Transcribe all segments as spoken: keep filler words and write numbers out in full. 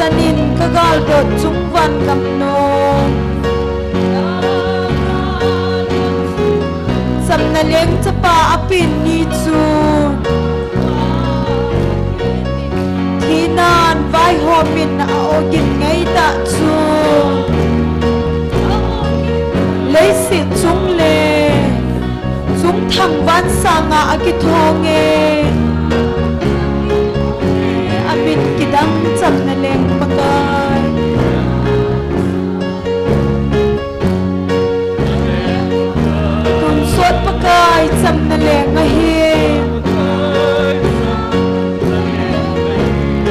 Tahsan in ka galdot chung van gamnom. Chamna leng chapa a pen ni chu, thinan vaihom in a ogin ngai tah chu, leiset chung le chungthang van sanga a kithong e. A min kidang chamna leng Pakai. Tonsot Pakai chamna leng ahi.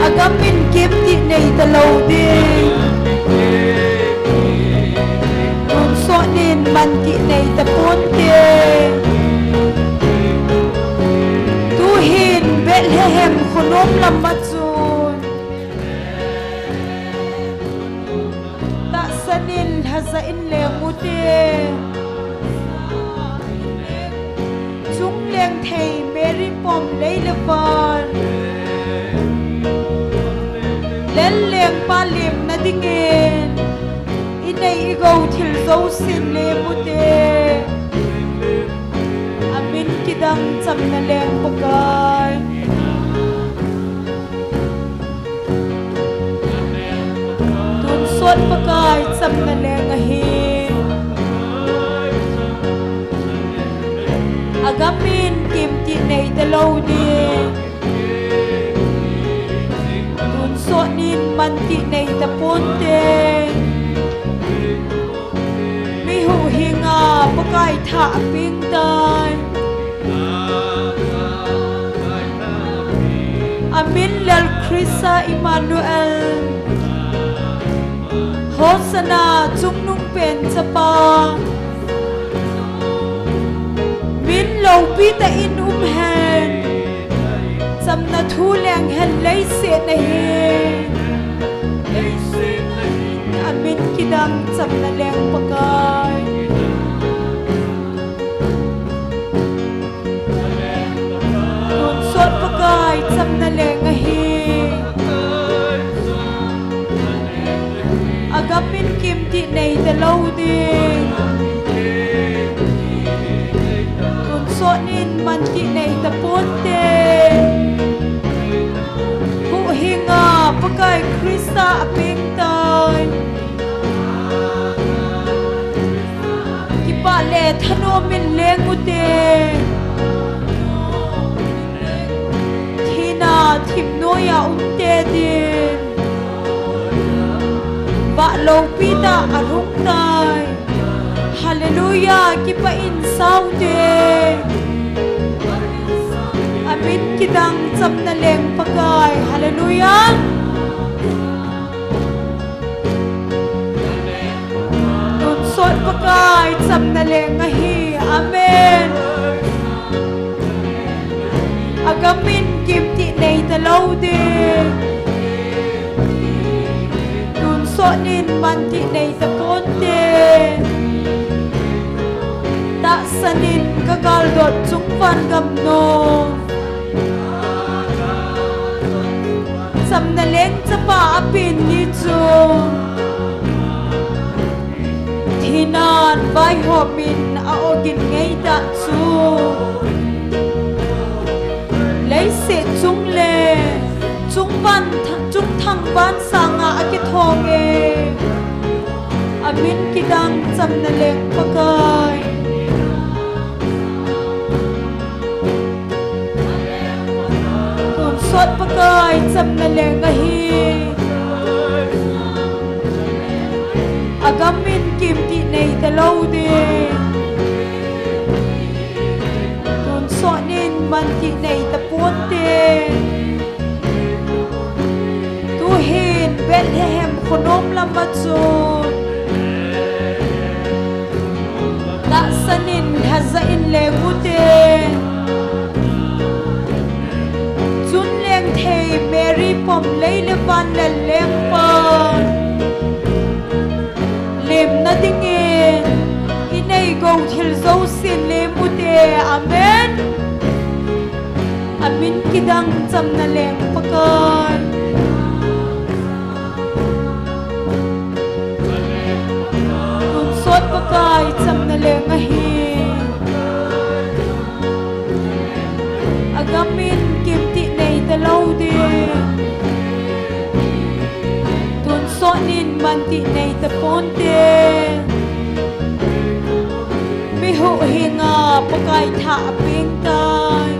A gam in kemtih nei talou ding. Tonsot in mantih nei taponte. Tuhin Bethlehem khonom lam a chun tahsan in lhajah in leng ute. Chungleng thei Mary pom lei le van, lel leng pa lemna dingin i nei i gou thil jousen lem ute. A min kidang chamna leng Pakai. Tonsot Pakai chamna leng ahi. A gam in kemtih nei talou ding. Tonsot in mantih nei taponte. Mi huhhing a Pakai thah a peng tai. A min lel Christa Emmanuel. Hosanna chungnungpen chapa. Min loupi tah in um hen. Chamna thu leng hen leiset na hi. A min kidang chamna leng Pakai. Tonsot Pakai chamna leng ahi. A gam in kemtih nei talou ding. Tonsot in mantih nei taponte. Huhhing a Pakai Christa a peng tai. Kipah le thanom in leng ute. Thina thim noiya umte din. Vah loupi tah a hung tai. Hallelujah, kipah in saute. A min kidang chamna leng Pakai. Hallelujah. Tonsot Pakai chamna leng ahi. Amen. A gam in kemtih nei talou ding. Tonsot in mantih nei taponte. Tahsan in ka galdot chung van gamnom. Chamna leng chapa a pen ni chu, thinan vaihom in a ogin ngai tah chu, leiset chung le chungvan th-, chungthang van sanga a kithong e. A min kidang chamna leng Pakai. Tonsot Pakai chamna leng ahi. A gam in kemtih nei talou ding. Tonsot in mantih nei taponte. Tuhin Bethlehem khonom lam a chun tahsan in lhajah in leng ute. Chungleng thei Mary pom lei le van lel lengpa lemna dingin i nei gou thil jousen lem ute. Amen. A min kidang chamna leng Pakai. Panti nei ta ponte. Mi huhhing a Pakai thah a peng tai.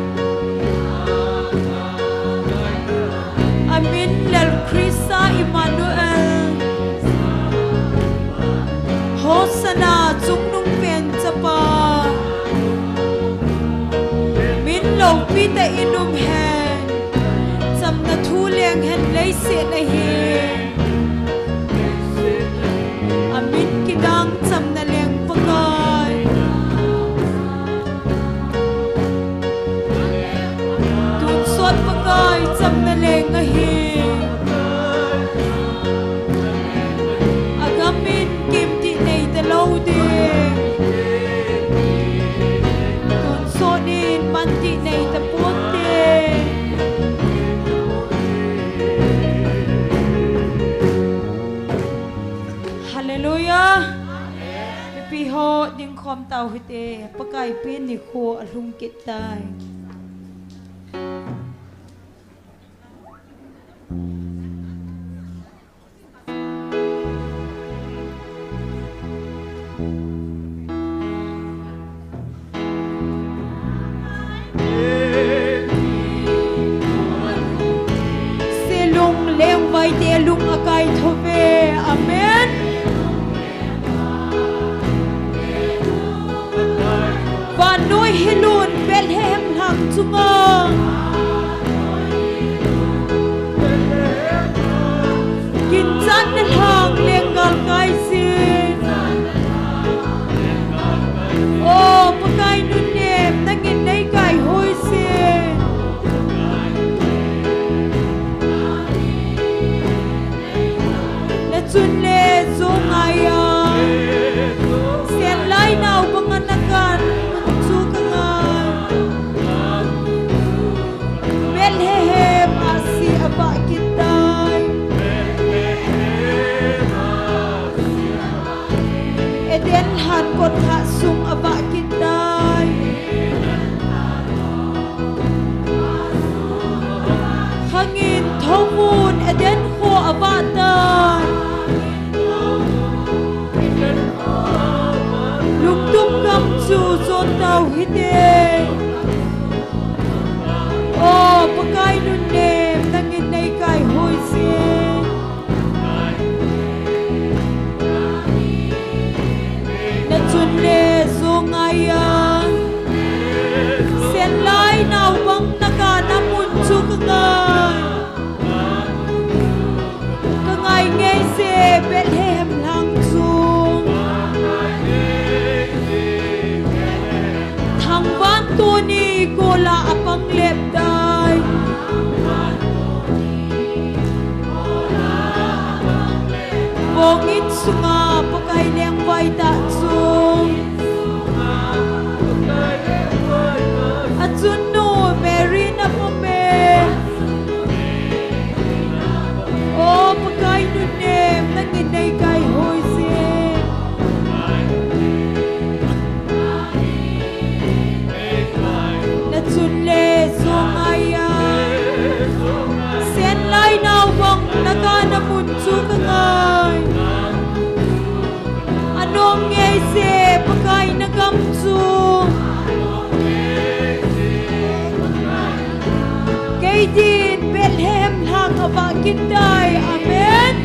A min lel Krista Immanuel. Hosanna, chungnungpen chapa. Min loupi tah in um hen. Chamna thu leng hen leiset a hin. A min kidang chamna leng Pakai. Tonsot Pakai chamna leng ahi. A gam in kimti nei ta lou ding. Tonsot in manti nei ta ponte. Hallelujah. Mipi ho dingkhom tau hite, Pakai pen nikho alhung kit tai. Selung lengvai te lung akai thove. Amen. Vannoi hilun Bethlehem lhang chunga. Ginchatna lhang lenggal kai sin. O Pakai nunnem, nangin nei kai hoi sin. Na chun le zong ngai a. Sen lai nau banga na kan mun chu ka ngai. Bethlehem a si a vah kit tai. Eden lhan kotthah sung a vah kit tai. Khangin thomvun Eden kho a vah tai. Lungtup gam chu jon tau hite. O Pakai nunnem, nangin nei kai hoi sin. Na chun le zong ngai a. Sen lai nau bang na kan a mun chu ka ngai. Ka ngai ngei se Bethlehem lhang chu. Thangvantuni kola a pang lep tai. Bongin sunga Pakai lengvai tah chu. A chun nu Mary na mu me. O Pakai nunnem, nangin nei kai hoi sin. Na chun le zong ngai a. Sen lai nau bang na kan a mun chu ka ngai. A nuam ngei se Pakai na gam chu. Kei din Bethlehem lhang a vah kit tai. Amen.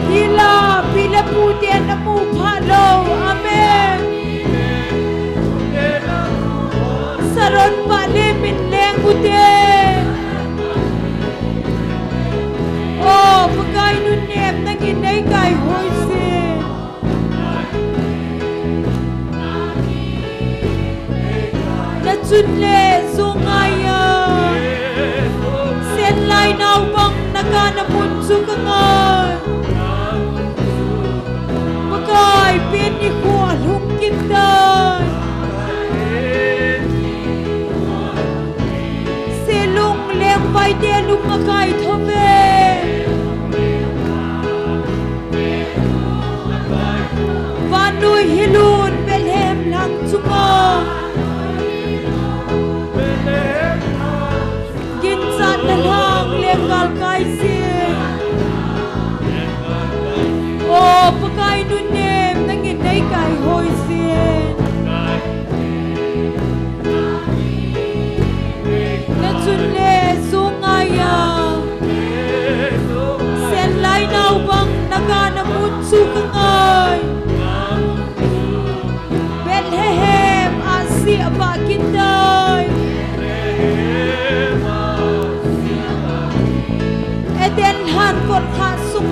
Hila pi le pu ten a mu pha lou. Amen. Saron pa le min leng u te. O Pakai nunnem, nangin nei kai hoi sin. Na chun le zong ngai a. Sen lai nau bang na kan a mun chu ka ngai. Pakai pen nikho alhung kit tai. Selung lengvai te lung akai thove. Vannoi hilun Bethlehem lhang chunga. Ginchatna lhang lenggal kai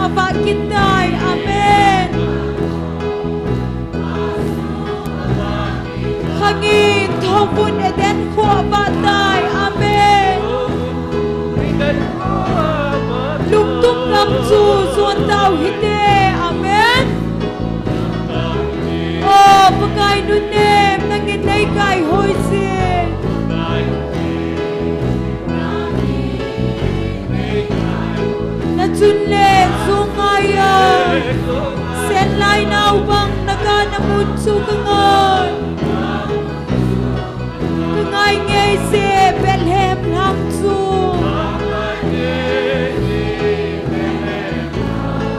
Avah kit tai. Amen. Khangin thouvun Eden khoa avah tai. Amen. Lungtup gam chu jon tau hite. Amen. O Pakai nunnem, nangin nei kaihoi jin. Nachun le jong ngai a, Senlai naobang naga namun chu kangai. Kangai ngei jeh Bethlehem lang chu.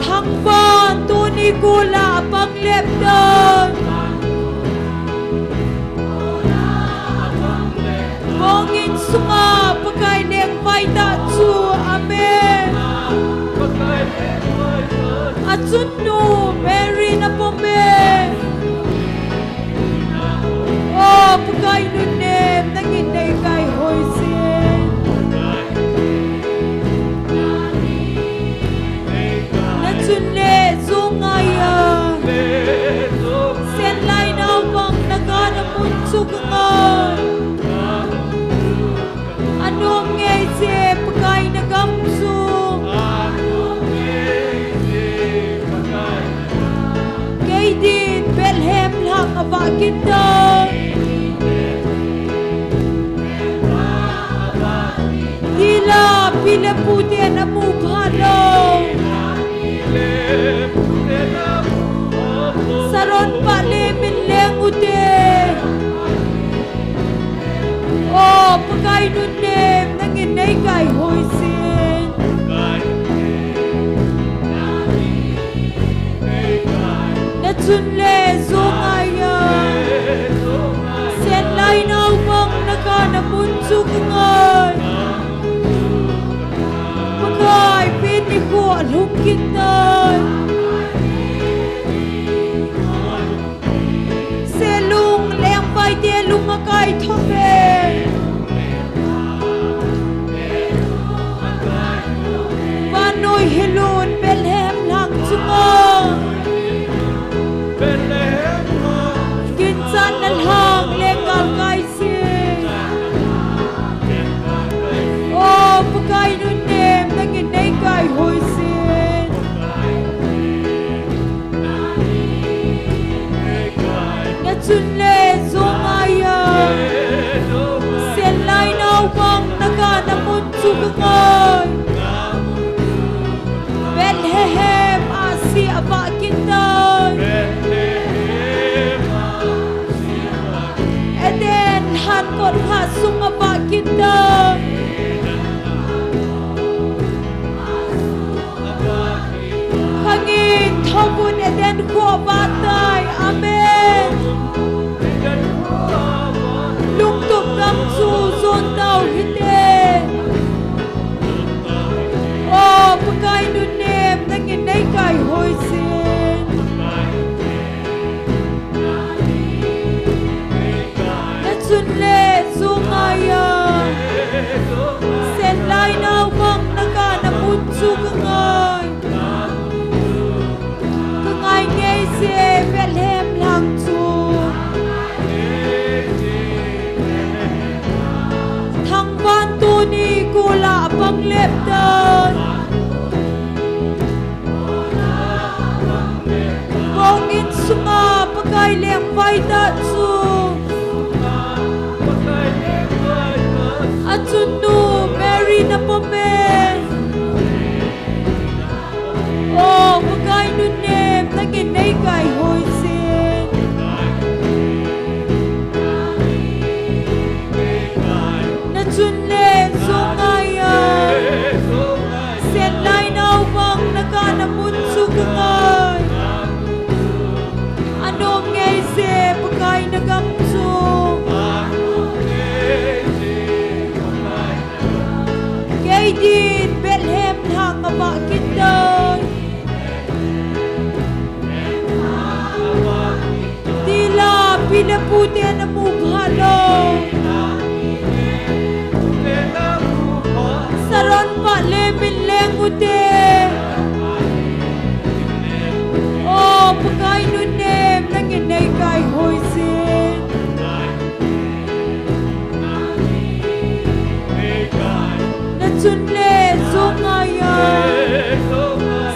Thangvantuni kol a apang lep tan. Bongin sunga Pakai lengvai ta chu. Amen. Achun nu Mary napom e. O Pakai nunnem, nangin nei kaihoi jin. Nachun le jong ngai a, Senlai naobang naga namun chu kangai. Anom ngei jeh Pakai nagam chu. Kei din Bethlehem lang avah kit tai. Hila pi le pu ten amu phat lou. Saron pah le min leng u te. O Pakai nunnem, nangin nei kaihoi jin. Nachun le jong ngai a, Senlai naobang naga namun chu kangai. Pakai pen nikho alhung kit tai. Selung lengvai te lung akai thou e. Vannoi hilun Bethlehem lang chunga. Ginchatna lang lenggal kai jin. O Pakai nunnem, nangin nei kaihoi jin. Nachun le jong ngai a, Senlai naobang naga namun chu kangai. Bethlehem a si avah kit tai. Eden han kot khat sung avah kit tai. Khangin thouvun Eden khoa avah tai. Amen. Lungtup gam chu jon tau hite. O Pakai nunnem, nangin nei kaihoi jin. Nachun le jong ngai a, Senlai naobang naga namun chu kangai. Kangai ngei jeh Bethlehem lang chu. Thangvantuni kol a apang lep tan. Bongin sunga Pakai lengvai ta chu. Achun nu Mary napom e. O Pakai nunnem, nangin nei kaihoi jin. Nachun le jong ngai a, Senlai naobang naga namun chu kangai. Anom ngei jeh Pakai nagam chu. Kei din Bethlehem lang avah kit tai. Tila pi le pu ten amu phat lou. Saron pah le min leng u te. Chun le, zong ngai a.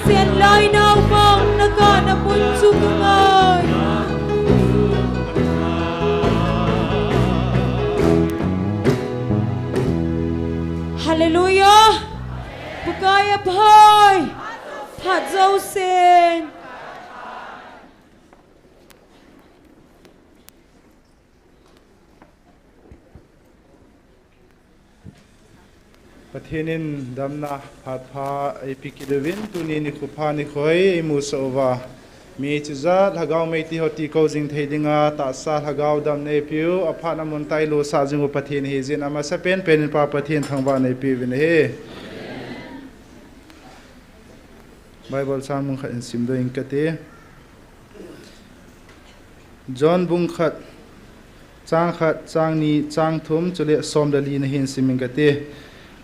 Sen lai nau bang, na ka na mun chu ka ngai. Hallelujah. Pakai a phai. Phat zo sen. Pathen in damna phat pha eipe kit uvin, tuni nikho pha nikho hi eimusah uva, mi chujat Lhagao Meitei ho ti kou jing thei dinga tahsa Lhagao damna eipeu, aphat na mun tah a ilosah jing u Pathen ahi jeh in amasapen pen in Pa Pathen thangvahna eipe uvin ahi. Bible chang mun khat in simdoh ing kate. John bung khat, chang khat, chang ni, chang thum, chule som le li na hin sim ing kate.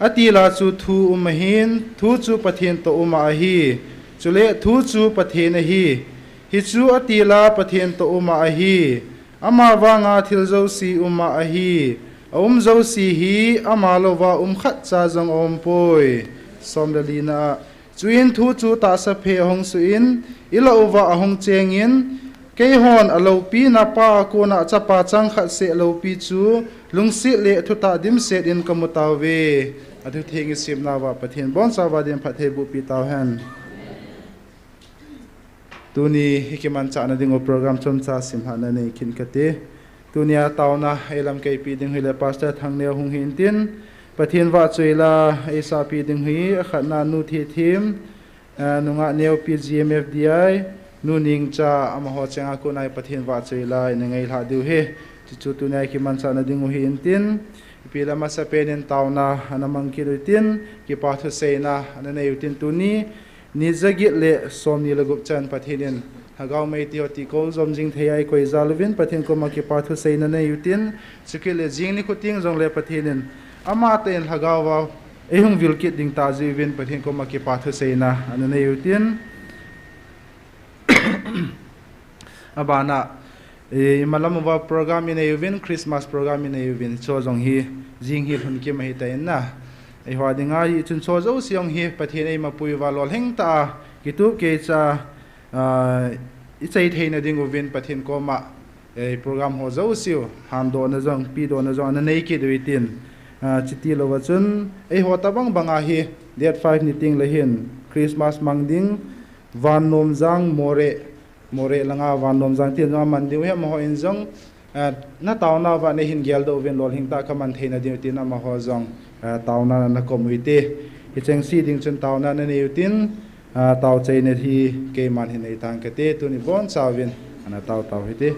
Atil a chu thu um ahin, thu chu Pathen toh um a ahi. Chule thu chu Pathen ahi. Hichu atil a Pathen toh um a ahi. Ama vanga thil jouse um a ahi. A um jouse hi ama louva um khatcha jong aum poi. Som le li na a. Chuin thu chu tahsa phe ahung suh in, ilah uva ahung cheng in, keihon aloupina Pa a kona Chapa chang khat seh loupi chu lungset le thutah dimset in kamu tauve. Athu theng isim nauva Pathen boncha uva din phatthei boh pi tauhen. Tuni hi kimanchah na ding u program chomcha simlhah na nei kit kate. Tunia taona eilamkai pi ding u hi le Pastor Thangneo hung hi intin, Pathen vahchoi la eisah pi ding u hi, akhatna Nu Thethim, eh, nungah Neo P G M F D I, Nu Ningcha, amaho cheng a kona hi Pathen vahchoi la ina ngailhah diu hi. Chuchu tunia kimanchah na ding u hi intin, ipi le amasapen in taona ana mang kit u hitin, kipa thuseina ana nei u hitin tuni, ni jaget le som ni le gup chan Pathen in Lhagao Meitei ho ti kou jom jing thei a eikoi jal uvin Pathen koma kipa thuseina nei u hitin, chukit le jing nikho teng jong le Pathen in amatah in Lhagao va eihung vil kit ding tah jeh uvin Pathen koma kipa thuseina ana nei u hitin. Abana, eh, imalam uva program inei uvin, Christmas program inei uvin, chu jong hi, jing hi lhun kim ahi ta in na. Eiho dinga hi chun chu jouse jong hi, Pathen eima pui uva lolhing tah a, kitup keicha, ah, ichai theina ding uvin, Pathen koma, eh, program ho jouse u, handohna jong, pedohna jong, ana nei kit u hitin. Ah, chuti louva chun, eiho tabang banga hi, date five ni teng le hin, Christmas mang ding, Vannomjang Moreh, Moreh langa Vannomjang tin jong aman diu hi amaho in jong, eh, na taona uva nei hin geldoh uvin lolhing tah a kaman theina diu tin amaho jong, eh, taona na kom u hite. Hicheng se ding chun taona na nei u hitin, eh, taochaina hi keiman hin nei tang kate, tuni boncha uvin ana tao tao hite.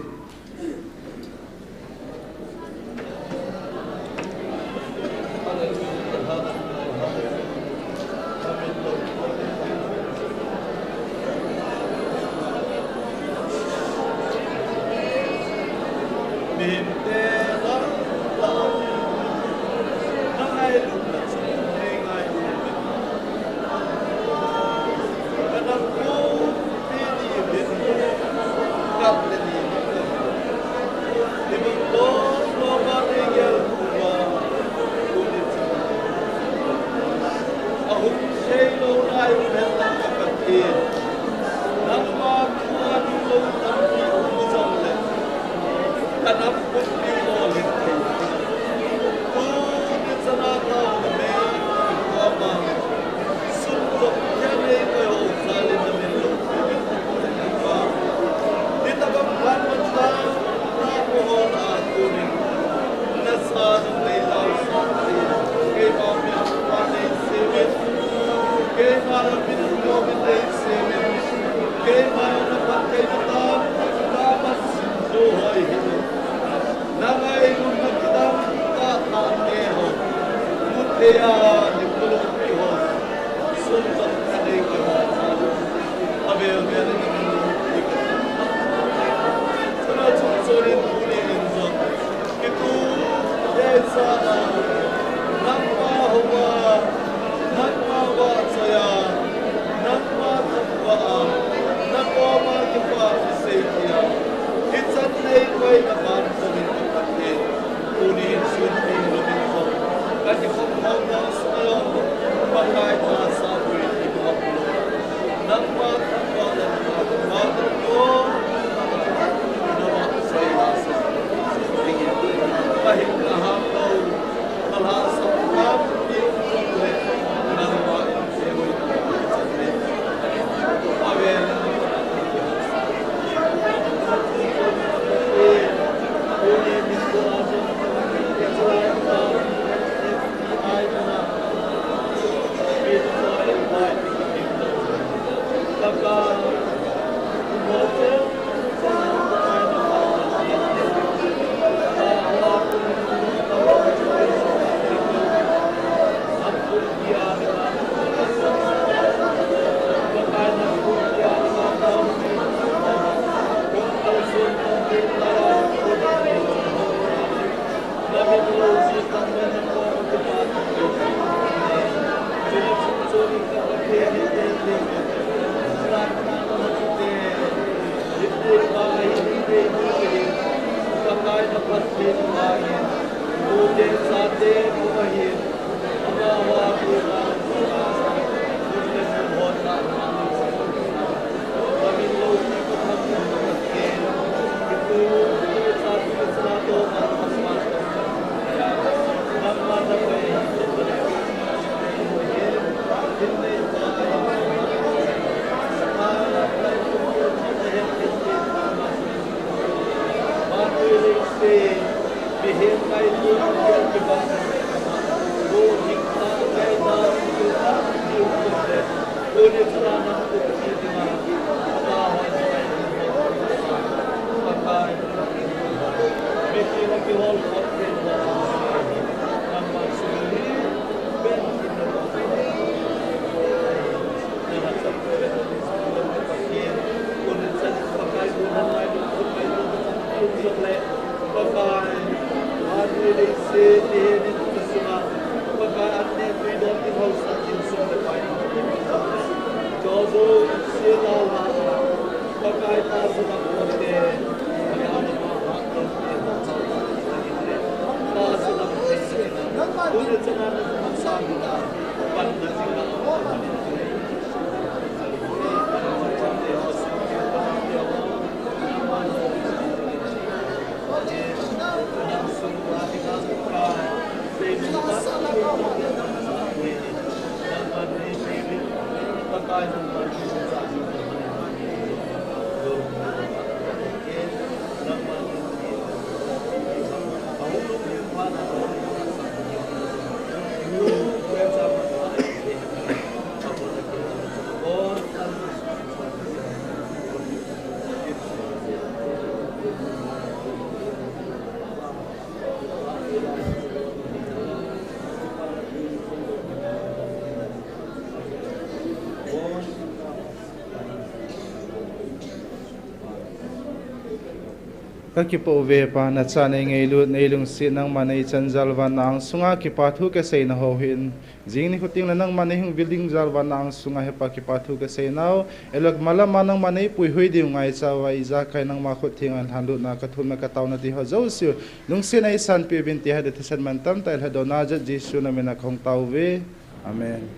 Ka kipah uve Pa, na cha nei ngailut, nei lungset, nangma nei chan jal van na ang sunga kipa thu ka seina ho hin. Jing nikho teng le nangma nei hung vil ding jal van na ang sunga he Pa kipa thu ka seinau. Elok malama nangma nei puihui ding ngaicha uva ijakai nangma khut theng a lhan lutna ka thumna ka taona ti ho jouse. Lungset a nei sanpeh uvin ti ha de thisan man tamtah i lhadona jat Jesu na min a ka hung tao uve. Amen.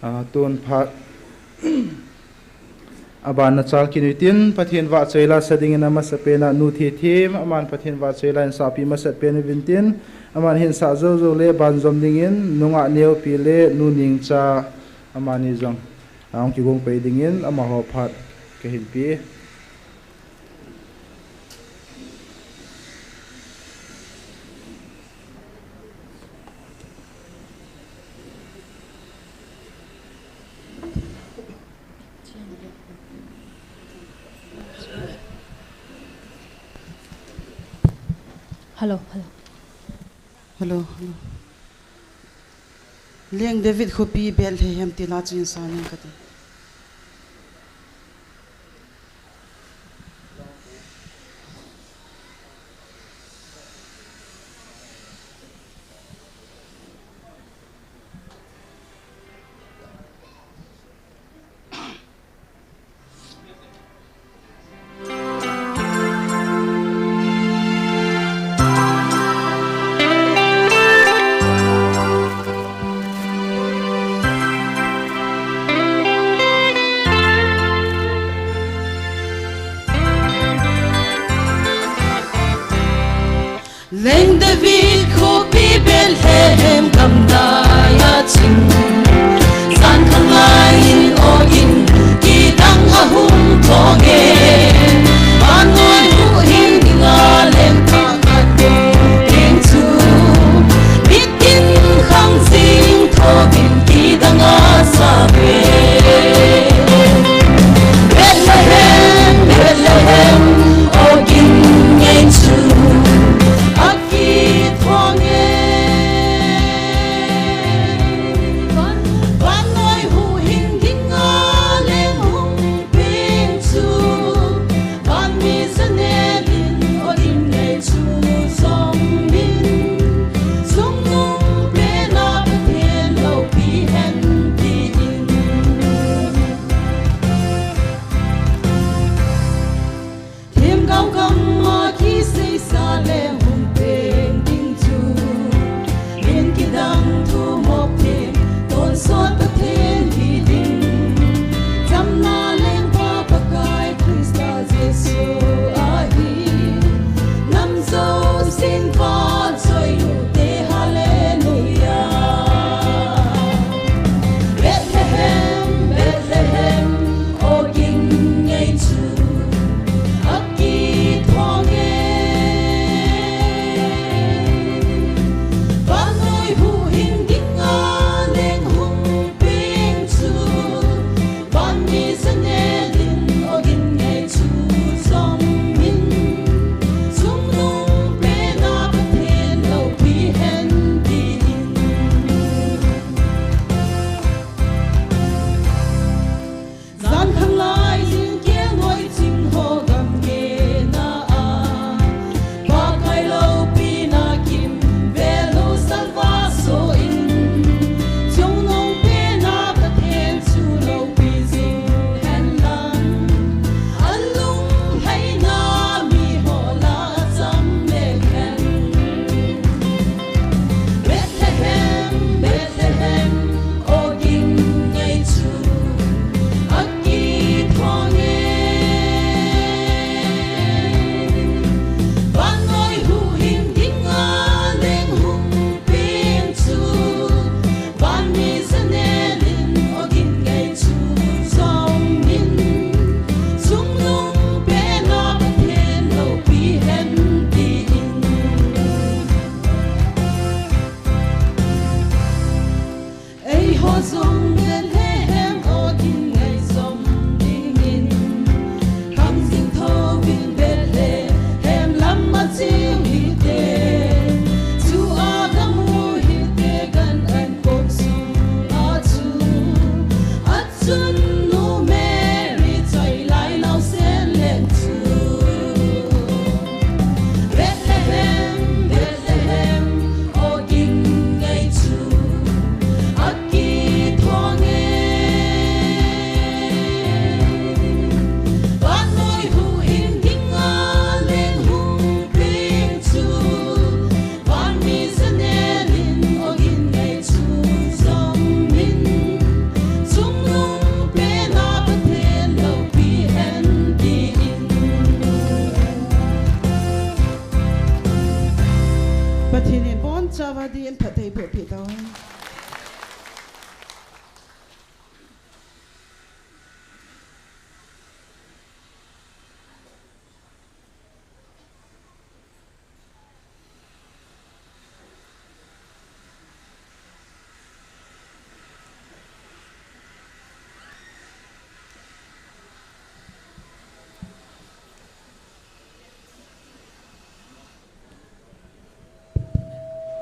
Ah, tun phat. Aban na chal kit utin, Pathen vahchoi la sa dingin amasa pen a nu Thithem, aman Pathen vahchoi la in sahpi masat pen uvin tin, aman hin sah jou jou le banjom dingin, nungah Neopi le nu Nengcha, amani jong, ahung kigong pai dingin, amaho phat kahin pe. Hello, hello. Hello, hello. Leng David khopi Bethlehem ti la chu in sa ning kati. Tei phe phe tau.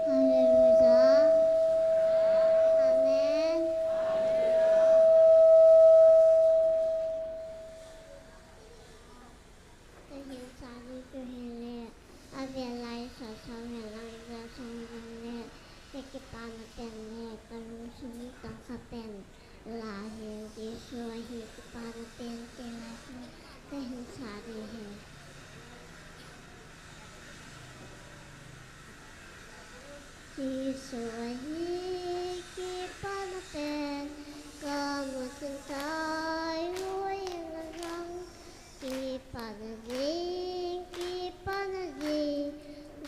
Hallelujah. Amen. Kahin sadi chu hile, avel lai sa sa vel lai sa sa vel le, kakipana pen le, kalungsung tangkha pen. Lahin Jesu ahi kipana pen, tia hi kahin sa ding ahi. Jesu ahi kipana pen, kamu chin tai, huhhing a jong kipana jing, kipana jing,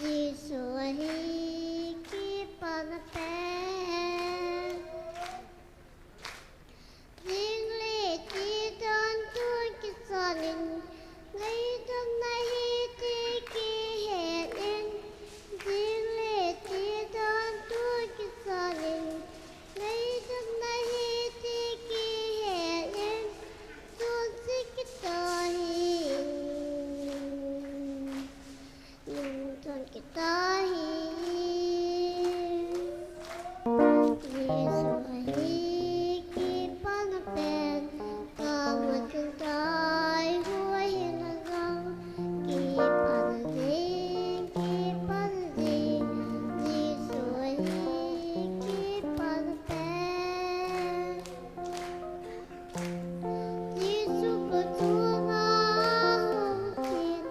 Jesu ahi kipana pen. Jing le ti don tun kisan in, ngaidam nahi ti kihet in. Jing le ti don tun kisan in, ngaidam nahi ti kihet in. Tun si kita hi. Nungchon kita hi. Jesu ahi kipana pen, kamu chin tai, huhhing a jong kipana jing, kipana jing. Jesu ahi kipana pen. Jesu kut chunga hung kin,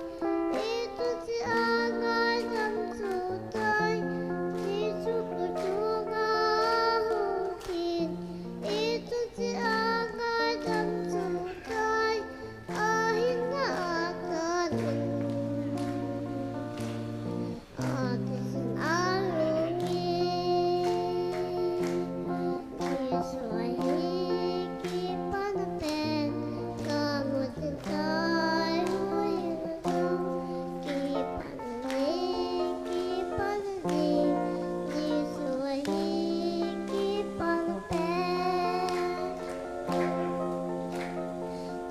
itun sia ngaidam chu tai. Jesu kut chunga hung kin, itun sia ngaidam chu tai. Ahin na atan in.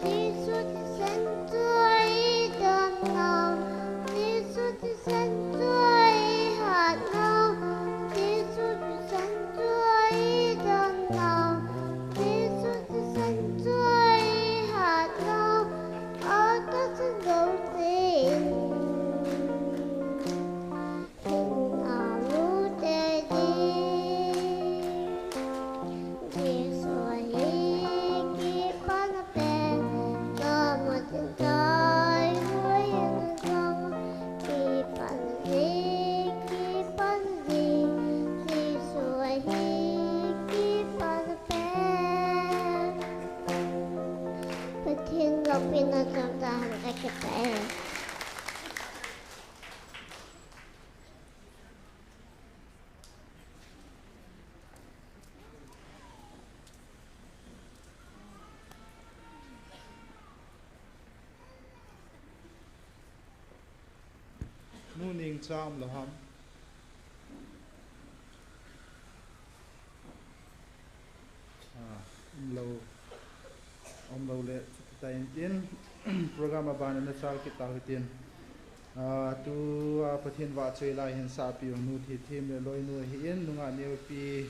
Jesu thisan chu i dam nau, Jesu thisan chu i hat nau, Jesu thisan chu i dam nau, Jesu thisan chu i hat nau, a tahsan jouse in. Pathen loupina chomcha ham kakipah e. Nu Ningcha umlou ham? Ah, umlou, umlou le, chuti tah in tin, program abana nachal kit tau hitin. Ah, tua Pathen vahchoi lai hin sahpiu nu Thithem le loinu ahin, nungah neopi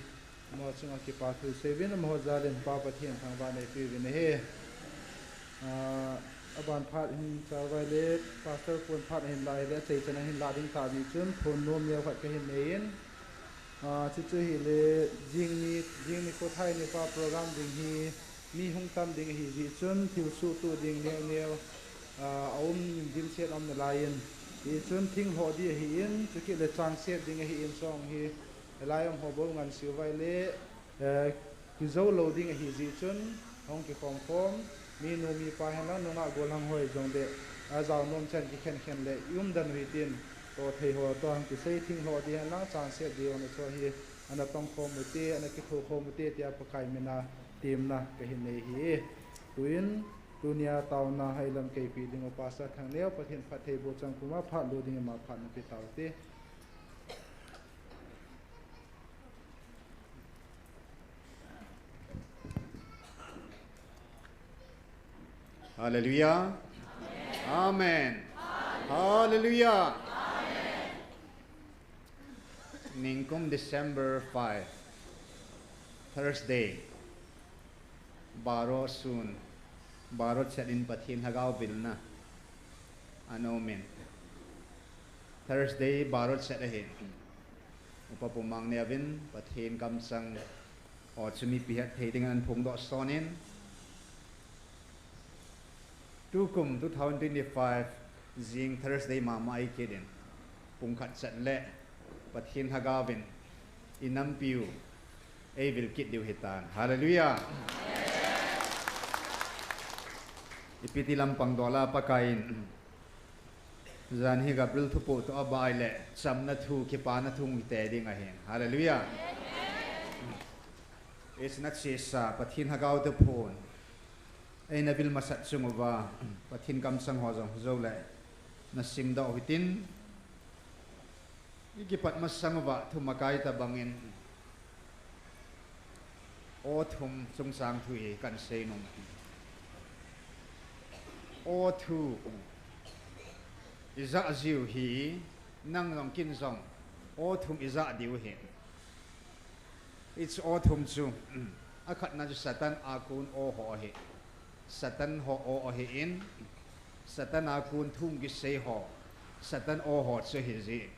amaho chunga kipa thu seiyuvin, amaho jal in Pa Pathen thangvahna neipeuvin ahi. Ah, aban phat hin chalvai le, Pastor pon phat ahin lah le, achaichan ahin lah ding tah jeh chun, phone nom neo khat kahin nei in, Ah, chuchu hile, jing ni, jing nikho thai nipa program ding hi, mi hung tam ding ahi jeh chun, thilsoh toh ding neo neo, ah, aum dimset aum nalai in, hichun thing lhoh ding ahin, chukit le chang set ding ahin, song hi, hilai umho bou ngansi uvin le, eh, kijou lou ding ahi jeh chun, hung kikhom khom, minu mipa hen lang nungah gollhang ho jongle, ajao nom chan kikhen khen le, i umden u hitin, Toh thei ho toh hung kisei thing ho ding, ana chanset ding, ana cho hi, ana tong khom ute, ana kitho khom ute, tia Pakai mina, temna kahin nei hi. Tuin, tunia taona hailam keipi ding u Pastor Thangneo, Pathen phattheiboh chang puma phat lo ding ima phat nape taute. Hallelujah. Amen. Hallelujah. Ningkum December five, Thursday. Baro sun, baro chet in Pathen lhagao vilna ana um in. Thursday baro chet ahin. Upa Pu Mangneo vin Pathen kamchang ho chu mipi hetthei dingin ana phongdoh son in. Tukum two thousand twenty-five jing Thursday mama ahi kit in. Pung khat chet le Pathen lhagao vin inampiu eivil kit diu hitan. Hallelujah. Ipi ti lampang dola Pakai in. Jan hi Gabriel thupoh toh abah le chamna thu, kipana thu hung kite ding ahin. Hallelujah. Isna chesa Pathen lhagao te phon. Eina vil masat chung uva Pathen kamchang ho jong jou le nasimdoh hitin. Ikipat masang uva thumakai tabangin. Aw thum chungchang thu hi kahin seinom. Aw thu ijah jiu hi nang jong ken jong aw thum ijah diu hi. Hiche aw thum chu, akhatna chu Satan a kon aw ho ahi. Satan ho aw ahin, Satan a kon thu kisei ho, Satan aw ho chu ahi jin.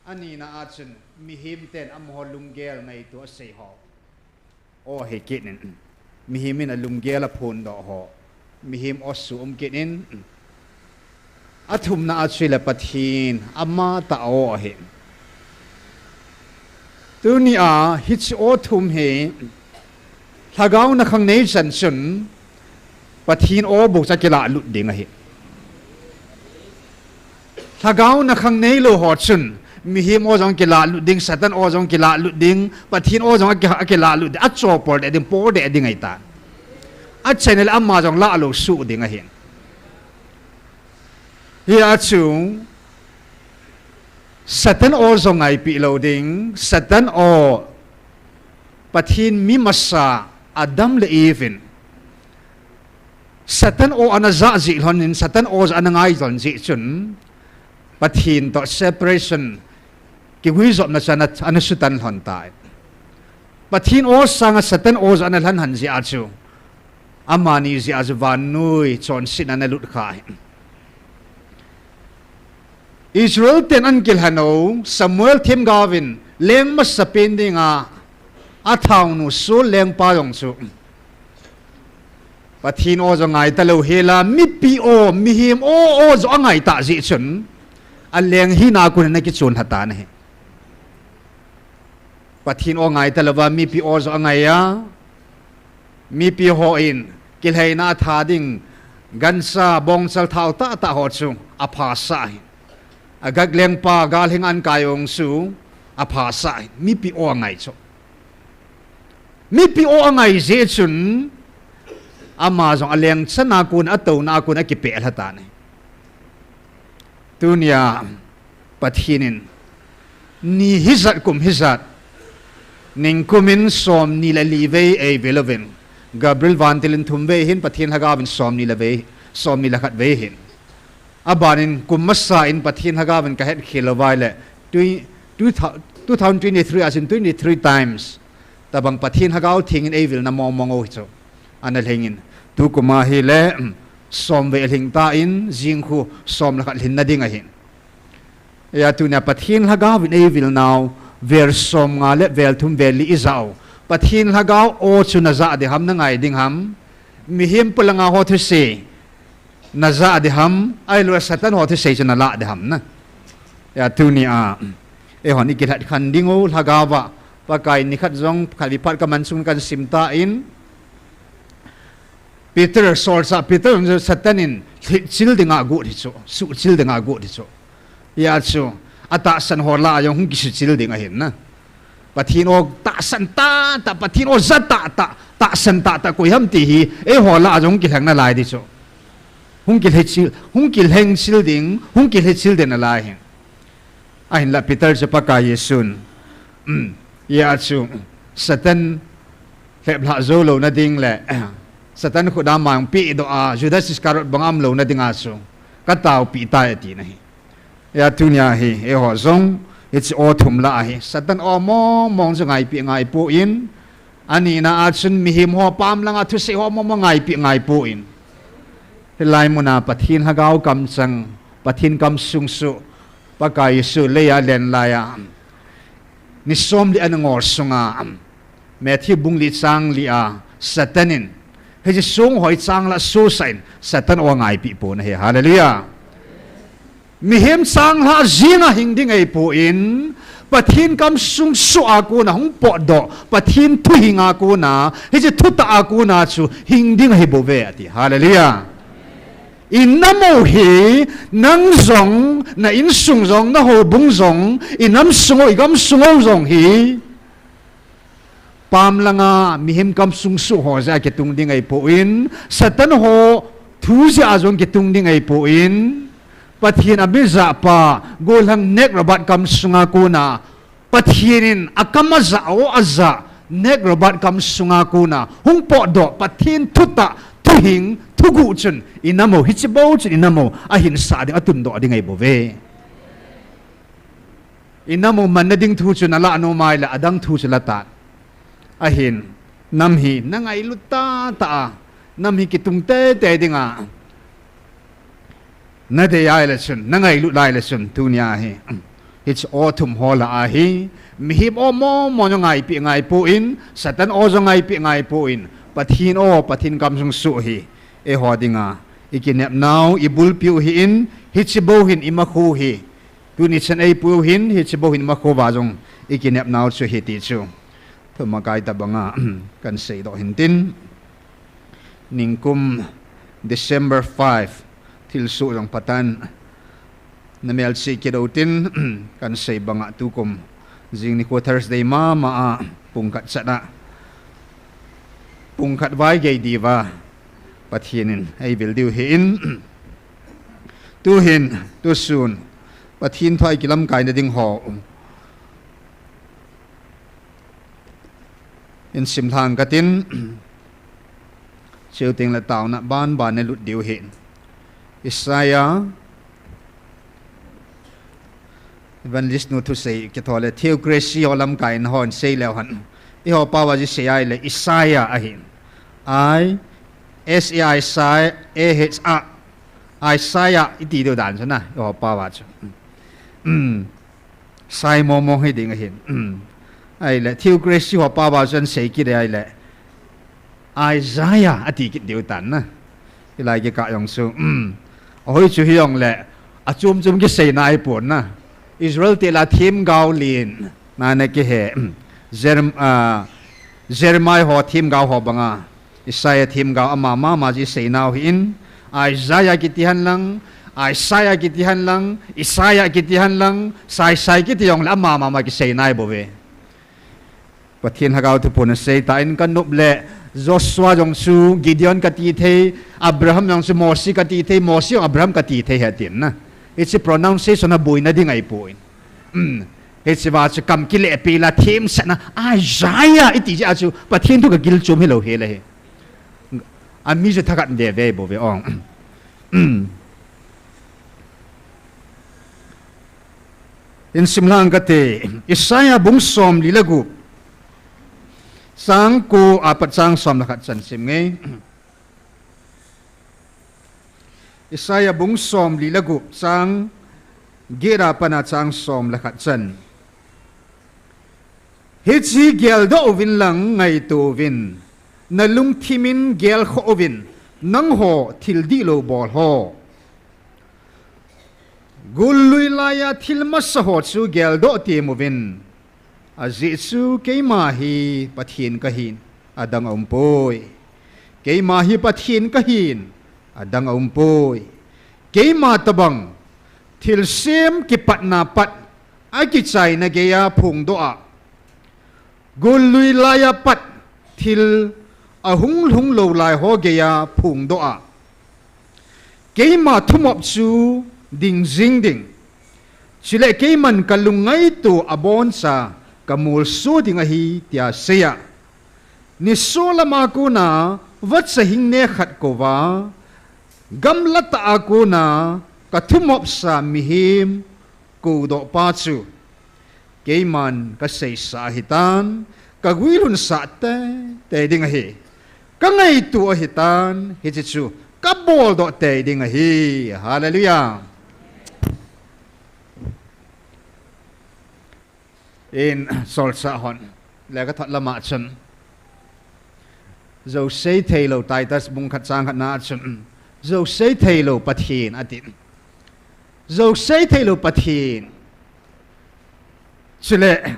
Anina a chun, mihem ten amaho lunggel ngaito asei ho. Aw ahi kit in, mihem in alunggel aphondoh ho. Mihem aw su um kit in, athumna a chu le Pathen, amatah aw ahi. Tunia, hiche aw thum hi, lhagao na khang nei chan chun, Pathen aw bou chu kilah lut ding ahi. Lhagao na khang neilou ho chun, mihem aw jong kilah lut ding, Satan aw jong kilah lut ding, Pathen aw jong aki, akilah lut ding, achopol deh ding, pol deh ding ahitan. Achaina le ama jong lah lou suh ding ahin. Hia chu, Satan aw jong ngaipi lou ding, Satan aw, Pathen mi masa Adam le Eve in, Satan aw ana jah jeh lhon in, Satan aw jong ana ngai lhon jeh chun, Pathen toh separation, kiguijopna chu ana, ana sutan lhon tai. Pathen aw sanga Satan aw jong ana lhan lhon jeh a chu, amani jeh a chu vannoi chonsetna ana lut kha hi. Israel ten ana kilhan u, Samuel themgao vin, leng masapen dinga, athaonu Saul lengpa jong chu. Pathen aw jong ngai talou hela, mipi aw, mihem aw, aw jong angai tah jeh chun, aleng hina a kon ana kichon lha tan ahi. Pathen aw ngai talouva, mipi aw jong angai a, mipi hon, kilhaina atha ding, gancha, bongchal thao tahtah ho chu, aphasah ahi. Agag lengpa, galhing ankai ong chu, aphasah ahi. Mipi aw angai chu. Mipi aw angai jeh chun, ama jong aleng chan a kon, atouna a kon, akipeh lha tan ahi. Tunia, Pathen in, ni hijat kum hijat, ningkum in somni le li vei eivil uvin, Gabriel vantil in thum vei ahin, Pathen lhagao vin somni le vei, somni le khat vei ahin. Aban in kum masa in Pathen lhagao vin kahet khel lou vai le, twi-, two thou-, two thousand twenty-three a chun twenty-three times. Tabang Pathen lhagao theng in eivilna mong mong u hi chu. Ana lhing in. Tukum a hi le, mm, som vei alhing tan, jing khu som le khat lhinna ding ahin. Hia tunia Pathen lhagao vin eivilnau, vel som nga le vel thum vel li ijah u. Pathen lhagao aw chu najah ding ham, nangai ding ham. Mihem polanga ho thusei najah ding ham, ahilou le Satan ho thusei chu nalah ding ham na. Hia tunia, eihon ikilhat khen ding u, lhagao va, Pakai nikhat jong, khatvei phat kaman chung kasim tan, Peter, solchah Peter, Satan in, lhitchil dinga agot hi chu, suhchil dinga agot hi chu. Hia chu, atahsan ho lah a jong hung kisuchil ding ahin na. Pathen o tahsan tahtah, Pathen o ja tahtah, tahsan tahtah koi ham ti hi, eiho lah a jong hung kilheng nalai ding chu. Hung kilhechil, hung kilhengchil ding, hung kilhechil ding nalai hi. Ahinla Peter chu Pakai Jesun, um, hia chu, Satan lheplhah jou louna ding le, Satan khut a mang pehdoh a, Judas Iscariot bang a um louna dinga chu, kataopi tai ati nahi. Hia tunia hi, eiho jong, hiche o thum lah a hi, Satan o mong mong chu ngaipi ngaipon, anina a chun mihem ho pam langa thusei ho mong mong ngaipi ngaipon. Hilai muna Pathen Lhagao kamchang, Pathen kamsung suh, Pakai Jesu lei a alen laiya, ni som le nga ngol sunga, Matthew bung li chang li a, Satan in, hiche songhoi chang lah a sosah in, Satan o ngaipi pon ahi, hallelujah. Mihem chang lah a jeng a hing ding ahipon, Pathen kamsung suh a kona hung potdoh, Pathen thu hing a kona, hiche thutah a kona chu hing ding ahi bouve ati. Hallelujah. Inam u hi, nang jong, na insung jong, na houbung jong, inam sung u, igam sung u jong hi, pam langa mihem kamsung suh ho jeh a kitung ding ahipon, Satan ho thu jeh a jong kitung ding ahipon, Pathen a mi japa, gollhang Nat Roberts kamsunga kona, Pathen in akam ajah, o ajah, Nat Roberts kamsunga kona hung potdoh, Pathen thutah, thuhing, thuguh chun, inam u, hiche bou chun inam u ahinsah ding, atundoh ding ahi bouve. Inam u manna ding thu chu nalah nom ahile, adang thu chu la tan. Ahin, nam hi nangailut tahtah a, nam hi kitung teitei dinga nadei ahile chun, nangailut ahile chun, tunia hi, hiche o thum ho lah a hi, mihem o mong mong jong ngaipi ngaipon, Satan o jong ngaipi ngaipon, Pathen o, Pathen kamsung suh hi, eiho dinga ikinepnau, ibulpiu hin, hiche bou hin imakhu hi, tuni chan eipui u hin, hiche bou hin imakhu uva jong ikinepnau chu ahi ti chu thumakai tobanga kahin seidoh hintin, ningkum December five, thilsoh jong phatan, namelchih kit utin, kahin sei banga tukum jing nikho Thursday mama a, pung khat chat a, pung khat vai gei diuva Pathen in eivil diu ahin, tuhin, tusun, Pathen thu a ikilamkaina ding ho hin simlhang katin, chuteng le taona banban nalut diu ahi. Isaiah, Evangelist nu thusei kithole, theocracy ho lamkaina hon sei leu hen, eiho paova chu sei ahile Isaiah ahi. I, S A I, Isaiah, A H A, Isaiah iti diu dan chu na, eiho paova chu, sai mong mong hiding ahin. Ahile theocracy ho paova chu ahin sei kit ahile Isaiah ati kit diu tan na. Hilai kikah jong chu, ahoi chu hijongle, achom chom kiseina ahipon na. Israel te lah a themgao len, nana kihe, Jerem-, Jeremiah ho themgao ho banga, Isaiah themgao ama mama chu iseinau ahin, Isaiah kiti henlang, Isaiah kiti henlang, Isaiah kiti henlang, Sai Sai kiti jongle ama mama kiseina ahibouve. Pathen Lhagao thuphon asei tan, kanop le Joshua jong chu Gideon kati thei, Abraham jong chu Mose kati thei, Mose jong Abraham kati thei ahi atin na. Hiche pronunciation aboina ding ahipoi. Hichea chu kam kilepi la themsetna, Isaiah iti jeh a chu Pathen thu kagil chom hilou hel ahi. Ami chu thakhat veve bouve ong. Hin simlhang kate, Isaiah bung somli le gup, chang ko apat chang som le khat chan sim nge. Isaiah bung somli le gup, chang get a pat a chang som le khat chan. Hiche geldoh uvin lang ngaito uvin, nalungthim in gelkhoh uvin, nangho thil dihlou bol ho. Gollui laiya thil masa ho chu geldoh tem uvin. Ajeh chu keima hi Pathen kahin, adang aumpoi. Keima hi Pathen kahin, adang aumpoi. Keima tobang Thilsem kipatna pat akichaina geiya phongdoh a, gullui laiya pat thil ahung lhung lou lai ho geiya phongdoh a, keima thumop chu ding jing ding, chule keiman kalungngaito aboncha kamolso ding ahi, tia seiya, nisolam a kona vacha hing ne khat kouva, gamla tah a kona kathumopsa mihem koudoh pa chu keiman kaseisa ahitan, kaguilhunsah teitei ding ahi. Kangaito ahitan, hiche chu kaboldoh tei ding ahi. Hallelujah. In solchah hon lekhathot lama chun, jousei theilou, Titus bung khat chang khatna a chun, jousei theilou Pathen ati. Jousei theilou Pathen. Chule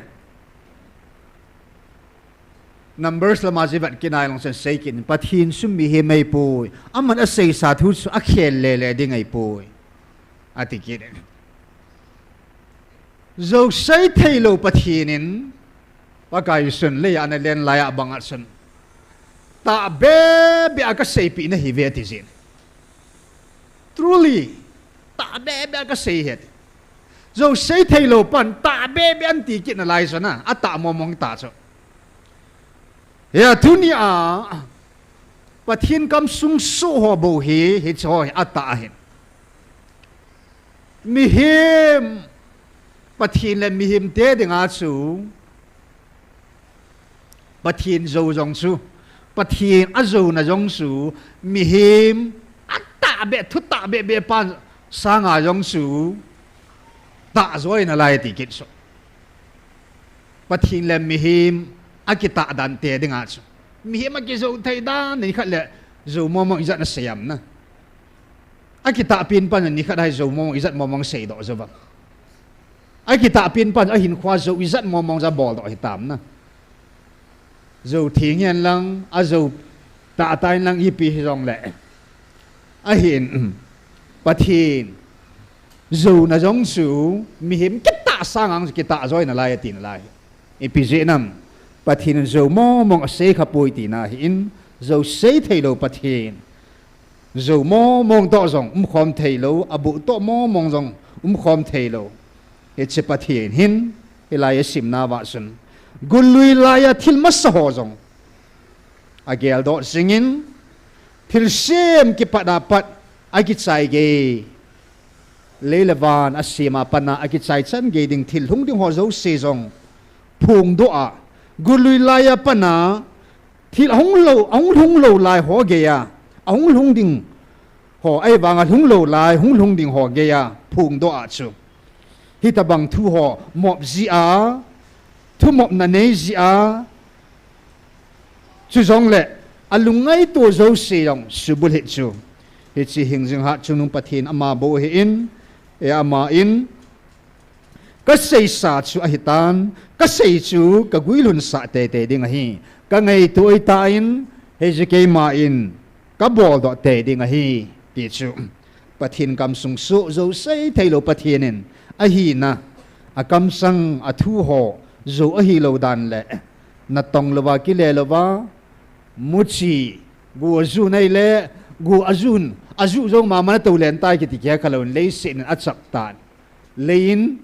Numbers lama jivet kinai long chun seikit in, Pathen chu mihem ahipoi, aman aseisa thu chu akhel lele ding ahipoi, ati kit in. Jousei theilou Pathen in, Pakai chun leiya ana len laiya banga chun, tahbeh beh a kaseipeh nahiuve ati jin. Truly, tahbeh beh a kasei ahi ati. Jousei theilou pan tahbeh beh anti kit nalai chun a, atah mong mong ta chu. Hia tunia Pathen kamsung soh ho bou hi, hiche ho hi atah ahin. Mihem, Pathen le mihemte dinga chu, Pathen jou jong chu, Pathen ajouna jong chu, mihem atahbeh, thu tahbeh beh pa sanga jong chu, tahjoi nalai ti kit chu. Pathen le mihem akitah dante dinga chu, mihem akijou thei dan nikhat le jou mong mong ijat nasei am na. Akitah pen pan nikhat hai jou mong mong ijat mong mong seidoh jou vang. Akitah pen pan ahinkho jou ijat mong mong ja boldoh hitam na. Jou theng hen lang, ajou tahtah in lang ipi hijongle, ahin, Pathen jouna jong chu mihem kitah sanga kitah joi nalai ati nalai. Ipi jeh ham? Pathen in jou mong mong asei khapoi tina ahin, jousei theilou Pathen. Jou mong mong toh jong umkhom theilou, aboh toh mong mong jong umkhom theilou, hiche Pathen hin, hilai a simna uva chun, gullui laiya thil masa ho jong ageldoh jingin, thilsem kipat a pat akichai gei, lei le van asem a pat a akichai chan gei ding thil hung ding ho jouse jong phongdoh a, gullui laiya pat a thil ahung lou, ahung lhung lou lai ho geiya, ahung lhung ding ho, ahivanga lhung lou lai, hung lhung ding ho geiya phongdoh a chu, hitobang thu ho mop jeh a, thumopna nei jeh a, chujongle alungngaito jouse jong subulhit chu, hiche hingjing hatchungnung Pathen ama bou ahin, e, ama in, kaseisa chu ahitan, kasei chu kaguilhunsah teitei ding ahi. Kangaito ahitan, hiche keima in kaboldoh tei ding ahi, ti chu Pathen kamsung soh, jousei theilou Pathen in ahina, akamsang athu ho jou ahilou dan le, natong louva, kile louva, muchi, gu aju nei le, gu ajun, aju jou mama natou len tai kiti kikha louvin leiset in achap tan. Leiyin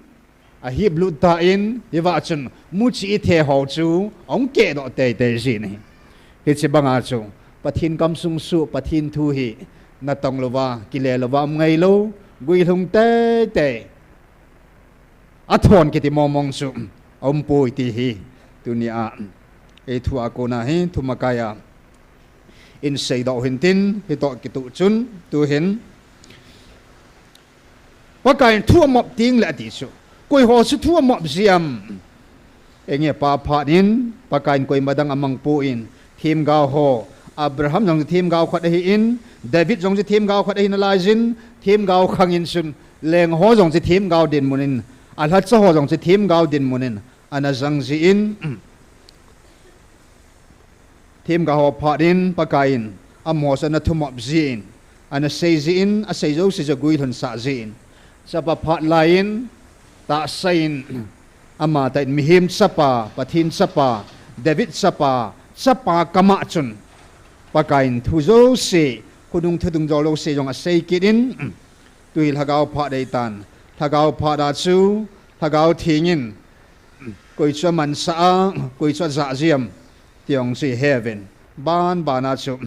ahiplut tan, hiva chun muchi ithe ho chu ahung kehdoh teitei jin ahi. Hiche banga chu Pathen kamsung soh, Pathen thu hi natong louva, kile louva um ngailou, guilhung teitei, athon kiti mong mong chu aumpoi ti hi tunia ei thu a kona hi thumakai a inseidoh hintin, hitoh kitoh chun tuhin Pakaiyin thu amop tengle ati chu, koiho chu thu amop ji am? Einge pa phat in Pakaiyin koima dang amangpoi, themgao ho, Abraham jong chu themgao khat ahin, David jong chu themgao khat ahi nalaijin, themgao khangin chun lengho jong chu themgao dinmun in, alhacha ho jong chu themgao dinmun in ana jang jin, themgao ho phat in Pakaiyin amaho chu ana thumop jin, ana sei jin, asei jouse chu aguilhunsah jin, Chapa phat laiyin, tahsa in, amatah in mihem chapa, Pathen chapa, David chapa, chapa kama chun, Pakaiyin thu jouse, khonung thudung jouse jong asei kit in, tuhi lhagao phat ahitan, lhagao phat a chu, lhagao theng in, koi chu amansa a, koi chu ajah jiem, ti jong chu iheuvin. Ban ban a chu,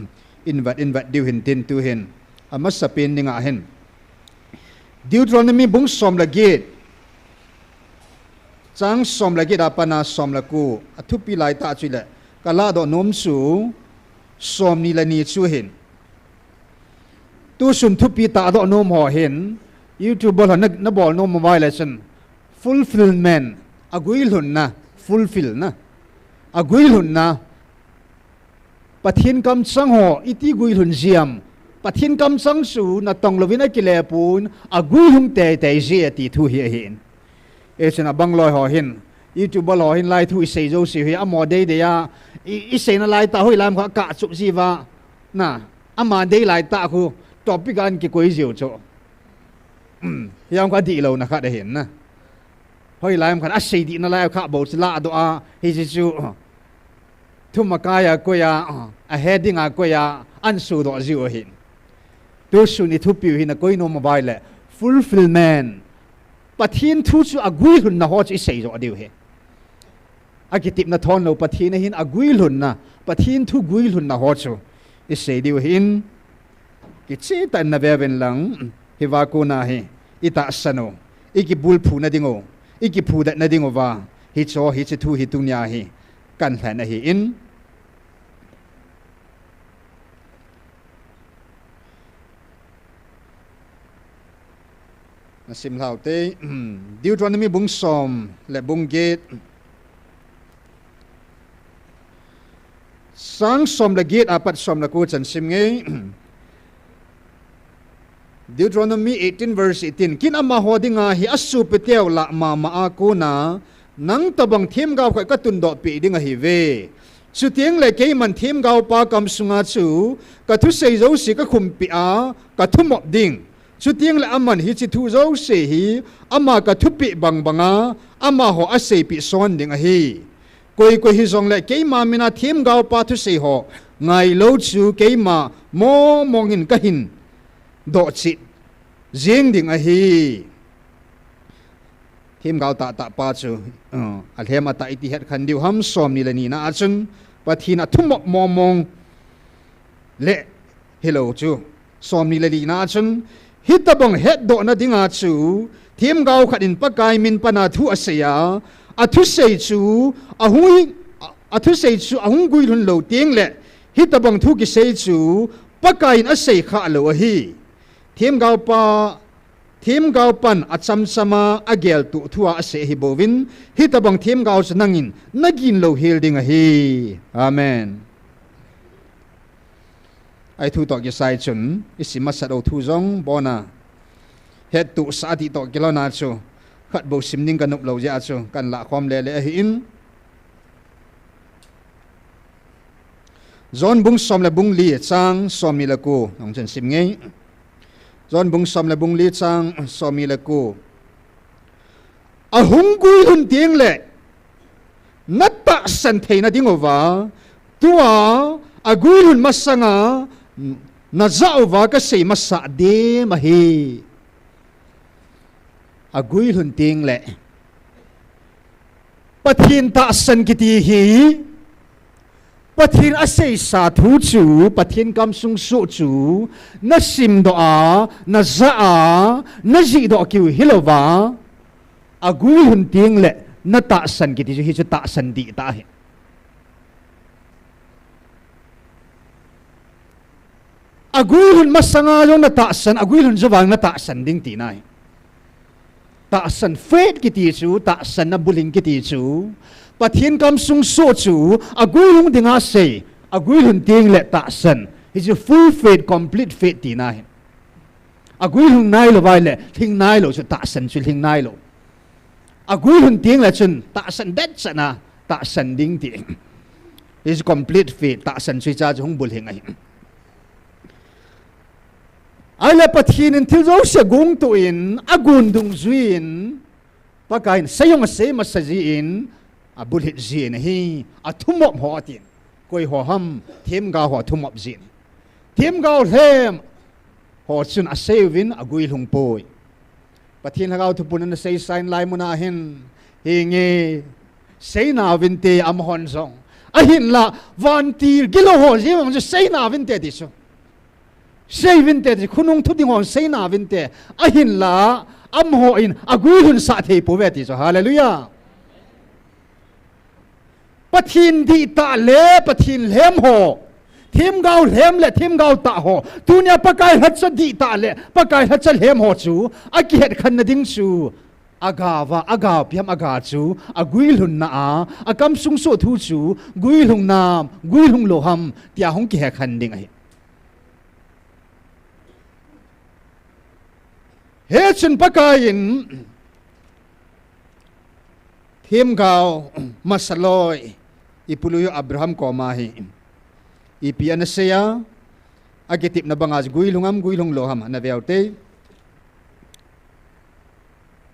invet, invet diu hintin tuhin, amasapen dinga hin. Deuteronomy bung som le get, chang som le get a pat a som le ko, athupi laitah chu le, kaladoh nom chu, somni le ni chu hin. Tusun thupi tahdoh nom ho hin, YouTuber ho na, nabol nom uva ahile chun, fulfillment, aguilhunna, fulfill na, aguilhunna, Pathen kamchang ho, iti guilhun jiem, Pathen kamchang chu natong louvin akile pon, aguilhung teitei jie ti thu hi ahin. Hichun abang loi ho hin, YouTuber ho hin lai thu isei jouse hi, amaho deidei a, i, iseina laitah hoilai ham kha akah chup jiuva, na, ama dei laitah khu, topic a ana kikoi jiu chu. Hijong kha dihlouna khat ahin na. Hoilai ham kha asei dihna lai kha bou chu ladoh a, hiche chu, thumakai a koi a, ahe dinga koi a, ana sodoh jiu ahin. Tusun ithupiu hi nakoi nom uva ahile, fulfillment. Pathen thu chu aguilhunna ho chu isei joh diu ahi. Akitepna thonlou Pathen ahin aguilhunna, Pathen thu guilhunna ho chu isei diu ahin, kichehtah in naveuvin lang, hiva kona hi, itahsan u, ikibulphuna ding u, ikiphudetna dinguva, hicheho, hiche thu hi tunia hi, kana lhen ahin. Nasim lhau te, Deuteronomy bung som le bung get, chang som le get a pat som le ko chan sim nge. Deuteronomy eighteen verse eighteen. Keiin amaho dinga hi asopiteu lah mama a kona, nang tobang themgao khat katundoh peh ding ahiuve. Chuteng le keiman themgaopa kamsunga chu kathusei jouse kakhumpeh a kathumop ding. Chuteng le aman hiche thu jouse hi ama kathupeh bang banga amaho aseipeh son ding ahi. Koi koi hijongle keima mina themgaopa thusei ho ngailou chu keima mong mong in kahin dohchet jeng ding ahi. Themgao tahtah pa chu, uh, alhem atah iti hetkhen diu ham, somni le nina a chun Pathen athumop mong mong le hilou chu. Somni le lina a chun, hitobang hetdohna dinga chu, themgao khat in Pakai min pana thu asei a, athusei chu, ahung, athusei chu ahung guilhun lou teng le, hitobang thu kisei chu, Pakai in asei khah lou ahi. Themgaopa, themgao pan achamchama ageltoh thu a asei ahi bouvin, hitobang themgao chu nangin nagin louhel ding ahi. Amen. Ahi thu toh kisai chun, isim masat u thu jong, bona, hettohsah ati toh kilhona chu, khat bou sim ding kanop lou jeh a chu, kana lahkhom lele ahin. John bung som le bung li, chang somni le ko, nung chen sim nge. John bung som le bung li, chang somni le ko. Ahung guilhun teng le, natahsan theina dinguva, tua, aguilhun masanga, najah uva kasei masa dem ahi. Aguilhun teng le, Pathen tahsan kiti hi, Pathen aseisa thu chu, Pathen kamsung soh chu, nasimdoh a, najah a, najihdoh kiu hilouva, aguilhun teng le, natahsan kiti chu, hichu tahsan dihtah ahi. Aguilhun masanga jong natahsan, aguilhun jouvang natahsan ding tina ahi. Tahsan faith kiti chu, tahsanna bulhing kiti chu, Pathen kamsung soh chu, aguilhun dinga sei, aguilhun teng le tahsan. Hichu full faith, complete faith tina ahi. Aguilhun nailou vai le, lhing nailou chu tahsan chu lhing nailou. Aguilhun teng le chun tahsan detchatna, tahsan ding ti. Hichu complete faith, tahsan chu hiche chu hung bulhing ahi. Ahile Pathen in thil jouse gongtoh in, agon dungjuiyin, Pakai in sei jong asei masa jin, abulhit jin ahi, athumop ho atin. Koi ho ham, themgao ho athumop jin. Themgao lhem ho chun asei uvin aguilhung poi. Pathen Lhagao thupun ana seisa in lai muna hin, hinge, seina uvinte amahon jong. Ahinla, vantil gilou ho jeng jong chu seina uvinte ti chu. Sei uvinte ti, khonung thu ding hon seina uvinte. Ahinla, amaho in aguilhun sah thei pouve ti chu. Hallelujah. Pathen dihtah le Pathen lhem ho, themgao lhem le themgao tah ho, tunia Pakai lhacha dihtah le Pakai lhacha lhem ho chu akihet khen na ding chu, agaova, agao pi ham aga chu, aguilhunna a, akamsung soh thu chu, guilhung nam, guilhung lou ham, tia hung kihet khen ding ahi. Hichun Pakai in, themgao masa loi, ipului u Abraham koma hi, ipi ana sei a, akitepna banga guilhung am, guilhung lou ham, ana veu te.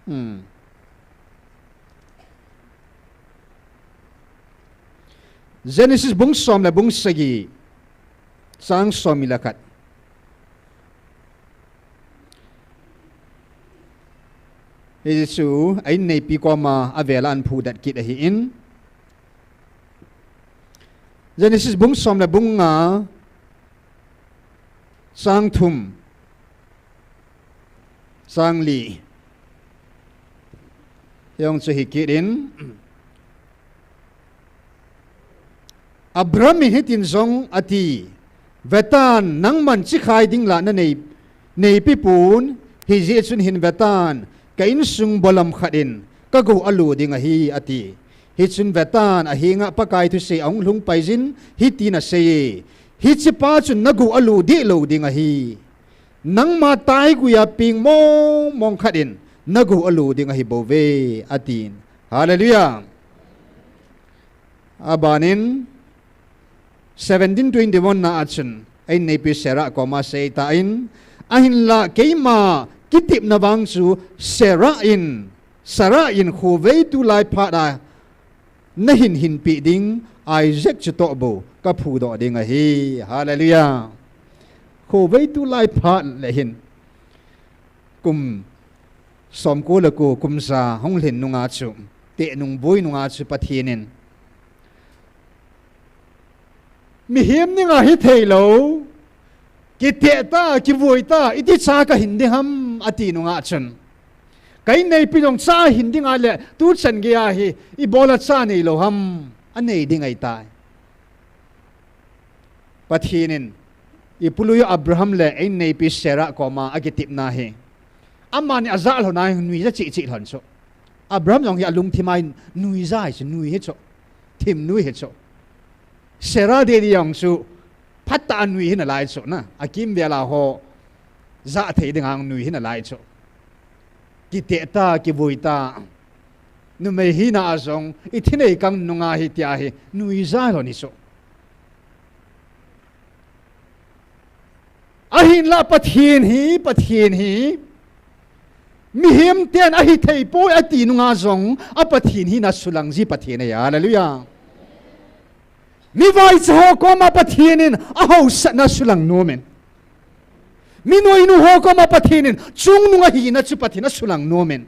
Hmm. Genesis bung som le bung sagi, chang som ni le khat. Hichu, a inneipi koma avel a ana phudet kit ahin. Genesis bung som le bung nga, chang thum, chang li. Hiche chu hi kit in. Abraham in hitin jong ati, Vetan, nangman chikhai ding lah na nei, neipi pon, hijeh chun hin vetan, ka insung bolam khat in, ka gou alu ding ahi, ati. Hichun vetan, ahenga Pakai thusei ahung lhung pai jin, hitin asei e, hichepa chun na gou alu deh lou ding ahi. Nangma taigui a peng mong mong khat in na gou alu ding ahi bouve, atin. Hallelujah. Abanin, seventeen twenty-one na a chun, a inneipi Sarah koma asei tan, ahinlah keima kitepna vang chu Sarah in, Sarah in khovei tulai phat a, na hin hinpeh ding Isaac chu toh bou ka phudoh ding ahi. Hallelujah. Khovei tulai phat le hin. Kum som ko le ko kum ja hung lhin nunga chu, teh nung boi nunga chu Pathen in, mihem dinga hithei lou, kiteh ta, kivui ta, iti cha kahin ding ham, ati nunga chun, ka inneipi jong cha ahin ding ahile, tuchan geiya hi, ibola cha neilou ham, anei ding ahitai. Pathen in, ipului u Abraham le a inneipi Sarah koma akitepna hi, amani ajah lhon a nui ja cheh cheh lhon chu. Abraham jong hi alungthim a nui ja hi chu, nui hi chu. Thim nui hi chu. Sarah didi jong chu, phatah a nui hi nalai chu na. Akimvel a ho, jah thei dinga nui hi nalai chu. Kiteh ta, kivui ta. Numei hina a jong, ithi nei kang nunga hi tia hi, nui ja lhon hi chu. Ahinlah Pathen hi, Pathen hi, mihem ten ahithei poi ati nunga jong, a Pathen hina sulang ji Pathen ahi, hallelujah. Mivaicha ho koma Pathen in ahaosatna sulang nom in. Minoinu ho koma Pathen in chungnung ahina chu Pathen asulang nom in.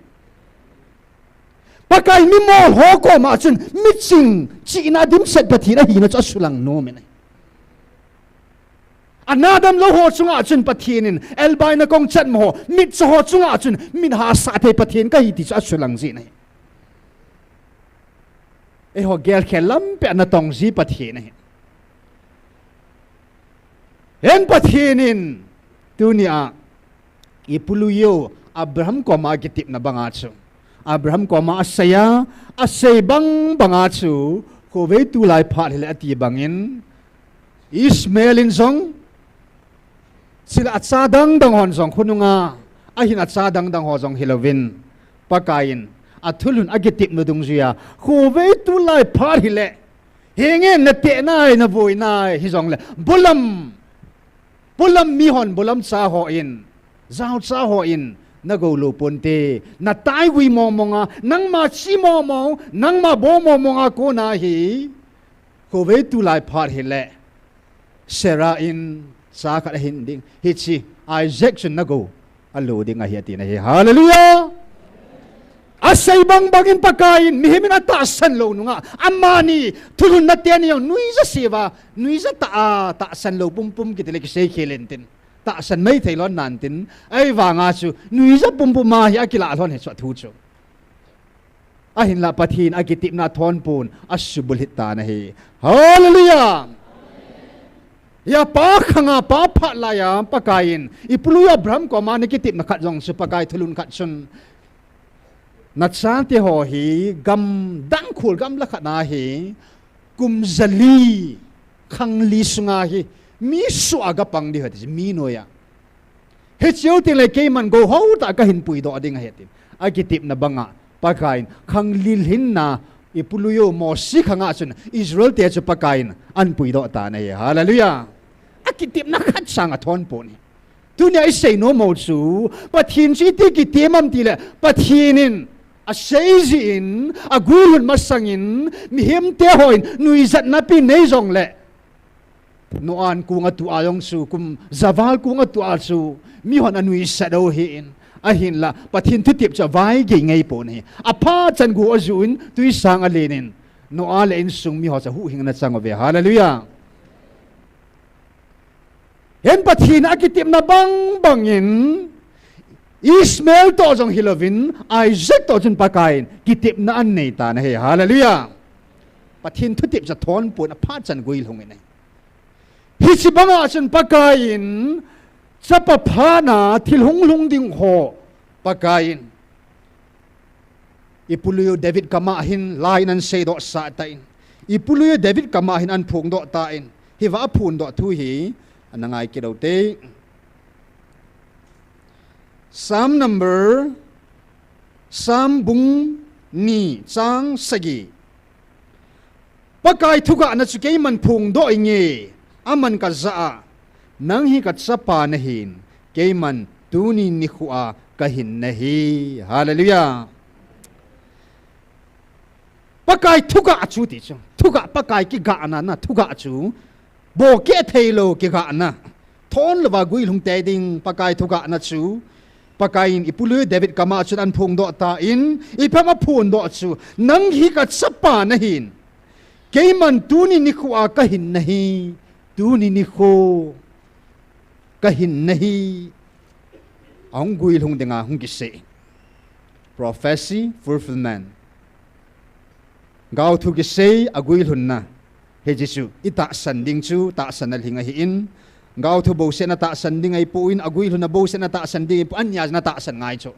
Pakai mimol ho koma chun miching chihna dimset Pathen ahina chu asulang nom in. Ana damlou ho chunga chun Pathen in elbaina kong chatmo ho, mitcho ho chunga chun mit hahsa thei Pathen kahi ti chu asulang jin ahi. Eiho gelkhel lampi a natong ji Pathen ahi. Hin Pathen in tunia ipului u Abraham koma akitepna banga chu, Abraham koma asei a, asei bang banga chu, khovei tulai phat hile ati bangin, Ishmael in jong, chule acha dang dang hon jong khonunga, ahin acha dang dang ho jong hilouvin, Pakai in athulhun akitepna dungjuiya, khovei tulai phat hile, henge nateh nai, navui nai hijongle, bolam, bolam mihon, bolam cha hon Jaocha hon nagou lou ponte, nataigui mong mong a, nangma chi mong mong, nangma bol mong mong a kona hi, khovei tulai phat hile, Sarah in cha khat ahin ding. Hiche Isaac chun nagou alou ding ahi atina ahi. Hallelujah! Asei bang bangin Pakaiyin, mihem in atahsan lou nunga, amani thulhunna teni jong nuija seuva, nuija tah a tahsan lou pumpum kiti le kisei khel intin. Tahsan mai thei lhon nantin, ahivanga chu nuija pumpum a hi akilah lhon ahi chu athu chu. Ahinlah Pathen akitepna athon pon, asubulhit tan ahi. Hallelujah! Hia pa khanga pa phat laiya Pakaiyin, ipu lui Abraham koma ana kitepna khat jong chu Pakai thulhun khat chun, nachate ho hi gamdang khol gamla khat na hi, kum jali, khang li sunga hi, mi soh a gapang ding ahi ati, mi noiya. Hiche jou tengle keiman gou hou tah kahin puidoh ding ahi atin. Akitepna banga, Pakaiyin, khang li lhinna, ipu lui u Mosi khanga chun, Israel te chu Pakaiyin, ahin puidoh tan ahi. Hallelujah! Akitepna khat sanga athon pon ahi. Tunia isei nom u chu, Pathen chu iti kitem ham tile, Pathen in, asei jeh in, aguilhun masangin, mihem te hon, nuijatna pi nei jongle, Noah in kong atuh a jong chu, kum javal kong atuh a chu, mihon anuisat u ahin, ahinlah, Pathen thutep chu avaigei ngai pon ahi. Aphat chan go ajuh in, twisang alen in, Noah le insung miho chu ahuhhing ana chang uve. Hallelujah! Hin Pathen akitepna bang bangin, Ishmael toh jong hilouvin, Isaac toh chun Pakaiyin, kitepna anei tan ahi. Hallelujah! Pathen thutep chu athon pon aphat chan guilhung in ahi. Hiche banga chun Pakaiyin, chapa phatna thil hung lhung ding ho, Pakaiyin, ipu lui u David kama hin, laiyin ahin seidoh sah tan. Ipu lui u David kama hin ahin phongdoh tan. Hiva aphondoh thu hi, ana ngai kit u hite. Psalm number, Psalm bung ni chang sagi. Pakai thugahna chu keiman phongdoh inge, aman kajah a, nang hi kachapa nahin, keiman tuni nikho a kahin nahi. Hallelujah. Pakai thugah chu ti chu. Thugah Pakai kigahna na thugah chu. Bohkeh theilou kigahna. Thon louva guilhung tei ding Pakai thugahna chu. Pakaiyin ipu lui David kama chun ahin phongdoh tan, ipi ham aphondoh chu. Nang hi kachapa nahin. Keiman tuni nikho a kahin nahi. Tuni nikho. Kahin nahi. Ahung guilhung dinga hung kisei. Prophecy fulfillment. Gaothu kisei aguilhunna. Hiche chu itahsan ding chu tahsan nalhing ahin. Gaothu bouseh na tahsan ding ahipon, aguilhunna bouseh na tahsan ding ahipon, ania chu natahsan ngai chu.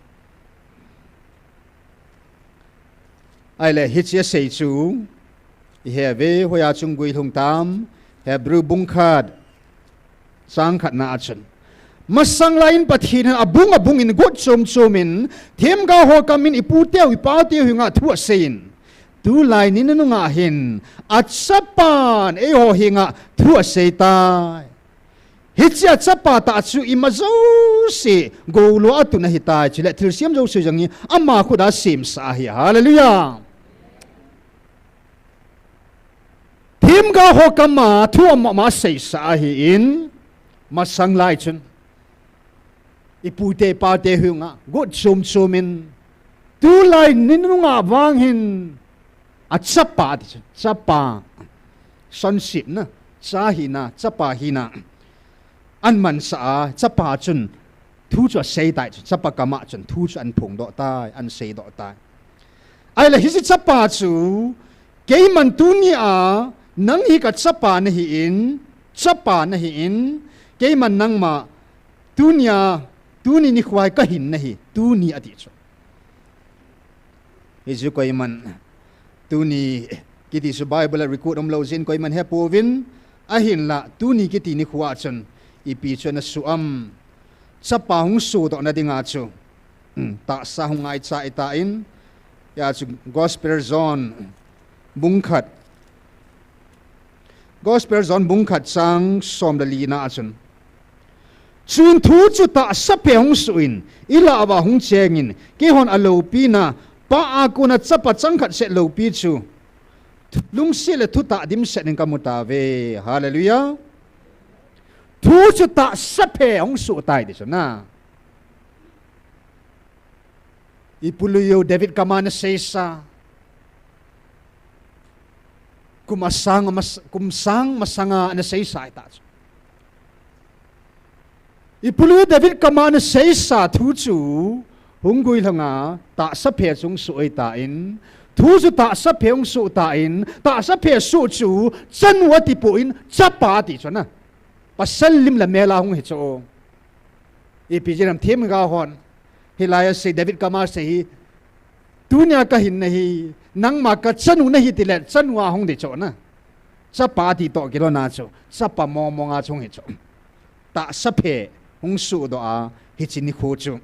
Ahile hiche asei chu, ihe uve, hoiya chun guilhung tam, Hebrew bung khat, chang khatna a chun. Masang laiyin Pathen in abung abungin got chom chomin, themgao ho kamin iputeu ipauteu henga thu aseiyin. Tulai ni nunung a hin, achapan eiho henga thu aseitai. Hiche achapa tah chu ima jouse, goulou a tun ahitai, chule thilsem jouse jong hi, ama khut a semsa ahi. Hallelujah. Themgao ho kama thu ama ama seisa ahin, masang lai chun. Ipute ipate henga, got chom chomin. Tulai ni nunga vang hin, achapa ti chu, chapa. Sonship na, cha hina, chapa hina. Ahin mansa a, chapa chun, thu chu aseitai chu, chapa kama chun, thu chu ahin phongdoh tai, ahin seidoh tai. Ahile hiche chapa chu, keiman tunia, nang hi kachapa nahin, chapa nahin, keiman nangma, tunia, tuni nikho a hi kahin nahi, tuni ati chu. Hichu koiman, tuni kiti chu Bible a record umlou jeh in koiman hepouvin, ahinlah, tuni kiti nikho a chun, ipi chu ana soh am, chapa hung sodoh na dinga chu, hmm, tahsa hung ngaicha itan, hia chu Gospel John, bung khat. Gospel John bung khat chang som le lina a chun. Chuin thu chu tahsa phe hung suh in, ilah uva hung chengin, keihon aloupina, Pa a kona chapa changkhat seh loupi chu, lungset le thutah dimset in kamu tauve. Hallelujah. Thu chu tahsa phe hung suh tai ti chu na. Ipului u David kama ana seisa. Kum asang, kum sang masanga ana seisa ahi ta chu. Ipului u David kama ana seisa thu chu hung guilhunga tahsa phe chu hung suh ahitan, thu chu tahsa phe hung suh tan, tahsa phe suh chu chanu atipon chapa ati chu na. Pasal lim le mel a hung hi chu. Ipi jeh ham themgao hon hilai a sei, David kama sei hi, tunia kahin nahi, nangma kachanu nahi tile chanu a hung ti chu na. Chapa ti toh kilhonna chu, chapa mongmong a chu hung hi chu. Tahsa phe hung suhdoh a hiche nikho chu.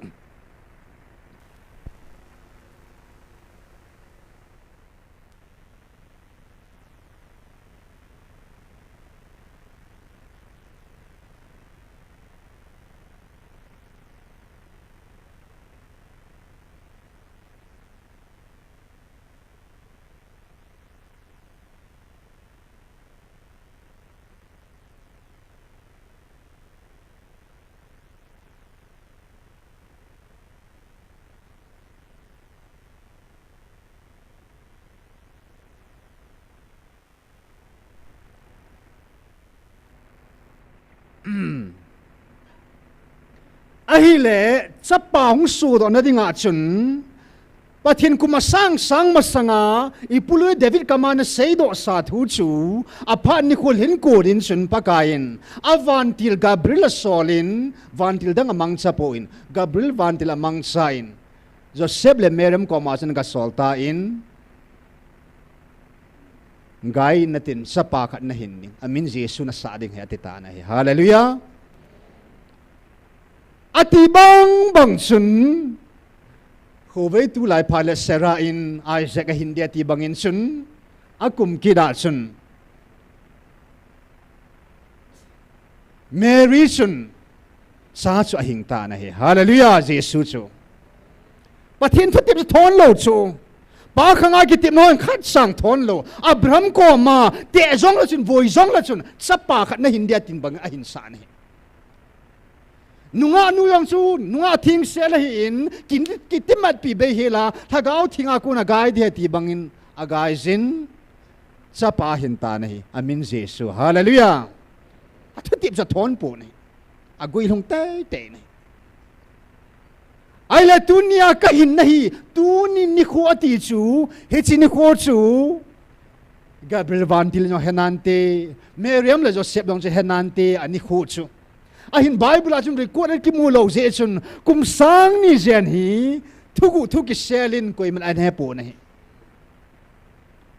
Ahile, chapa hung suhdohna dinga chun, Pathen kum asang sang masanga ipului u David kama ana seidohsa thu chu, aphat nikho lhin kon in chun Pakaiyin avantil Gabriel asolin, vantil dang amangcha pon, Gabriel vantil amangchan, Joseph le Mariam koma chun agasol tan, gai natin, chapa khat nahin ding, amin Jesu nasah ding ahi ati tan ahi. Hallelujah. Ati bang bang chun, khovei tulai phat le Sarah in Isaac ahin ding ati bangin chun, akum kit a chun, Mary chun cha chu ahing tan ahi. Hallelujah, Jesu chu. Pathen thutep chu thon lou chu. Pa khanga kitepna hon khat sang thon lou. Abraham koma teh jong lou chun, voi jong lou chun, chapa khat nahin ding atin bang ahin sah ahi. Nungah nu jong chu, nungah thengse la ahin, ki, kitimatpi bei hela, Lhagao Theng a kona gai ding ahi ti bangin, agaijin, chapa ahin tan ahi, amin Jesu. Hallelujah. Athutep chu athon pon ahi. Aguilhung teitei ahi. Ahile tunia kahin nahi, tuni nikho ati chu, hiche nikho chu, Gabriel vantil jong henante, Mariam le Joseph jong chu henante, anikho chu. Ahin Bible a chun record a kimu lou jeh chun, kum sang ni jen hi, thuguh thu kiselin koiman ahe pon ahi.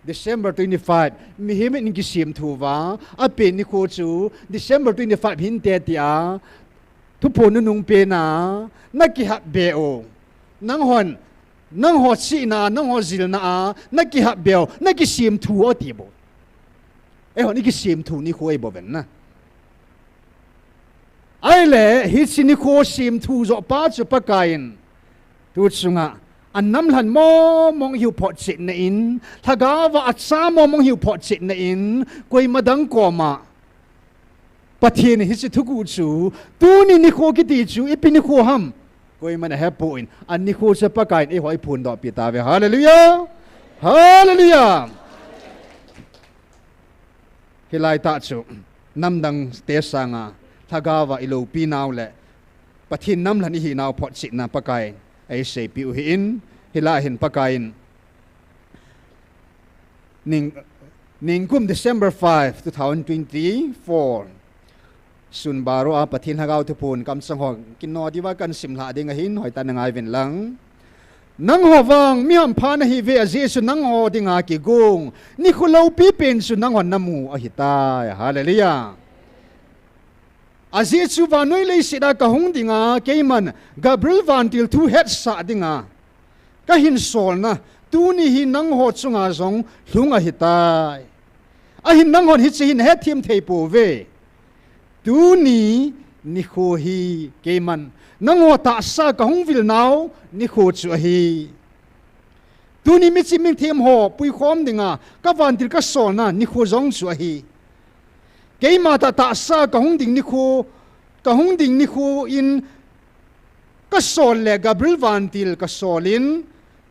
December twenty-five, mihem in kisem thu uva, apen nikho chu, December twenty-five hinte tia, thuphon nunung pena, nakihap be o. Nanghon, nangho chihna, nangho jilna a, nakihap be o, nakisem thu o ti bou. Eihon ikisem thu nikho ahi bou ven na. Ahile, hiche nikho sem thu joh pa chu Pakaiyin, tu chunga, anamlhan mongmong hiu photchetna in, Lhagao va acha mongmong hiu photchetna in, koima dang koma, Pathen in hiche thuguh chu, tuni nikho kiti chu, ipi nikho ham, koiman ahepon, anikho chu Pakaiyin eiho eiphondohpi tauve. Hallelujah! Hallelujah! Hilai tah chu, namdangte sanga, Lhagao va iloupi nau le, Pathen namlhan ihi nau photchetna Pakaiyin eiseipeh u ahin, hilai hin Pakaiyin, ning, ningkum December five, two thousand twenty-four, sun baro a Pathen Lhagao thuphon kamchang ho kino diuva kahin simlhah ding ahin, hoitah in nangai uvin lang. Nangho vang mi hampha nahiuve, ajeh chu nangho dinga kigong nikho loupi pen chu nanghon namu ahitai. Hallelujah. Ajeh chu vannoi leiset a kahung dinga, keiman Gabriel vantil thu hetsah dinga kahin solna, tuni hi nangho chunga jong lhung ahitai. Ahin nanghon hiche hi nahethem thei pouve. Tuni nikho hi keiman nangho tahsa kahung vil nau nikho chu ahi. Tuni michim mithem ho puikhom dinga ka vantil kasolna nikho jong chu ahi. Keima tah tahsa kahung ding nikho, kahung ding nikho in kasol le Gabriel vantil kasol in,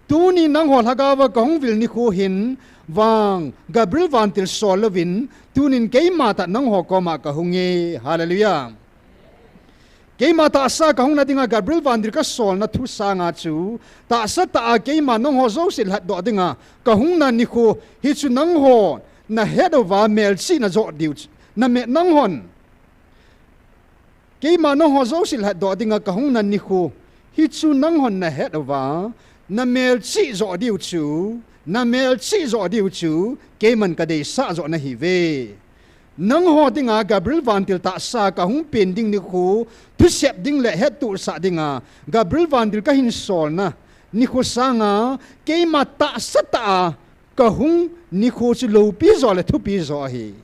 tuni nangho lhagao a kahung vil nikho hin vang Gabriel vantil sol louvin, tunin keima tah nangho koma kahung e. Hallelujah. Keima tahsa kahungna dinga Gabriel vantil kasolna thu sanga chu, tahsa tah a keima nangho jouse lhatdoh dinga kahungna nikho, hichu nangho nahet uva melchih najot diu chu, name-, nanghon keima nangho jouse lhatdoh dinga kahungna nikho, hichu nanghon nahet uva, namelchih jot diu chu, namelchih jot diu chu, keiman kadeisah jot nahiuve. Nangho dinga Gabriel vantil tahsa kahung pen ding nikho, thusep ding le hettohsah dinga Gabriel vantil kahin solna nikho sanga keima tahsa tah a kahung nikho chu loupi jo le thupi jo ahi.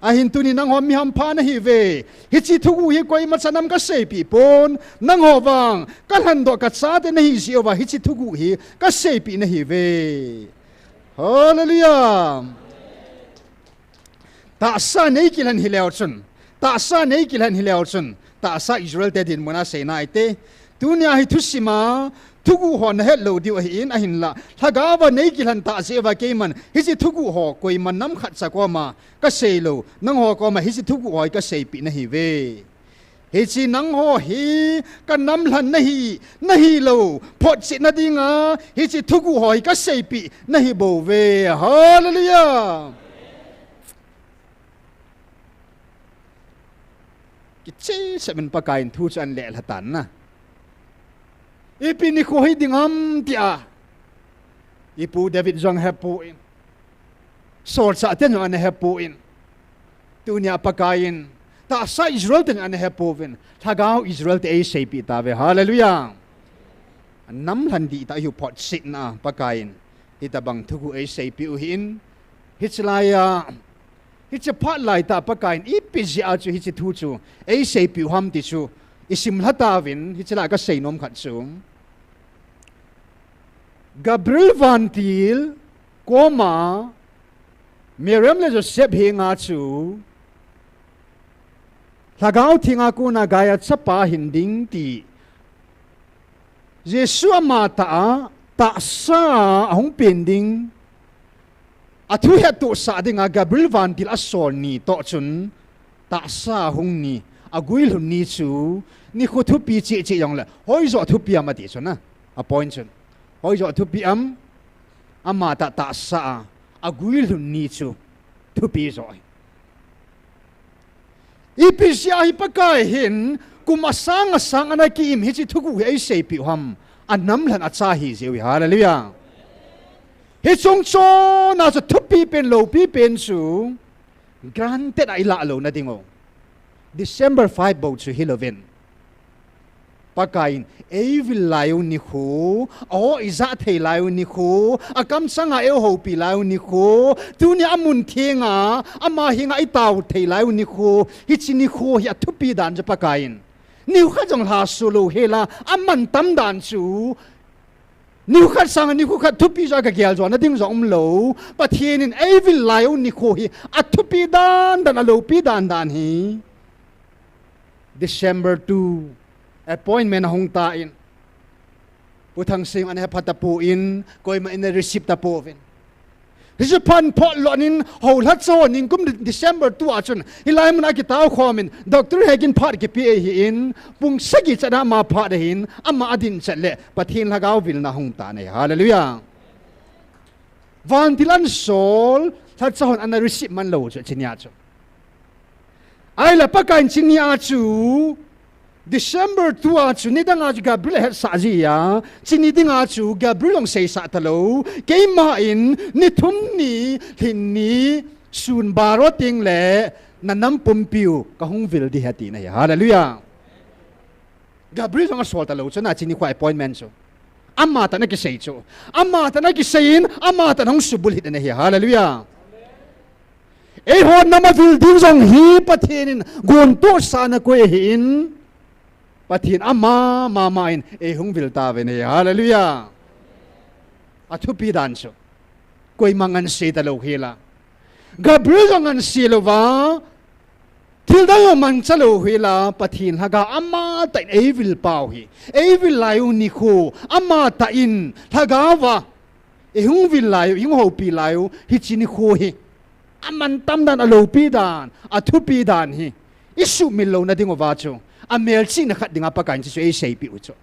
Ahin tuni nangho mi hampha nahiuve. Hiche thuguh hi koima chanam kaseipeh pon. Nangho vang kalhandoh kachate nahi jeh uva hiche thuguh hi kaseipeh nahiuve. Hallelujah. Tahsa neikilhen hileu chun, tahsa neikilhen hileu chun, tahsa Israel te dinmun a seina ahi te. Tunia hi thusim a thuguh ho nahet lou diu ahin, ahinla lhagao a neikilhen tah jeh uva keiman hiche thuguh ho koima nam khatcha koma kasei lou, nangho koma hiche thuguh ho hi kaseipeh nahiuve. Hiche nangho hi kanamlhen nahi, nahilou photchetna dinga hiche thuguh ho hi kaseipeh nahibouve. Hallelujah. Kichehsel in Pakaiyin thu chu ahin lelha tan na. Ipi nikho hiding ham tia ipu David jong ahepon, solchah ten jong anahepon, tunia Pakaiyin tahsa Israel ten anahepouvin, lhagao Israel te eiseipeh tauve. Hallelujah. Namlhen dihtah hiu photchetna Pakaiyin hitobang thuguh eiseipeh u ahin, hiche laiya, hiche phat laitah Pakaiyin ipi jeh a chu hiche thu chu eiseipeh u ham ti chu isimlha tauvin, hiche laiya kaseinom khat chu Gabriel vantil koma Miriam le Joseph henga chu Lhagao Thenga kona Gaia chapa hinding ti Jesu amatah a tahsa a ahung pen ding, athu hettohsah dinga Gabriel vantil asol ni toh chun tahsa ahung ni, aguilhun ni chu nikho thupi cheh cheh jongle hoijoh thupi ham ati chun a, apoint chun, hoijoh thupi ham, amatah tahsa a aguilhun ni chu thupi joh ahi. Ipi jeh a hi Pakai hin kum asang asang ana ki-im hiche thuguh hi eiseipeh u ham, anamlhen acha ahi jeh u hi. Hallelujah. Hiche chungchon a chu thupi pen loupi pen chu granted a ilah louna ding u, December five bou chu hilouvin, Pakaiyin eivil lai u nikho, a-o ijah thei lai u nikho, akamchanga eihoupi lai u nikho, tunia amun thenga ama henga itao thei lai u nikho, hiche nikho hi athupi dan chu Pakaiyin nikho khat jong lhaso louhela amantam dan chu, nikho khat sanga nikho khat thupi joh a kagel jona ding jong umlou, Pathen in eivil lai u nikho hi athupi dan dan, aloupi dan dan hi December two appointment ahung tan, Pu Thangsing ana hepha tapon, koima in ana receive tapouvin, hiche phat phot lhon in houlhacha ho ningkum December two a chun hilai mun a kitao khomin Doctor Hagin phat kipe ahin, pung sagi chan a ama phat ahin, ama adin chet le Pathen Lhagao vilna ahung tan ahi. Hallelujah. Vantil ana sol, lhacha hon ana receive man lou chu hiche nia chu. Ahile Pakaiyin hiche nia chu, December two a chu nidanga chu Gabriel ahetsah jeh a, hiche ni dinga chu Gabriel jong seisah talou, keiman ni thum ni, lhin ni, sun baro tengle nanam pumpiu kahung vil ding ahi atina ahi. Hallelujah. Gabriel jong asol talou chu na, hiche nikho appointment chu amatah ana kisei chu, amatah ana kisei in, amatah ana hung subulhit ana ahi. Hallelujah. Eiho nam a vil ding jong hi Pathen in gontohsahna koi ahin, Pathen ama mama in eihung vil tauve. Hallelujah. Athupi dan chu koima ngansei talou hela, Gabriel jong ngansei louva, thildang jong mangcha lou hela, Pathen Lhagao amatah in eivil pau hi, eivil lai u nikho, amatah in Lhagao va eihung vil lai u, eihung houpi lai u, hiche nikho hi amantam dan, aloupi dan, athupi dan hi isuhmil louna dinguva chu, amelchihna khat dinga Pakaiyin hiche chu eiseipeh u chu.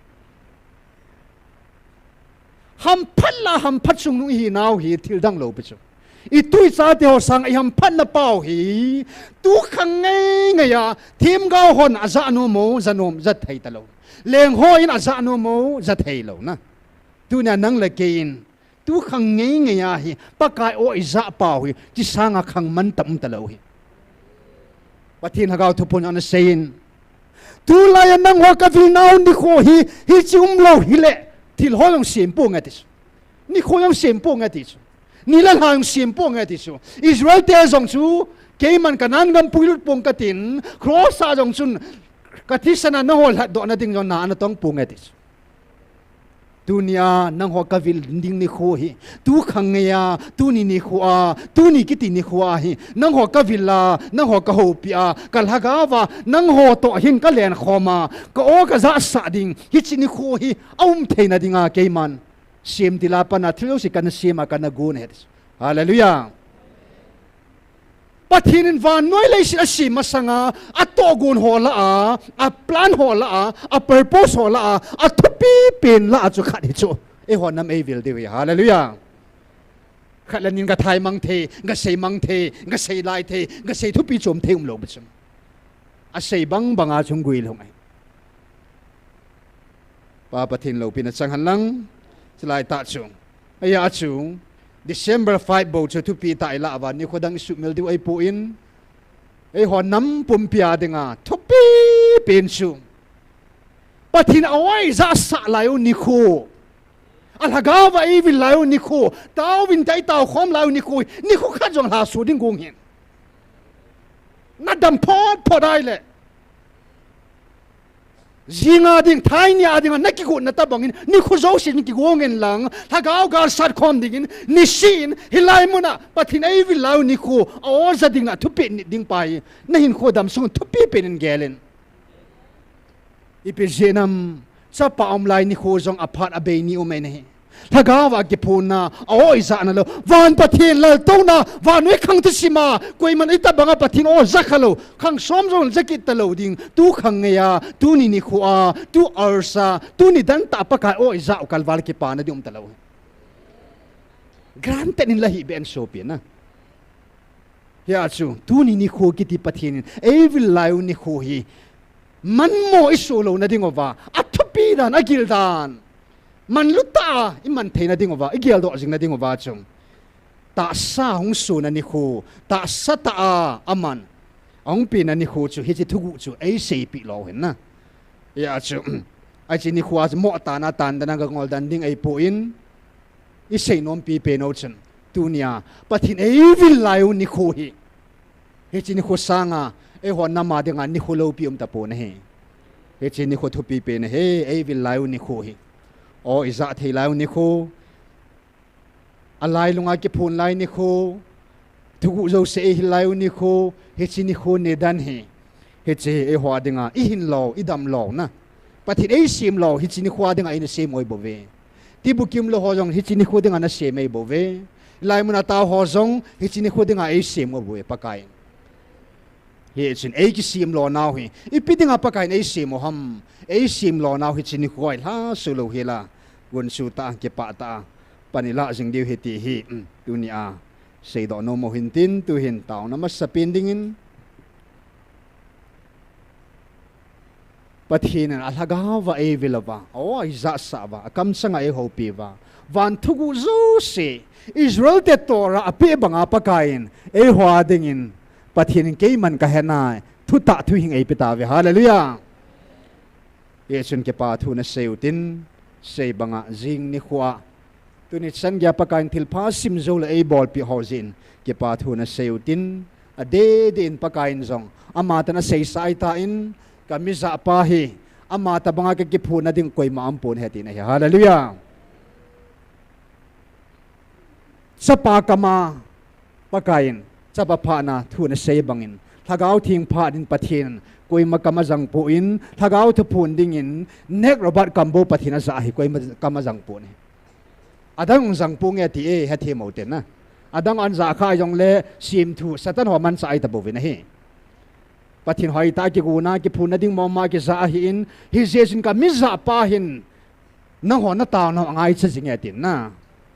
Hamphat la hamphat chungnung ihinau hi thildang lou pi chu. Itu ichate ho sanga ihamphatna pau hi, tukhang ngeingei a themgao hon ajah nom u, ja nom, ja thei talou. Lengho in ajah nom u, ja thei louna. Tunia nang le kei in tukhang ngeingei a hi Pakai aw ijah pau hi, hiche sanga khang mantam um talou hi. Pathen Lhagao Thuphon ana seiyin, tulaiya nangho kavilnau nikho hi, hiche umlou hile, thil ho jong sem ponge ati chu. Nikho jong sem ponge ati chu. Ni le lha jong sem ponge ati chu. Israel te jong chu, keiman Canaan gam puilut pong katin, cross a jong chun kathisan a nangho lhatdohna ding jong na ana tong ponge ati chu. Tunia nangho kavil ding nikho hi, tukhang ngeiya, tuni nikho a, tuni kiti nikho a hi nangho kavil a, nangho kahoupi a, ka Lhagao va nangho toh hin kalenkhom a, ka aw kajahsah ding, hiche nikho hi aum theina dinga keiman semtil a pat a thil jouse kana sem a kana gon ahi. Hallelujah. Pathen in vannoi leiset asem masanga, atohgon ho lah a, aplan ho lah a, apurpose ho lah a, athupi pen lah a chu khat hichu, eiho nam eivil diu hi. Hallelujah. Khat le ni in gathai mang thei, gasei mang thei, gasei lai thei, gasei thupi chom thei umlou pi chu, asei bang banga chung guilhung ahi. Pa Pathen loupina chang henlang, chulai tah chu, ahi a chu, December five bou chu thupi tah ilah uva nikho dang isuhmil diu ahipoi, eiho nam pumpia dinga thupi pen chu, Pathen aw ijahsah lai u nikho, a Lhagao va eivil lai u nikho, taovin tia itaokhom lai u nikho, nikho khat jong lhaso ding gong hin, nadam phot phot ahile, jinga ding, thai nia dinga nakigotna tobangin nikho jouse in kigong inlang, Lhagao galsat khom dingin, niseh in hilai muna Pathen eivil lai u nikho aw ja ding, na thupeh nit ding pa hi, nahinkho damsung thupi pen in gel in. Ipi jeh ham, chapa umlai nikho jong aphat abei ni um ahi. Lhagao va kiphonna, aw ijahna lou, van Pathen laltouna, vannoi khang thusim a koiman itobanga Pathen aw ja khalou, khang som jong ja kit talou ding, tukhang ngeiya, tuni nikho a, tu hour a, tuni dan tah a Pakai aw ijah u kalval kipana ding um talou. Granted in la hih beh in sopi na. Hia chu, tuni nikho kiti Pathen in eivil lai u nikho hi, manmo iso louna dinguva, athupi dan, agil dan, manlu tah a iman theina dinguva, igeldoh jingna dinguva chu, tahsa hung sona nikho, tahsa tah a aman ahung pena nikho chu, hiche thuguh chu eiseipeh lou hin na. Hia chu, hiche nikho a chu mohtan a tandan a gangol dan ding ahipoi, isei nompi pen u chun, tunia Pathen eivil lai u nikho hi, hiche nikho sanga eiho nam a dinga nikho loupi um tapon ahi. Hiche nikho thupi pen ahi, eivil lai u nikho hi, aw ijah thei lai u nikho, alailunga kiphon lai nikho, thuguh jouse eihil lai u nikho, hiche nikho nidan hi, hiche hi eiho a dinga ihin lou, idam louna, Pathen eisem lou hiche nikho a dinga eina sem u ahibouve. Tibukim lou ho jong hiche nikho dinga nasem ahibouve. Hilai muna tao ho jong hiche nikho dinga eisem u ahibouve Pakaiyin. Hichun eikisem lonau hi ipi dinga Pakaiyin eisem u ham, eisem lonau hiche nikho a ilhaso lou hela, gunchu tah a, kipah tah a pan ilah jing diu ahi ti hi, tunia seidoh nom u hintin, tuhin taona masapen dingin, Pathen in a Lhagao va eivil uva, aw ijahsah uva, akamchanga eihoupi uva, van thuguh jouse Israel te Torah apeh banga Pakaiyin eiho a dingin, Pathen in keiman kahenai thutah thuhing eipe tauve. Hallelujah. Hichun kipa thu nasei utin, sei banga jing nikho a, tuni chan geiya Pakaiyin thilpha sim jou le eibolpeh ho jeh in kipa thu nasei utin, Adeh deh in Pakai in jong ama tah in asei sah ahitan, ka mijah pa hi ama tah banga ka kiphun na ding koima aumpon ahi ati na hi. Hallelujah. Chapa kama Pakai in chapa phatna thu ana sei bangin, Lhagao Theng phat in Pathen in koima kam ajang poi, Lhagao thu phun dingin Nat Roberts kam bou Pathen in ajah ahi, koima kam ajang poi. Adang jang ponge ti e, hethem u hite na. Adang ana jah kha jongle semthu Satan ho manchah ahi tabouvin ahi. Pathen hoitah a kigona, kiphun na ding mama kijah ahin, hijeh chun ka mijah pa hin nangho na taona u angaicha jinge atin na.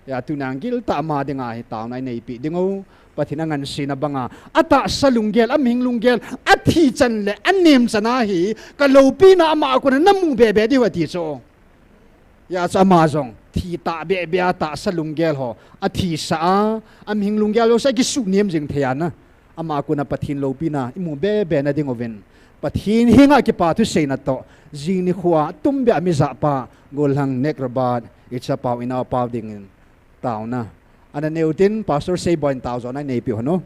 Hia tunia giltah ama dinga hi taona ineipi diu, Pathen in angansena banga, atahsa lunggel, amihing lunggel, athi chan le anem chan a hi, ka loupina ama a kona namu bebe diu ati chu. Hia chu ama jong thi tahbeh beh a tahsa lunggel ho athi sah a, amihing lunggel jouse akisuh nem jing thei a na. Ama a kona Pathen loupina imu bebe na diuvin, Pathen henga kipa thuseina toh, jing nikho a tum beh a mijah pa, gollhang Nat Roberts, ichapau inaopau dingin taona ana nei utin, Pastor Seiboi in taojouna ineipi u hite.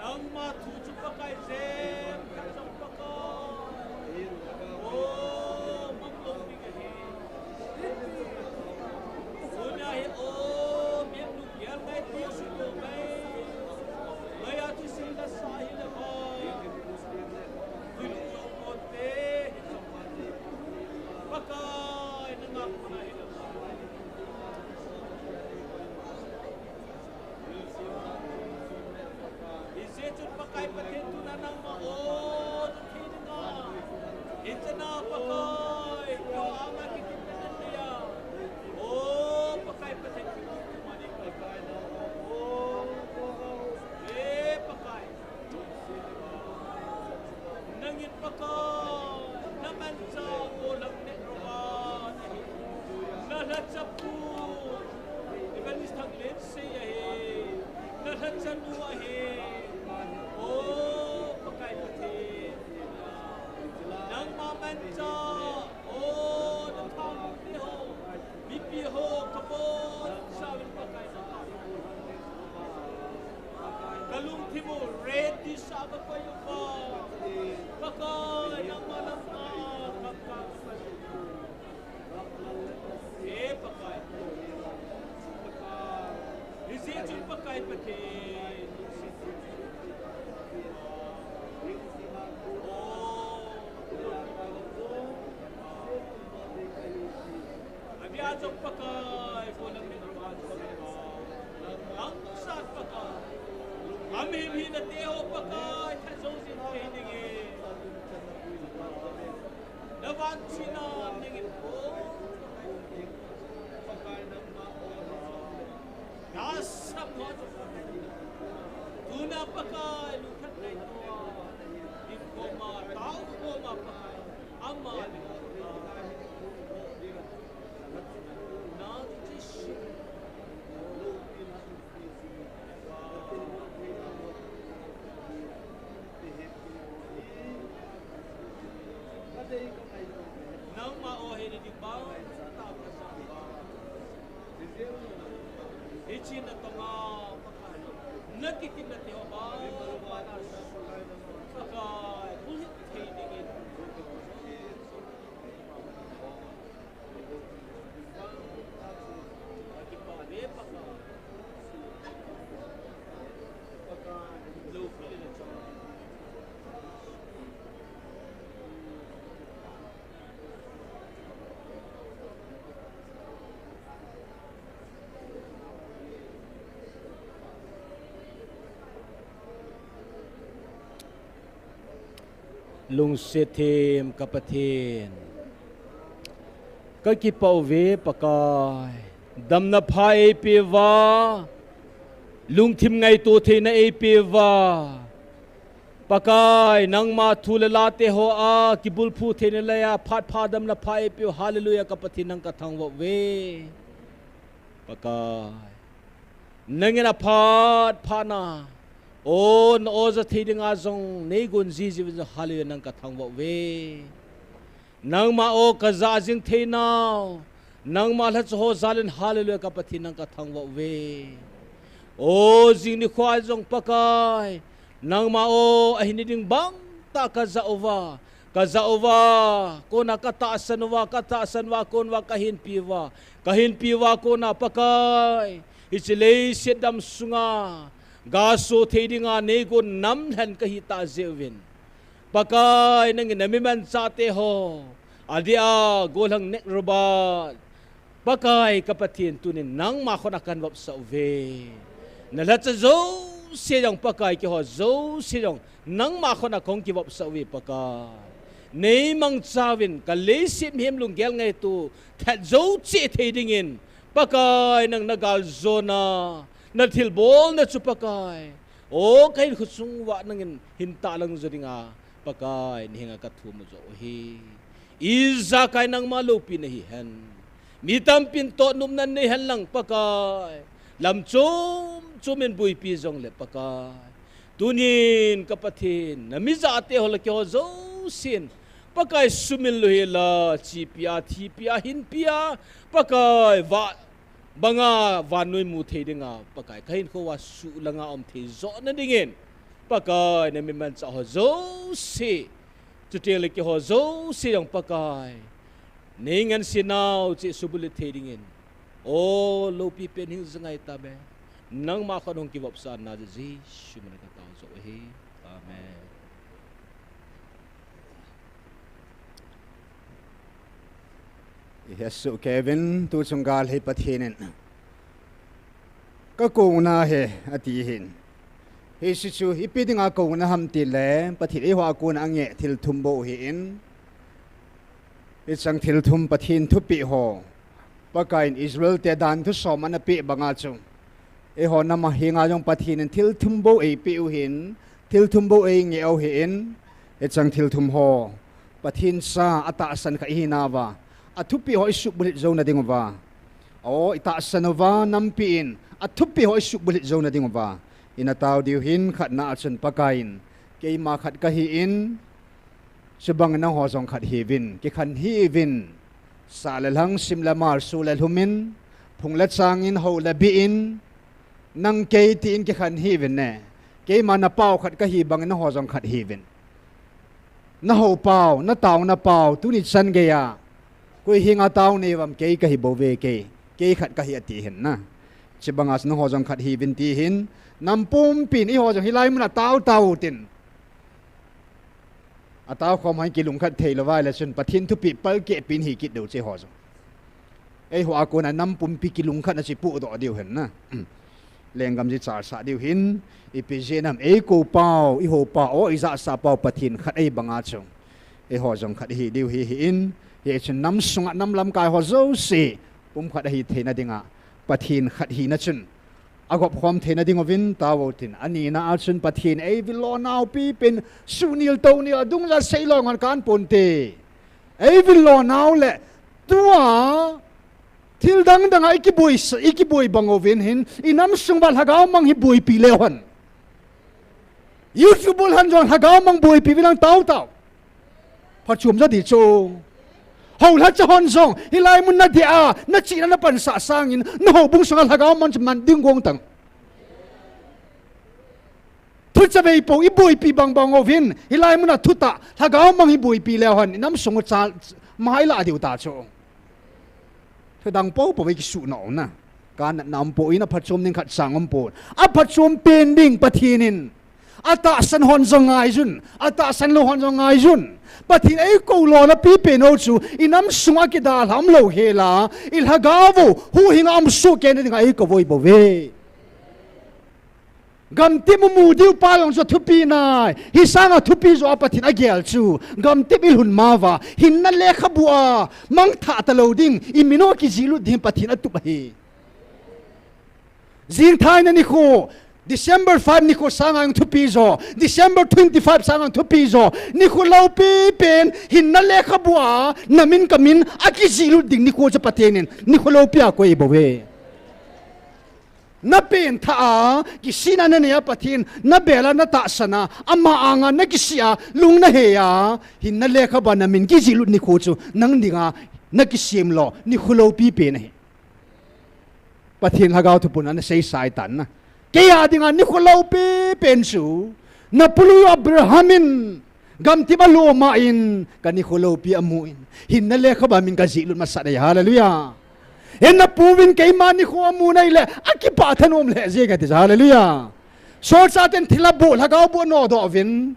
Nangma thu chu Pakai jem khat jong Pakai. O, mang lou ding ahi. Tunia hi o, mi lunggel ngai ti su lou mai. Maya thu sei la sa hi la ba. Hui lung jong ponte. Pakai nangma kona hi la ba. Hijeh chun Pakai Pathen tuna nangma o, tu thei dinga. Hichana Pakai, keiho anga kitin na nan nei a. O, Pakai Pathen, keiho tu mani Pakai na o. E Pakai. Nangin Pakai, na manchah gollhang Nat Roberts ahi. Na lhachapu, Evangelist Thanglen sei ahi. Na lhachanu ahi. O, Pakai Pathen. Nangma manchah, o, na thangte ho. Mipi ho kabonchauvin Pakai na. Kalungthim u ready sa kakoi uva. Pakai nangma lam'a kamkam. He Pakai. Hijeh chun Pakai Pathen. O. Abia jong Pakai, gollhang Nat Roberts Pakai. Angsat Pakai. Amihem hina te ho Pakai, tha jong jin te ding e. Na vanchina nangin ko. Pakai nangma o. Na sap ho jong Pakai. Tuna Pakai, lukhat nai tua. Ding koma, tao koma Pakai. Ama. Nangma o hei ni ding bang, ta pa sa. Hichi na tonga, na kiti na te ho ba, pa na sa. Pakai, kung hit thei ding in. Lungset them ka Pathen, ka kipah uve Pakai. Damna pha eipeuva, lungthim ngaito theina eipeuva, Pakai, nangma thu le late hoa kibulphu theina leiya phat pha damna pha eipeu, hallelujah, ka Pathen nang ka thangvah uve. Pakai, nangin aphat phat na, o, na o ja thei dinga jong neigon jiji uvin jong, hallelujah, nang ka thangvah uve. Nangma o ka ja jing theinau, nangma lhacha ho jal in, hallelujah, ka Pathen nang ka thangvah uve. O, jing nikho a jong Pakai, nangma o ahin ding bang tah ka ja uva, ka ja uva, kona ka tahsan uva, ka tahsan uva, kon uva ka hinpi uva, ka hinpi uva, kona Pakai, hiche leiset dam sunga gaso thei dinga neigon nam lhen ka hita jeh uvin, Pakai, nangin na mi manchate ho, adeh a gollhang Nat Roberts, Pakai ka Pathen, tunin nangma khut a kan vopsah uve. Na lhacha jouse jong Pakai, keiho jouse jong nangma khut a kong kivopsah uve Pakai. Nei mangcha uvin, ka leiset mihem lunggel ngaito that jou cheh thei dingin, Pakai, nang na galjona, na thilbolna chu Pakai, o, ka hinkho chung uva nangin hin tahlang jo dinga Pakai, na henga ka thum u joh u ahi. Ijakai nangma loupina hihen, mi tampin toh nopna nei hen lang Pakai, lam chom chom in buipi jongle Pakai, tunin ka Pathen, na mi jate ho le keiho jousen, Pakai, sumil lou hela, chepi a, thipi a, hinpi a, Pakai, vah banga vannoi mu thei dinga Pakai, ka hinkho uva suh langa um thei joh na dingin, Pakai, na mi manchah ho jouse, chuteng le keiho jouse jong Pakai, nei ngansena u cheh subulhit thei dingin, o, loupi pen hing ja ngai tauve. Nangma khut hung kivopsah na, Jesu min a ka tao joh u ahi. Amen. Ihet soh kei uvin, tuchung gal hi Pathen in, ka kouna ahi, ati ahin. Hiche chu ipi dinga kouna ham tile, Pathen eiho a kona angeh thil thum bou ahin. Hicheng thil thum Pathen thupeh ho, Pakai in Israel te dan thusom ana peh banga chu, eiho nam a henga jong Pathen in thil thum bou eipeh u ahin, thil thum bou eingeh u ahin. Hicheng thil thum ho, Pathen cha atahsan khat ihinauva, athupeh ho isuhbulhit jou na dinguva, o, itahsan uva nampi in athupeh ho isuhbulhit jou na dinguva ina tao diu ahin. Khatna a chun Pakai in, keima khat kahin, chubangin nangho jong khat hiuvin, kikhen hih uvin. Sah le lhang, sim le mal, su le lhum in, phung le chang in, hou le bih in, nang kei tin kikhen hih uvin ne. Keima napao khat kahi bangin nangho jong khat hiuvin. Nahou pau, nataona pau, tuni chan geiya koi henga tao nei uvam? Kei kahi bouve, kei, kei khat kahi, ati ahin na. Chubanga chu nangho jong khat hiuvin ti ahin. Nam pumpin eiho jong hilai muna tao tao utin, ataokhom hon kilungkhat thei lou vai le chun Pathen thupeh palkeh pen hi kit diu chu eiho jong. Eiho a kona nam pumpi kilungkhatna chu ipohdoh diu ahin na. Lenggam chu ichalsah diu ahin, ipi jeh ham, eikou pau, ihou pau, o, ijahsah pau Pathen khat ahi banga chu, eiho jong khat ihi diu ahi, ahin. Hichun nam sunga nam lamkai ho jouse pumkhat ahi theina dinga, Pathen khat hina chun agop khom theina dinguvin tao utin. Anina a chun Pathen eivil lonau pipen, suhnil tounil, adung jat seilou ngan kan ponte. Eivil lonau le tua thil dang danga ikiboi, ikiboi bang uvin hin, inam sung uva lhagao mang hi boipi leu hen. YouTube bol hen jong lhagao mang boipi uvin lang tao tao. Phachom ja di chu. Houlhacha hon jong hilai mun nadei a, nachihna napansah sangin, nahoubung sunga lhagao mang chu man ding gong tan. Thucha veipou iboipi bang bang uvin, hilai muna thutah lhagao mang hi boipi leu hen, inam sung u cha mai lah diu ta chu. Thudang poupou ve kisuh nau na. Kanatna umpoi, aphatchom ding khat sang umpoi. Aphatchom pen ding Pathen in atahsan hon jong ngaiyun, atahsan lou hon jong ngaiyun. Pathen eikou lona pipen ho chu inam sunga kidalha umlou hela, ilhagao u huhhinga umsoh kei na dinga eikou u ahibouve. Gamtep mu diu pa jong chu thupi nai. Hi sanga thupi jo a Pathen agel chu. Gamtep ilhun mauva. Hinna lekhabu a mangthah talou ding. Imin u akijihlut ding Pathen atup ahi. Jingthai na nikho, December five nikho sanga jong thupi jo, December twenty-five sanga jong thupi jo, nikho loupi pen, hinna lekhabu a, namin kamin, akijihlut ding nikho chu Pathen in, nikho loupi a koi bou ve. Na penthah a, kisihna nanei a Pathen, na bel a na tahsan a, ama anga na kisih a, lung na hei a, hinna lekhabu a namin kijihlut nikho chu, nang dinga, na kisem lo, nikho loupi pen ahi. Pathen Lhagao thupuna ana seisa ahitan na. Kei a dinga nikho loupi pen chu, na pulu Abraham in gamtep a lom a in, ka nikho loupi amun, hinna lekhabu a min kajihlut masat ahi, hallelujah. Hin na pu vin keima nikho amun ahile, akipah thanom lheh jeng e ti chu, hallelujah. Solchah ten thilha bu, Lhagao bu anodoh uvin,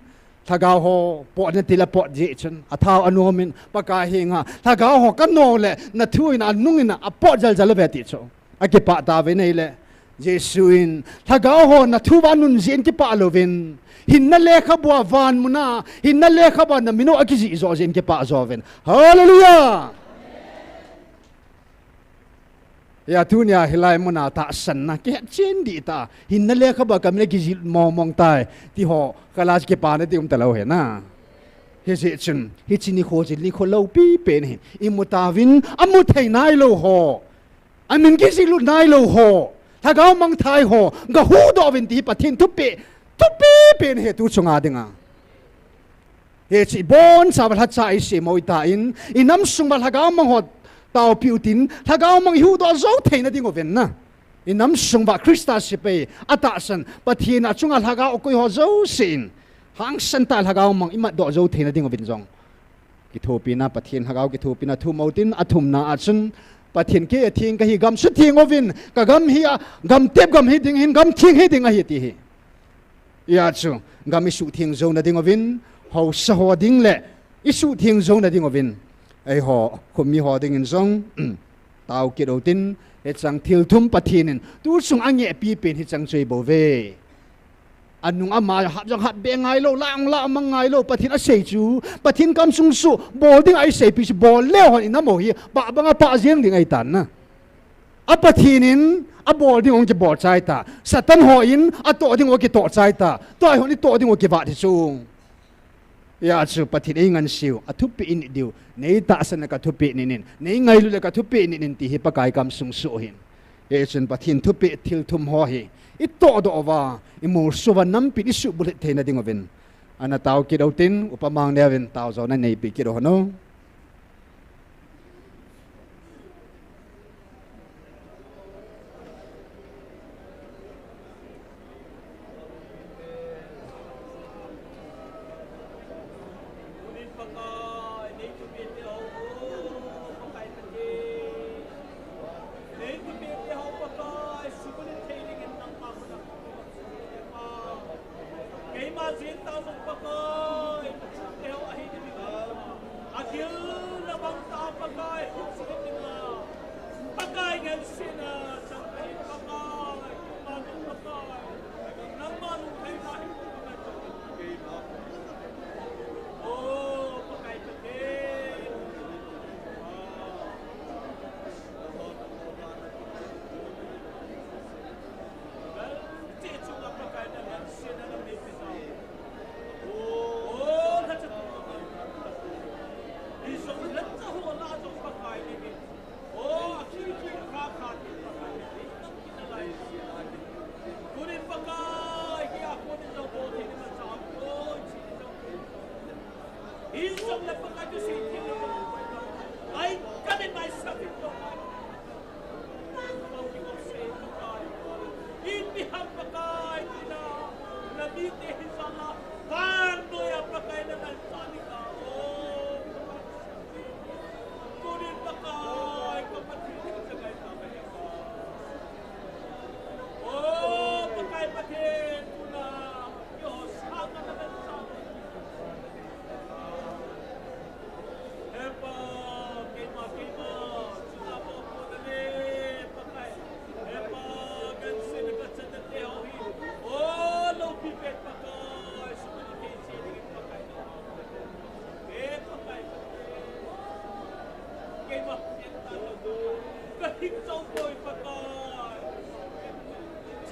Lhagao ho potna thilha pot jeh chun, athao anom in, Pakai henga, Lhagao ho kano le, na thu in, anung in, apot jaljal uve ti chu. Akipah tauvin ahile, Jesu in, Lhagao ho na thu uva anun jeh in kipah louvin, hinna lekhabu a van muna, hinna lekhabu a namin u akijih jo jeh in kipah jo uvin. Hallelujah! Hia tunia hilai muna tahsanna, kihetchen dihtah, hinna lekhabu a kamin a kijih mongmong tai, ti ho, kala kipana ti um talou ahi na. Hijeh chun, hiche nikho chu nikho loupi pen ahi, imu tauvin, amu thei nailou ho, amin kijihlut nailou ho, Lhagao mangthah ho, gahuhdoh uvin ti hi Pathen thupeh, thupeh pen ahi tu chunga dinga. Hiche ibonchauva lhacha isem u ahitan, inam sung uva Lhagao mang ho taopiu hitin, Lhagao mang ihuhdoh jou theina diuvin na. Inam sung uva Christa sepai, atahsan, Pathen a chunga Lhagao akoi ho jousen, hangsan tah Lhagao mang imatdoh jou theina diuvin jong. Kithopina, Pathen Lhagao kithopina thum u hitin, athumna a chun, Pathen kei atheng kahi, gam sutheng uvin, ka gam hi a, gamtep gam hiding ahin, gam theng hiding ahi ti hi. Hia chu, gam isuhtheng jouna diuvin, haosa ho ding le, isuhtheng jouna diuvin. Eiho, khommi ho dingin jong, tao kit u hitin, hicheng thil thum Pathen in, tu chung angehpi pen hicheng chu ahi bou ve. Anung ama hat jong hat be ngailou, lah jong lah mang ngailou, Pathen asei chu, Pathen kamsung chu, bol ding a iseipi chu, bol leu hen inam u hi, pah banga pah jeng ding ahitan na. A Pathen in, abol ding u kibol chai ta. Satan hon, atoh ding u kitoh chai ta. Tua hon itoh ding u kivat hi chu. Hia chu Pathen eingansei u, athupeh init diu. Nei tahsan le kathupeh init in. Nei ngailut le kathupeh init in ti hi Pakai kamsung soh ahin. Hichun Pathen thupeh thil thum ho hi. Itohdoh uva, imolso uva nampi in isuhbulhit theina diuvin. Ana tao kit u hitin, upa mang neuvin, tao jona neipe kit u hon o. Keima jeng tah jong Pakai, nachate ho ahi ding ahi. Agilna bang tah Pakai, hung sung ding a. Pakai ngansena chang ahi Pakai, keima jong Pakai. Nangma lunglhaina hi Pakai. O Pakai Pathen.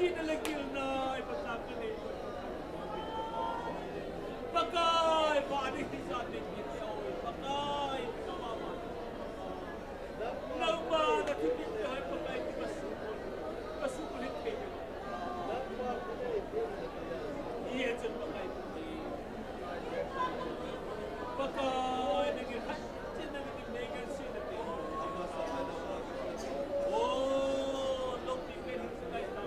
Ina le gilna i patna ka nei. Pakai, ba ni ki sa ni ki sa oi. Pakai, ka ba ba. Nangma na thupi te hai Pakai ki ka su. Ka su ko le te. Ye chen Pakai. Pakai, na ki hai. Chen na ki nei ka si na te. Oh, lo ki ke ni sa kai ta.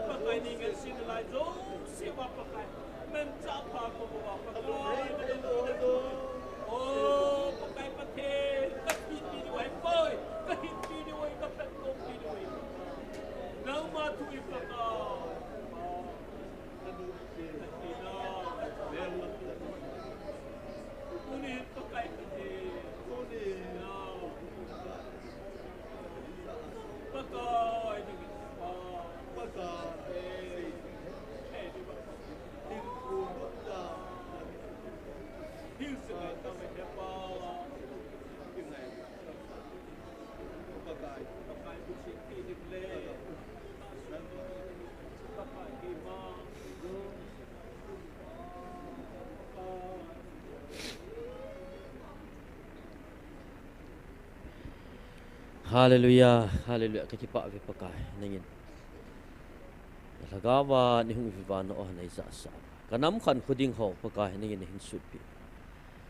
Pakai ni ngan sin lai jo, si wa Pakai. Nang cha pha ko wa Pakai. Oh, Pakai Pathen, ka thi ti ni wai poi, ka hin ti ni wai, ka pet ko ti ni wai. Nangma thu i Pakai. Hallelujah, hallelujah. Ka kipah ve Pakai, nangin. Lhagao va nei hung viva na o nei ja sa. Ka nam khankho ding ho Pakai, nangin nei hin sutpi.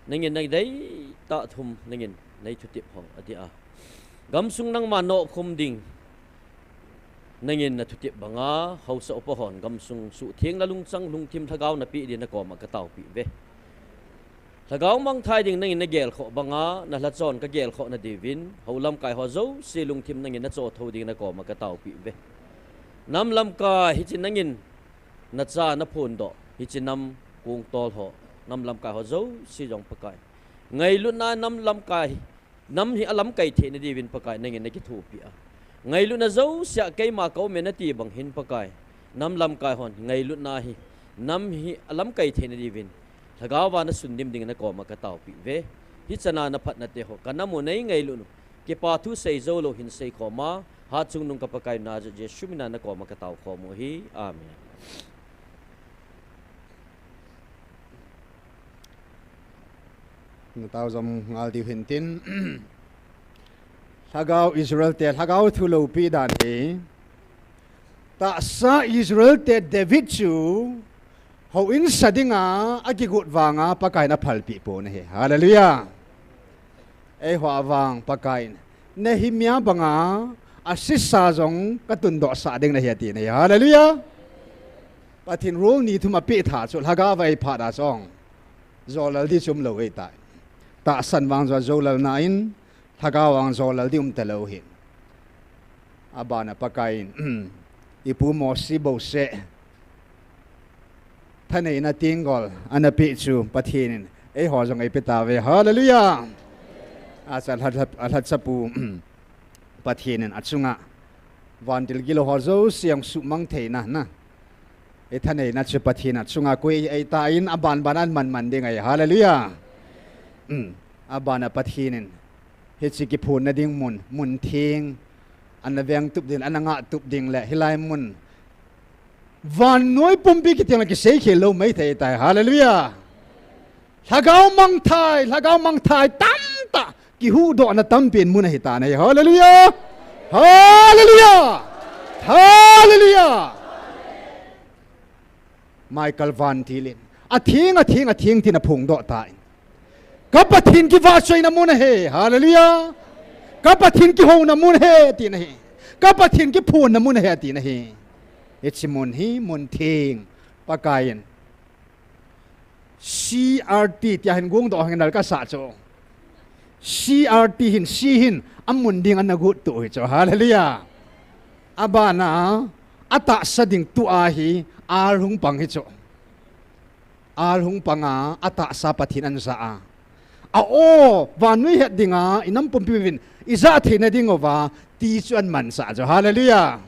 Nangin nei dei ta thum, nangin nei thutep ho, a dia. Gamsung nangma nokhum ding. Nangin na thutep banga, haosa upa hon, gamsung suhtheng na lungchang lungthim lhagao na pe din na koma ka taopi ve. Lhagao mangthai ding nangin na gelkhoh banga, na lhachon ka gelkhoh na diuvin, hou lamkai ho jouse lungthim nangin na chotho ding na koma ka taopi ve. Nam lamkai hichi nangin na cha na phondoh, hichi nam kong tol ho, nam lamkai ho jouse jong Pakai. Ngailutna nam lamkai, nam hi a lamkai theina diuvin Pakai nangin na kithopi a. Ngailutna jousea keima ka um e na ti bang hin Pakai. Nam lamkai hon, ngailutna hi, nam hi a lamkai theina diuvin. Lhagao va na sundim ding na koma ka taopi ve. Hichana na phatna te ho, ka nam u nei ngailut u. Kipa thu sei jou lou hin sei khoma, hatchungnung ka Pakai na Jesu mina na koma ka tao khom u hi. Amen. Na tao jom ngal diu hin tin. Lhagao Israel te, lhagao thu loupi dan hi. Tahsa Israel te David chu, houin sa dinga, a kigot vanga, Pakai in a phalpeh pon ahi. Hallelujah. Eiho a vang Pakai in, Nehemiah banga, a sisa jong ka tundoh sah ding nahi ati nahi. Hallelujah. Pathen rule ni thum a peh tha chu, lhagao va ei phat a jong. Jolal di chu um lou ei tai. Tahsan vang chu a jolal na in, lhagao vang jolal di um talou hin. A bana Pakai in, i pu Mosi bouseh. Thaneina tenggol, ana peh chu Pathen in, eiho jong ei pe tauve. Hallelujah. A cha lhat, a lhat cha pu, Pathen in a chunga. Vantil gilou ho jouse jong suhmang theina, na. Ithaneina chu Pathen a chunga koi ahitan, abanban a aman man ding ahi. Hallelujah. Um, abana Pathen in hiche kiphonna ding mun, mun theng, ana vengtup ding, ana ngahtup ding le, hilai mun vannoi pumpi kiti le kiseikhel lou maithei tai. Hallelujah. Lhagao mangthai, lhagao mangthai tamtah kihuhdohna tampen mun ahitan ahi. Hallelujah. Hallelujah. Hallelujah. Michael Vantil in, "Atheng, atheng, atheng," tin aphongdoh tan. "Ka Pathen kivahchoina mun ahi." Hallelujah. "Ka Pathen kihouna mun ahi," atin ahi. "Ka Pathen kiphonna mun ahi," atin ahi. Hiche mun hi mun theng, Pakai in C R T tia hin gongdoh hang nal kasah chu. C R T hin, C hin, amun ding ana gottoh hi chu. Hallelujah. Abana, atahsa ding tua hi, R hung pang hi chu. R hung panga, atahsa Pathen anjah a. A O, vannoi het dinga, inam pumpi uvin, ijah theina diuva, T chu ahin mansah chu. Hallelujah.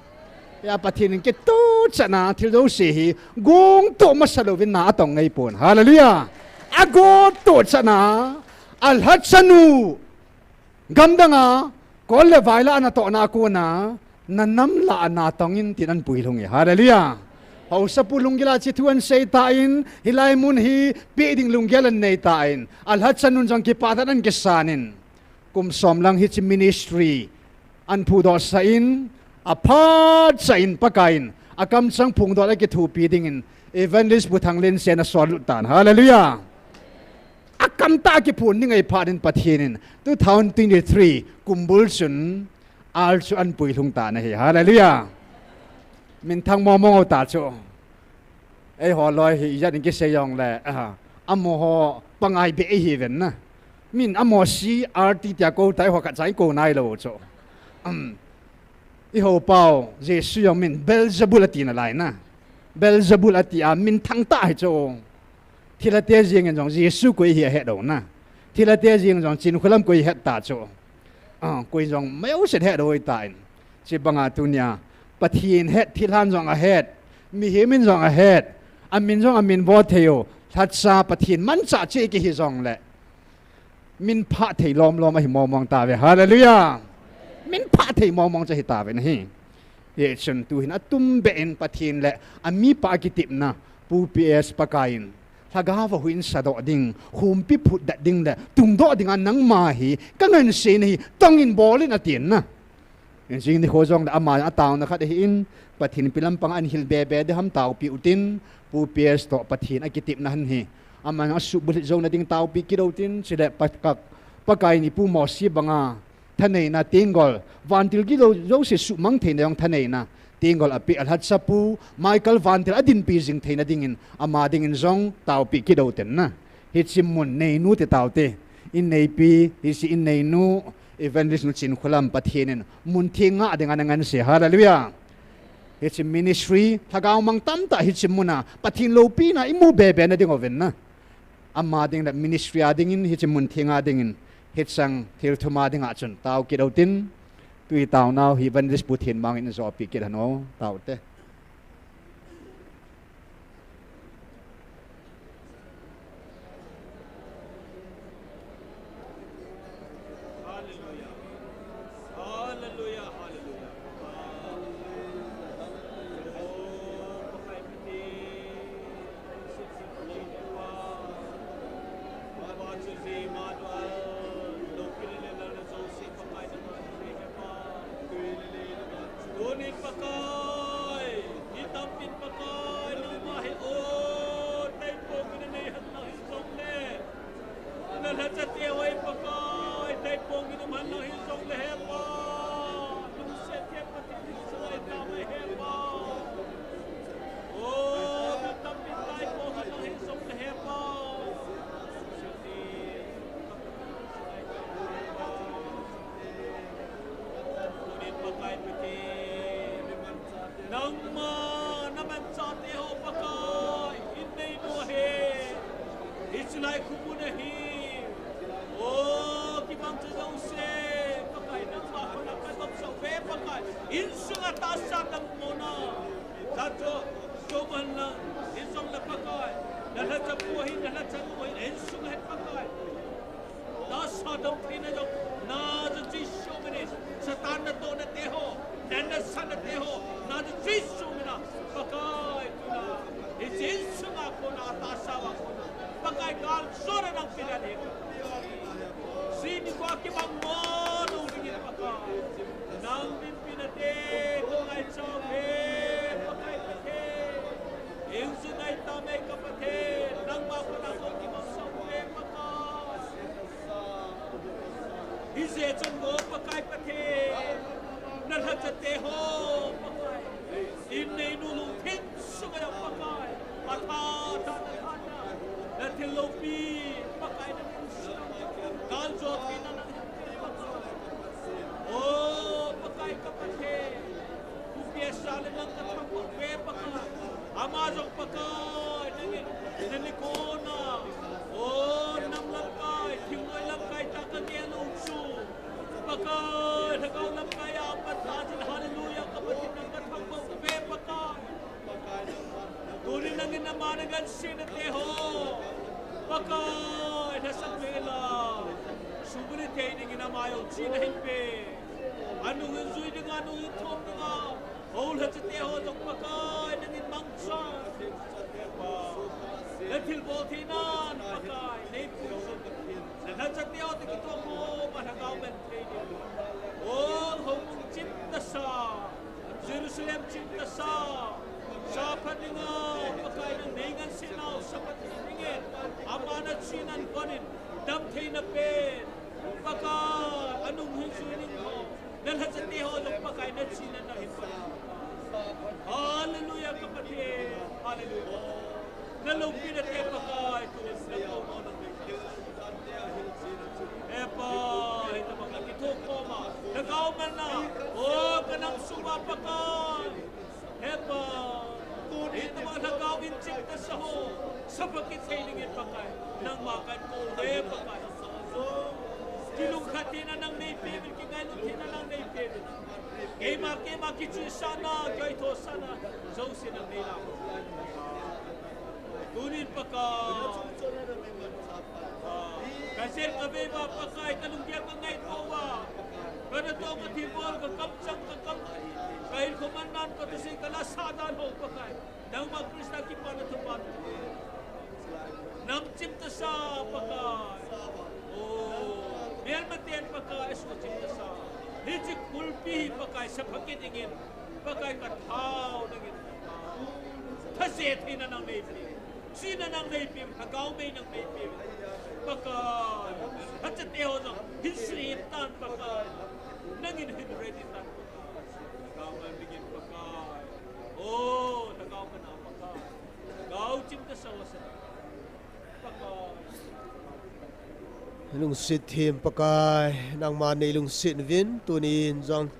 Hia Pathen in kitohchatna thil jouse hi gongtoh masa louvin na atong ngeipon. Hallelujah. Agottohchatna, alhachanu, gamdanga, kol le vai lah a natohna a kona, nanam lah a natong in tin ahin puilhung e. Hallelujah. Haosapu lunggil a hiche thu ahin seitan, hilai mun hi peh ding lunggel ahin neitan, alhachanun jong kipah tah in ahin kisan in. Kum som lang hiche ministry ahin phudohsah in, aphatchah in Pakai in akamchang phongdoh le kithopi dingin Evangelist Bu Thanglensen asol lut tan. Hallelujah. Akamtah a kiphon ding ahi phat in Pathen in two thousand twenty-three kumbul chun R chu ahin puilhung tan ahi. Hallelujah. Minthang mong mong u ta chu. Eiho loi hi ijat in kisei jongle, ah, amaho pangai beh ihiuvin na. Min amaho C R T tia kou tai, ho khat cha ikou nailou chu. Um, ihou pau, Jesu jong min Beelzebul ati nalai na. Beelzebul ati a minthang tah hi chu. Thilhate jeng in jong Jesu koi ahi ahet lou na. Thilhate jeng jong Chinkholam koi ahet ta chu. Ah, koi jong maijousen het lou tan. Hiche banga tunia Pathen het, thilhan jong ahet, mihem in jong ahet, amin jong amin vo thei u, lhacha Pathen manchah cheh kihi jongle, min phah thei lom lom ahi mong mong tauve. Hallelujah. Min phah thei mong mong chu ahi tauve nahi. Hichun tuhin atumbeh in Pathen le amipa kitepna, Pu P S Pakai in, lhagao va huhhingsa doh ding, humpi phutdet ding le tungdoh dinga nangma hi kangansena hi tongin bol in atin na. Jing nikho jongle ama ataona khat ahin, Pathen ipi lampang ahin hil bebe ding ham taopi utin, Pu P S toh Pathen akitepna ahin hi. Ama asuhbulhit jouna ding taopi kit utin, chule Pa-, ka-, Pakai in Pu Mosi banga thaneina, tenggol, vantil gilou jouse suhmang theina jong thaneina, tenggol apeh, alhacha Pu Michael Vantil adinpi jing theina dingin, ama dingin jong taopi kit utin na. Hiche mun neinu ti taute, inneipi, hiche inneinu, Evangelist nu Chinkholam Pathen in mun theng ngah dinga ana nganse. Hallelujah. Hiche ministry, lhagao mang tamtah hiche muna Pathen loupina imu bebe na ding uvin na. Ama ding le ministry a dingin, hiche mun theng a dingin, hicheng thil thum a dinga chun tao kit utin, tui taonau hi Evangelist Pu Thenmang in ajopi kit hen o, taote. Hallelujah. Hallelujah, hallelujah. Tunin Pakai, i tampin Pakai, lungma hi o, taipong in nei han nang hi jongle. Na lhacha te hoi Pakai, taipong in um han nang hi jongle he Pa. Lungset te Pathen hi jongle ta mai he Pa. O, na tampin taipong han nang hi jongle he Pa. Tunin Pakai Pathen, nangma na manchah te ho Pakai, innei nu ahi, hiche lai khu mun ahi. O, kibang cha jouse, Pakai nangma khut a ka dop sah uve. Pakai, insung a tahsa dam mona. Tacho, choman na, insung na Pakai. Na la cha pu hin, na la cha nu hin, insung a Pakai. Tahsa dam thei na jong, na ja Jesu min in. Satan natohna te ho, na nasa na te ho, na ja Jesu min a. Pakai, tuna. Hiche insung a kona, tahsa a kona. Pakai kal sora nang pila de. Sini ko kibang mo, nung dingin Pakai. Nang Pinate, Pakai chauve, Pakai Pathen. Insung a itame ka Pathen, nangma kona kong kibang chauve, Pakai. Hijeh chun mo Pakai Pathen, na lhacha te ho, Pakai. In nei nu lungthim sunga Pakai. Atha, tha, tha, tha, tha. Na thil loupi, Pakai na min sunga. Kal jo thei na nang hin Pakai. O, Pakai ka Pathen. Kupiasa le nang ka thang Pakai, Pakai. Ama jong Pakai, nangin, nani kona. O, nam lamkai, thingoi lamkai, ta ka nge lung chu. Pakai, lhagao lamkai, a pat ta jin, hallelujah, ka Pathen nang ka thang Pakai, Pakai. Tuni nangin ama na gansi na te ho. Pakai, na sang me la. Sumuni te ningin ama yo chi na hin pe. Anung hin jui dinga, anung hin thom dinga. Hou lhacha te ho jong Pakai, nangin mangcha. Na thilbol thei nan Pakai, nei pu. Na lhacha te ho te kithom ho, ma lhagao man thei ding. O, hou chim ta sa. Jerusalem chim ta sa. Sa pha dinga, Pakai nang nei ngansi nau, sa pha thei dingin. Ama na chi nan konin, dam thei na pen. Pakai, anung hin jui ding ho. Na lhacha te ho jong Pakai na chi nan na hin pa. Hallelujah, ka Pathen. Hallelujah. Na loupi na te Pakai, tu na kou no na te. He Pa, he ta Pakai, kithom koma. Na gao man na. O, ka nam sunga Pakai. He Pa, hita ma lhagao in chim ta sa ho, sa pha kit thei dingin Pakai, nangma kan kou ve Pakai. Kilungkhat theina nang nei pe uvin, kingailut theina nang nei pe uvin. Keima, keima kichoi sana, kihoitho sana, jouse nang nei la. Tunin Pakai. Ka jel ka vei uva Pakai, ka lunggel ka ngaito uva. Ka natoh ka thilbol, ka kamchang ka kam. Ka hinkho man nan ka thusei ka la sa dan ho Pakai. Nangma Christa kipana thupha. Nam chim ta sa Pakai. O, melmaten Pakai, su chim ta sa. Hiche khulpi hi Pakai, sa pha kit dingin. Pakai ka thao nangin. Thase theina nang nei pe. China nang nei pe, lhagao mei nang nei pe. Pakai, lhacha te ho jong, hin sri tan Pakai. Nangin hin ready tan Pakai. Lhagao mei dingin Pakai. O, lhagao ka na Pakai. Lhagao chim ta sa ho sa. Pakai. Lungset them Pakai, nangma nei lungset uvin, tunin jong.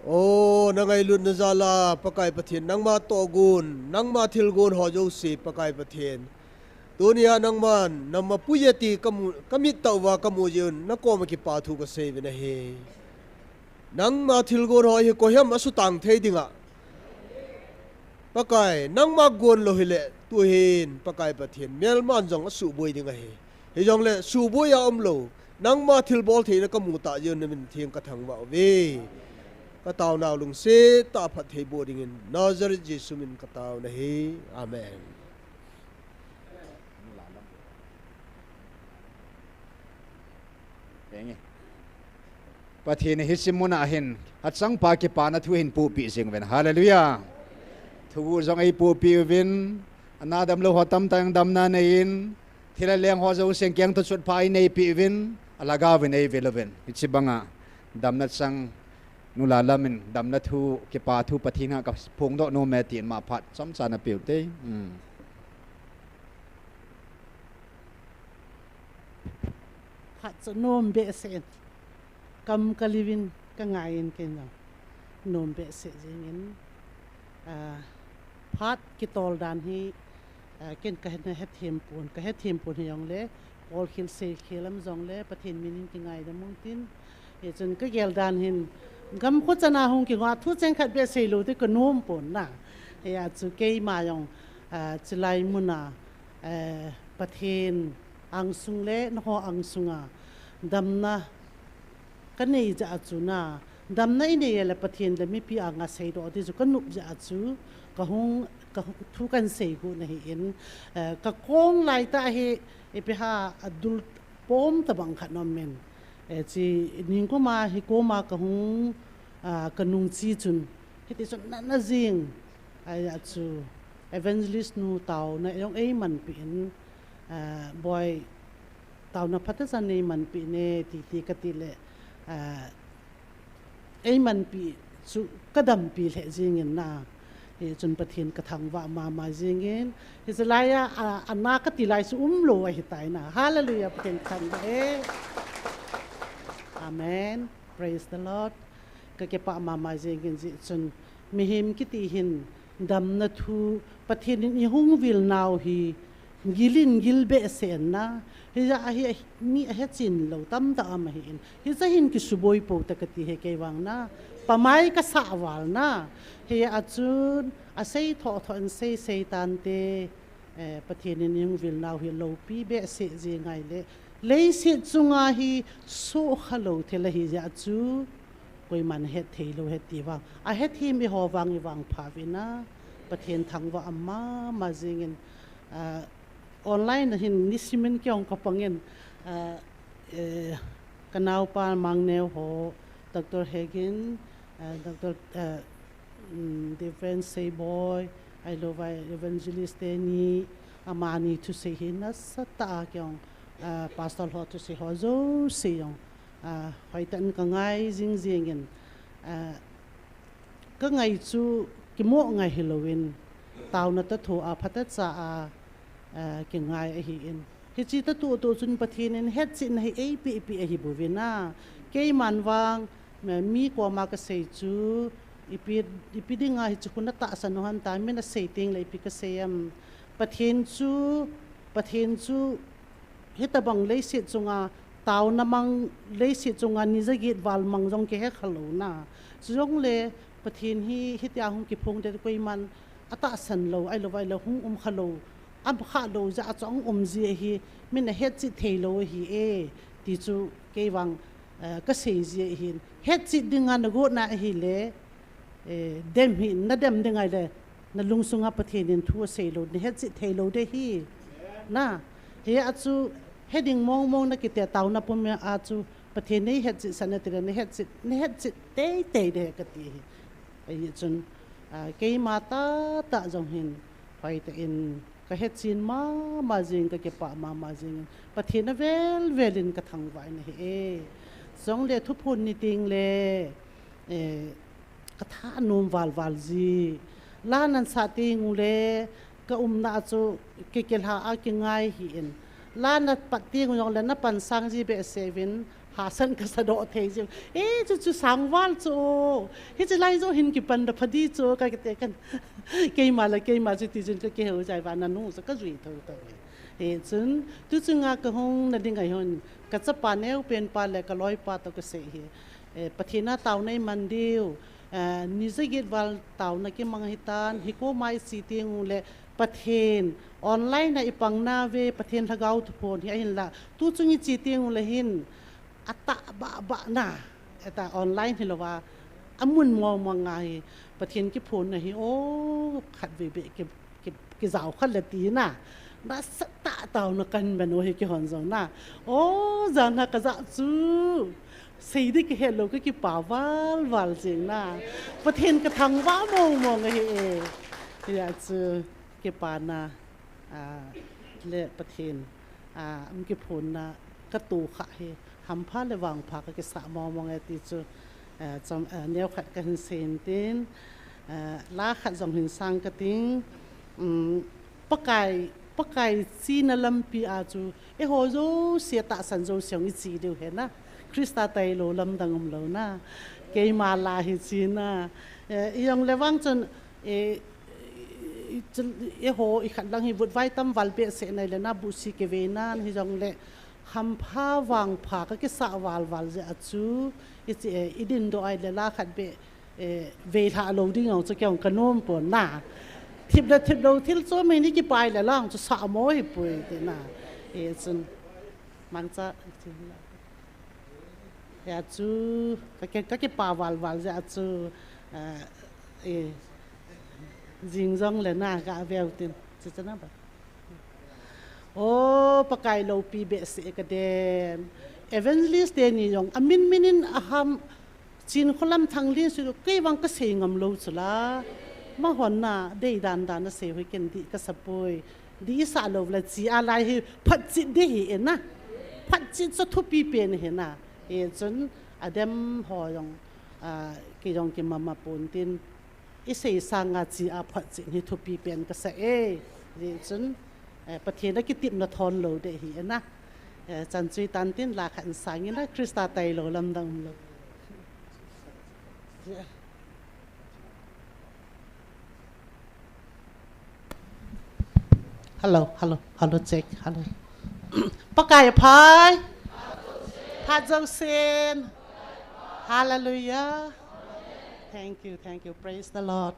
O, na ngailutna jal a, Pakai Pathen, nangma tohgon, nangma thilgon ho jouse, Pakai Pathen. Tunia nangman, na mapui ati ka mu, ka mit tah uva ka mu jeh un, na koma kipa thu ka sei uvin ahi. Nangma thilgon ho hi koiham a sutang thei dinga. Pakai, nangma gon lou hile, tuhin, Pakai Pathen, melman jong a suboi ding ahi. Hijongle, suboi a um lou, nangma thilbol theina ka mu tah jeh un na min theng ka thangvah uve. Ka taonau lungset tah a phatthei boh dingin, Nazareth Jesu min ka taona ahi. Amen. Pathen in hiche muna hin, achangpa kipana thu hin pohpeh jing uvin. Hallelujah. Thuguh jong eipohpeh uvin, ana damlou ho tamtah in damna anei in, thil aleng ho jouse in kengto chotpha eineipeh uvin, alhagao vin eivil uvin. Hiche banga damna chang Nu Lalam in damna thu, kipa thu Pathen a kaphongdoh nom e tin ama phat chomcha ana peh ute. Hmm. Phat chu nom behseh in. Kam kaliu in kangai in ken jong. Nom behseh jeng in. Ah, phat kitol dan hi, ah, ken kana hethem pon, kahethem pon hijongle, kolkhel seikhel um jongle, Pathen min in kingaidam ung tin. Hichun kagel dan hin, Gam kho chana hung kingah thu cheng khat beh sei lou ding ka nom pon na. Hia chu keima jong, ah, chulai muna, eh, Pathen angsung le nangho angsunga damna ka nei jeh a chu na, damna i nei le Pathen le mipi anga seidoh ding chu ka nop jeh a chu ka hung, ka hung, thu kan sei got na ahin, eh, ka kong lai tah hi ipi ham a dul pom tabang khat nom in. Eh, chi ning koma hi koma ka hung, ah, ka nung chi chun, hiti chun natna jing, ahi a chu evangelist nu taona jong eimanpi in, ah, Boi taona phatechan neimanpi in e, titi kati le, ah, eimanpi chu ka dampi lheh jingin na. Hichun Pathen ka thangvah mama jingin. Hiche laiya, a, ana kati lai chu umlou ahitai na. Hallelujah, Pathen ka thangvah e. Amen. Praise the Lord. Ka kipah mama jingin jeh chun mihem kiti hin damna thu Pathen in eihung vil nau hi gilin gil behseh in na. Hijeh a hi mi ahechen lou tamtah um ahin. Hiche hin kisuboi pou te kati hi kei vang na. Pamai ka sah val na. Hia chun asei thoh thoh in sei sei tante, eh, Pathen in eihung vil nau hi loupi behseh jeng ngai le. Leiset chunga hi sukha lou thil ahi jeh a chu. Koiman het thei lou het ti vang. Ahet him eiho vang i vangpha uvin na. Pathen thangvah mama jingin, ah, online a hin nisimin kei jong ka pangin, ah, eh, ka naopa Mangneo ho, Doctor Hegin, ah, Doctor, ah, um, Reverend Seiboi, ahilou vai Evangelist teni, amani thusei hi nasatah a kei jong, ah, Pastor ho thusei ho jouse jong, ah, hoitah in ka ngai jing jingin, ah, ka ngai chu kimoh ngai hilouvin, taona toh thoh a phatecha a, ah, kingai ahin. Hiche toh thoh chun Pathen in hetchetna hi eipeh peh ahi bouvin na. Keiman vang, mi koma ka sei chu, ipi, ipi dinga hiche khu na tahsan u ham tia, min asei teng le ipi ka sei em. Pathen chu, Pathen chu, hitabang leiset chunga, taona mang, leiset chunga ni jaget val mang jong kihe kha lou na. Chujongle, Pathen hi, hitia hung kiphong te koiman, atahsan lou, ahilou vai lou, hung um kha lou, um kha lou jeh a chu ahung um ji ahi, min ahetchet thei lou ahi e, ti chu kei vang, eh, ka sei ji ahin. Hetchet dinga na gotna ahile, eh, dem hi, na dem ding ahile, na lungsunga Pathen in thu asei lou, na hetchet thei lou ding ahi. Na, hia chu, he ding mong mong na kiti a taona pum a chu, Pathen nei hetchet sah na ti le, na hetchet, na hetchet tei tei ding ahi kati ahi. Ahi chun, ah, keima tahtah jong hin, hoitah in, ka hetchen mama jing, ka kipah mama jing. Pathen avel vel in ka thangvah in ahi e. Chujongle thuphon ni teng le, eh, ka thanom val val ji. La nan sah teng ule, ka umna chu kikilha a kingai ahin. La na pat teng u jongle na pansang ji behseh uvin, hahsat ka sadoh thei ji. E, chu chu sang val chu. Hiche lai joh hin kipan da pha ding chu, ka kiti kan. Keima le keima chu ti chun ka kihou jai va na nung chu ka jui tho tho. Hichun, tu chunga ka hung na ding ahi hon, ka chapa neopen pa le ka loipa toh ka sei ahi. Eh, Pathen a taona i man diu, eh, ni jaget val taona kimang ahitan, hi koma i che teng ule Pathen, online a i pang nauve, Pathen lhagao thuphon hi ahinla, tu chung i che teng ule hin, atah bah bah na, eta online hilouva, amun mong mong ngai, Pathen kiphonna hi, o, khatvei beh ki, ki, kijao kha le ti na. Nasatah taona kan beno hi kihon jong na. O, jan ha ka ja chu. Sei ding kihe lou ka kipa val val jing na. Pathen ka thangvah mong mong ahi e. Hia chu kipana, a, le Pathen, a, um kiphonna ka to kha hi. Hampha le vangpha ka kisa mong mong e ti chu, eh, chom, eh, neokhat ka hin sei in tin, eh, la khat jong hin sang ka ting, um, Pakai, Pakai chena lampi a chu, eiho jouse tahsan jouse jong i che diu ahi na, Christa tailou lamdang umlou na, keima la hi chena, eh, i jong le vang chun, eh, i chun, eiho i khat lang hi vutvai tam val behseh nai le na, buhsi kivei nan hi jong le, Hampha vangpha kakisah valval jeh a chu, i chi, eh, i dindoh a ile la khat beh, eh, veilhah lou ding jong chu kei jong kanom pon na. Thip le thip lou thil chu mi ni kipai le lang chu sah mo hipoi ti na. Eh, chun mangcha, hia chu kaki, kakipa valval jeh a chu, ah, eh, jing jong le na gaveu tin. Chuche na ba. O, Pakai loupi behseh kadem. Evangelist teni jong amin min in aham, Chinkholam Thanglin sui kei vang kasei ngam lou chu la. Mahon na dei dan dan asei hoi ken dih kasa poi. Dih sah lou le chi a lai hi phatchet ding hi e na. Phatchet chu thupi pen hi na. Hichun adem ho jong, ah, kei jong kimama pon tin. I sei sanga chi a phatchet hi thupi pen kasa e. Hichun, eh, Pathen a kitepna thon lou ding hi e na. Eh, chan chu itan tin la khat in sang in na Christa tailou lamdang umlou. Hello, hello, hello, check, hello. Pakai aphai. Phat jousen. Hallelujah. Thank you, thank you. Praise the Lord.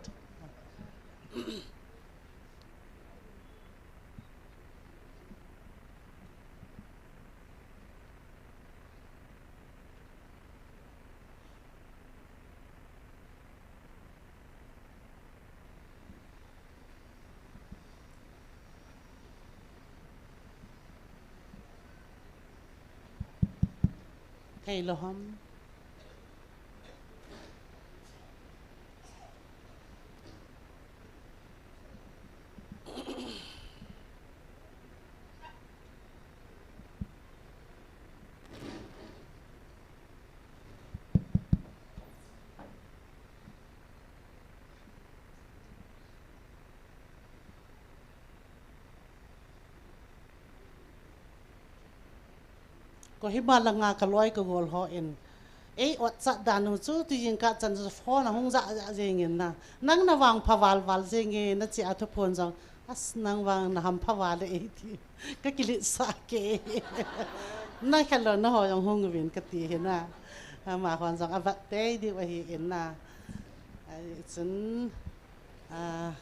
Thei lou ham. Kohima langa kaloi kagol hon, ei, ot chat dan u chu, tijing kah chan chu phone ahung jah jah jeng in na. Nang na vangpha valval jeng e, na chi a thuphon jong. As, nang vang na hampha val e ti. Kakiletsah kei. Na khat lou na ho jong hung uvin kati hi na. Amahon jong avat tei diu ahi in na. Ahi chun, ah,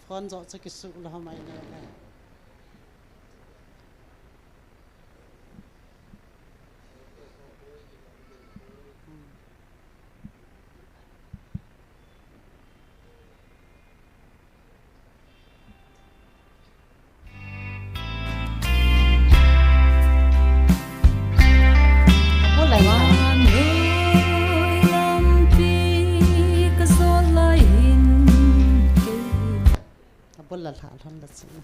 phone joh chu kisuh lou ham ahi le. Abul la lha lhon la china.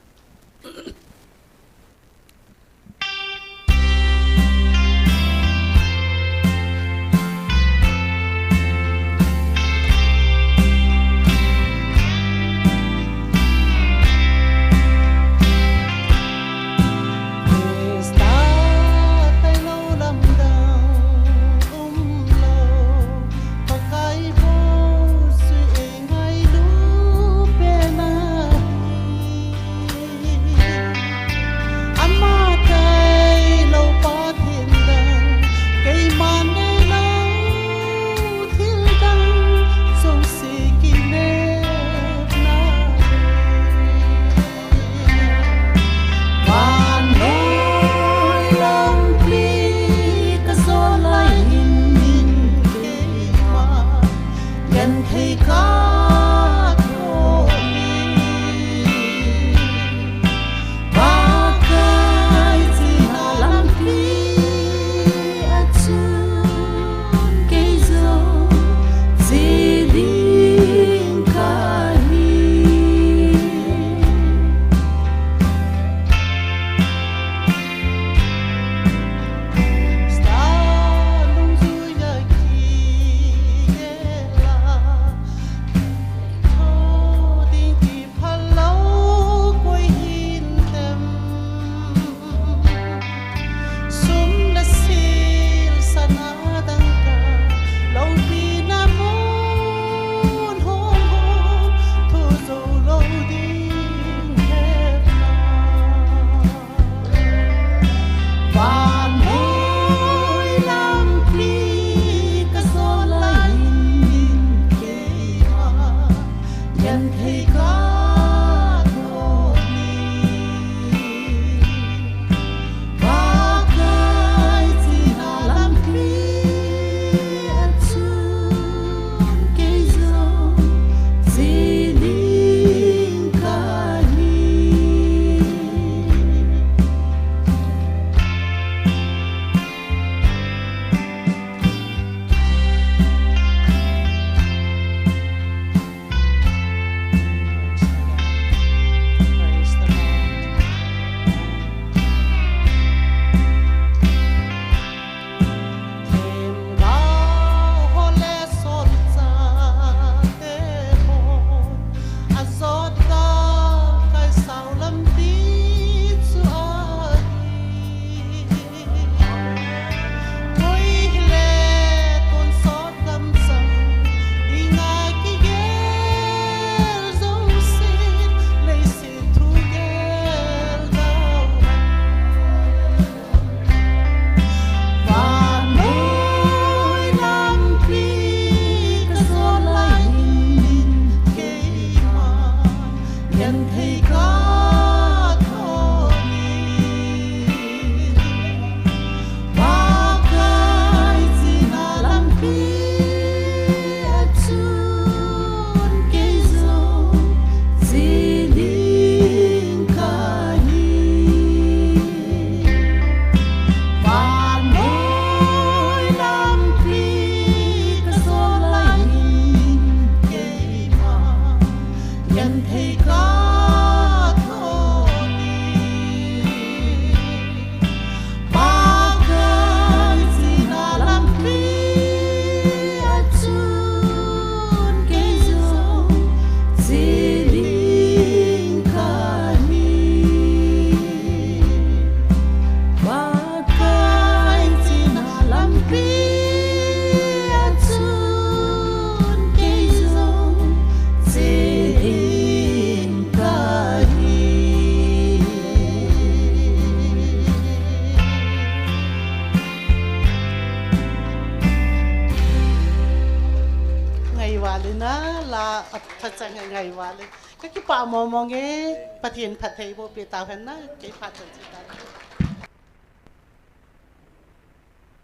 Alina la atha chang ngai vale. Ka kipah mong mong e, Pathen phattheiboh pe tauhen na, kei phat chan chi ta.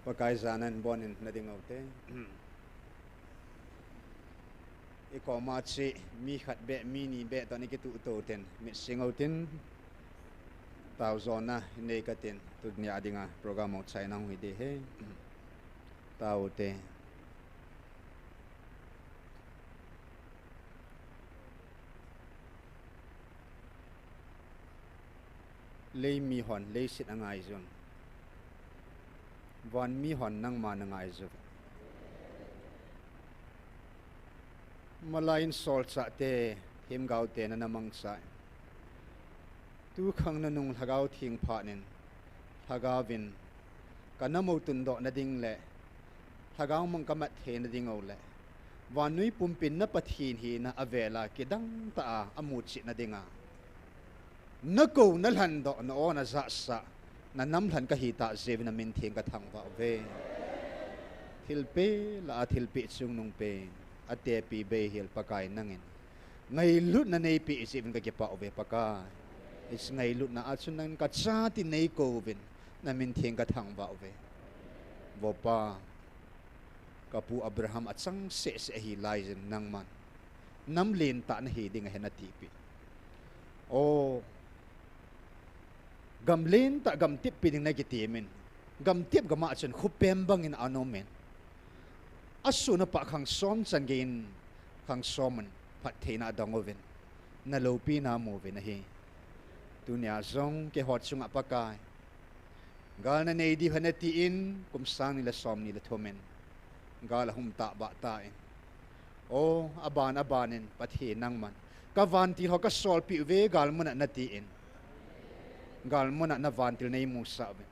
Pakai janan bonin nading ute. I koma chi mi khat beh, mi ni beh toh ni kituh to ten, mit sing utin. Tao jona nei katin, tunia dinga program ho chaina hung hi ding ahi. Tao ute. Lei mihon, leiset angaijun. Van mihon nangma nangaijun. Malai in solchahte, themgaote nana mangcha. Tukhang nanung Lhagao Theng phat in, Lhagao vin, kanam u tundoh nading le, Lhagao mang kamat thei nading u le, vannoi pumpin na Pathen hina avela kidang tah a, amuchih nadinga. Nakou, nalhandoh, na-o, najahsah, nanam lhan kahi tah jeh uvin namin theng kathangvah uve. Thilpeh lah a thilpeh chungnung pen, atepi beihel Pakai nangin. Ngailutna neipeh jeh uvin kakipah uve Pakai. Hiche ngailutna a chun nangin kachate neikouvin, namin theng kathangvah uve. Vopa, kapu Abraham achangseh seh ahi laijin nangman. Nam lentah nahi ding ahi natipeh. O, gam lentah, gamtep pi ding nakitemin. Gamtep gam a chun khopem bangin ana umin. Asun apah khang som chan geiyin khang som in phattheina adong uvin. Naloupina amu uvin ahi. Tunia jong keiho chunga Pakai. Gal nanei diu ahi natin, kum sang ni le som ni le thum in. Gal ahung tah bah tan. O, aban, abanin, Pathen nangman. Kavantil ho kasolpeh uve, gal muna natin. Gal muna navantil neimusah uve.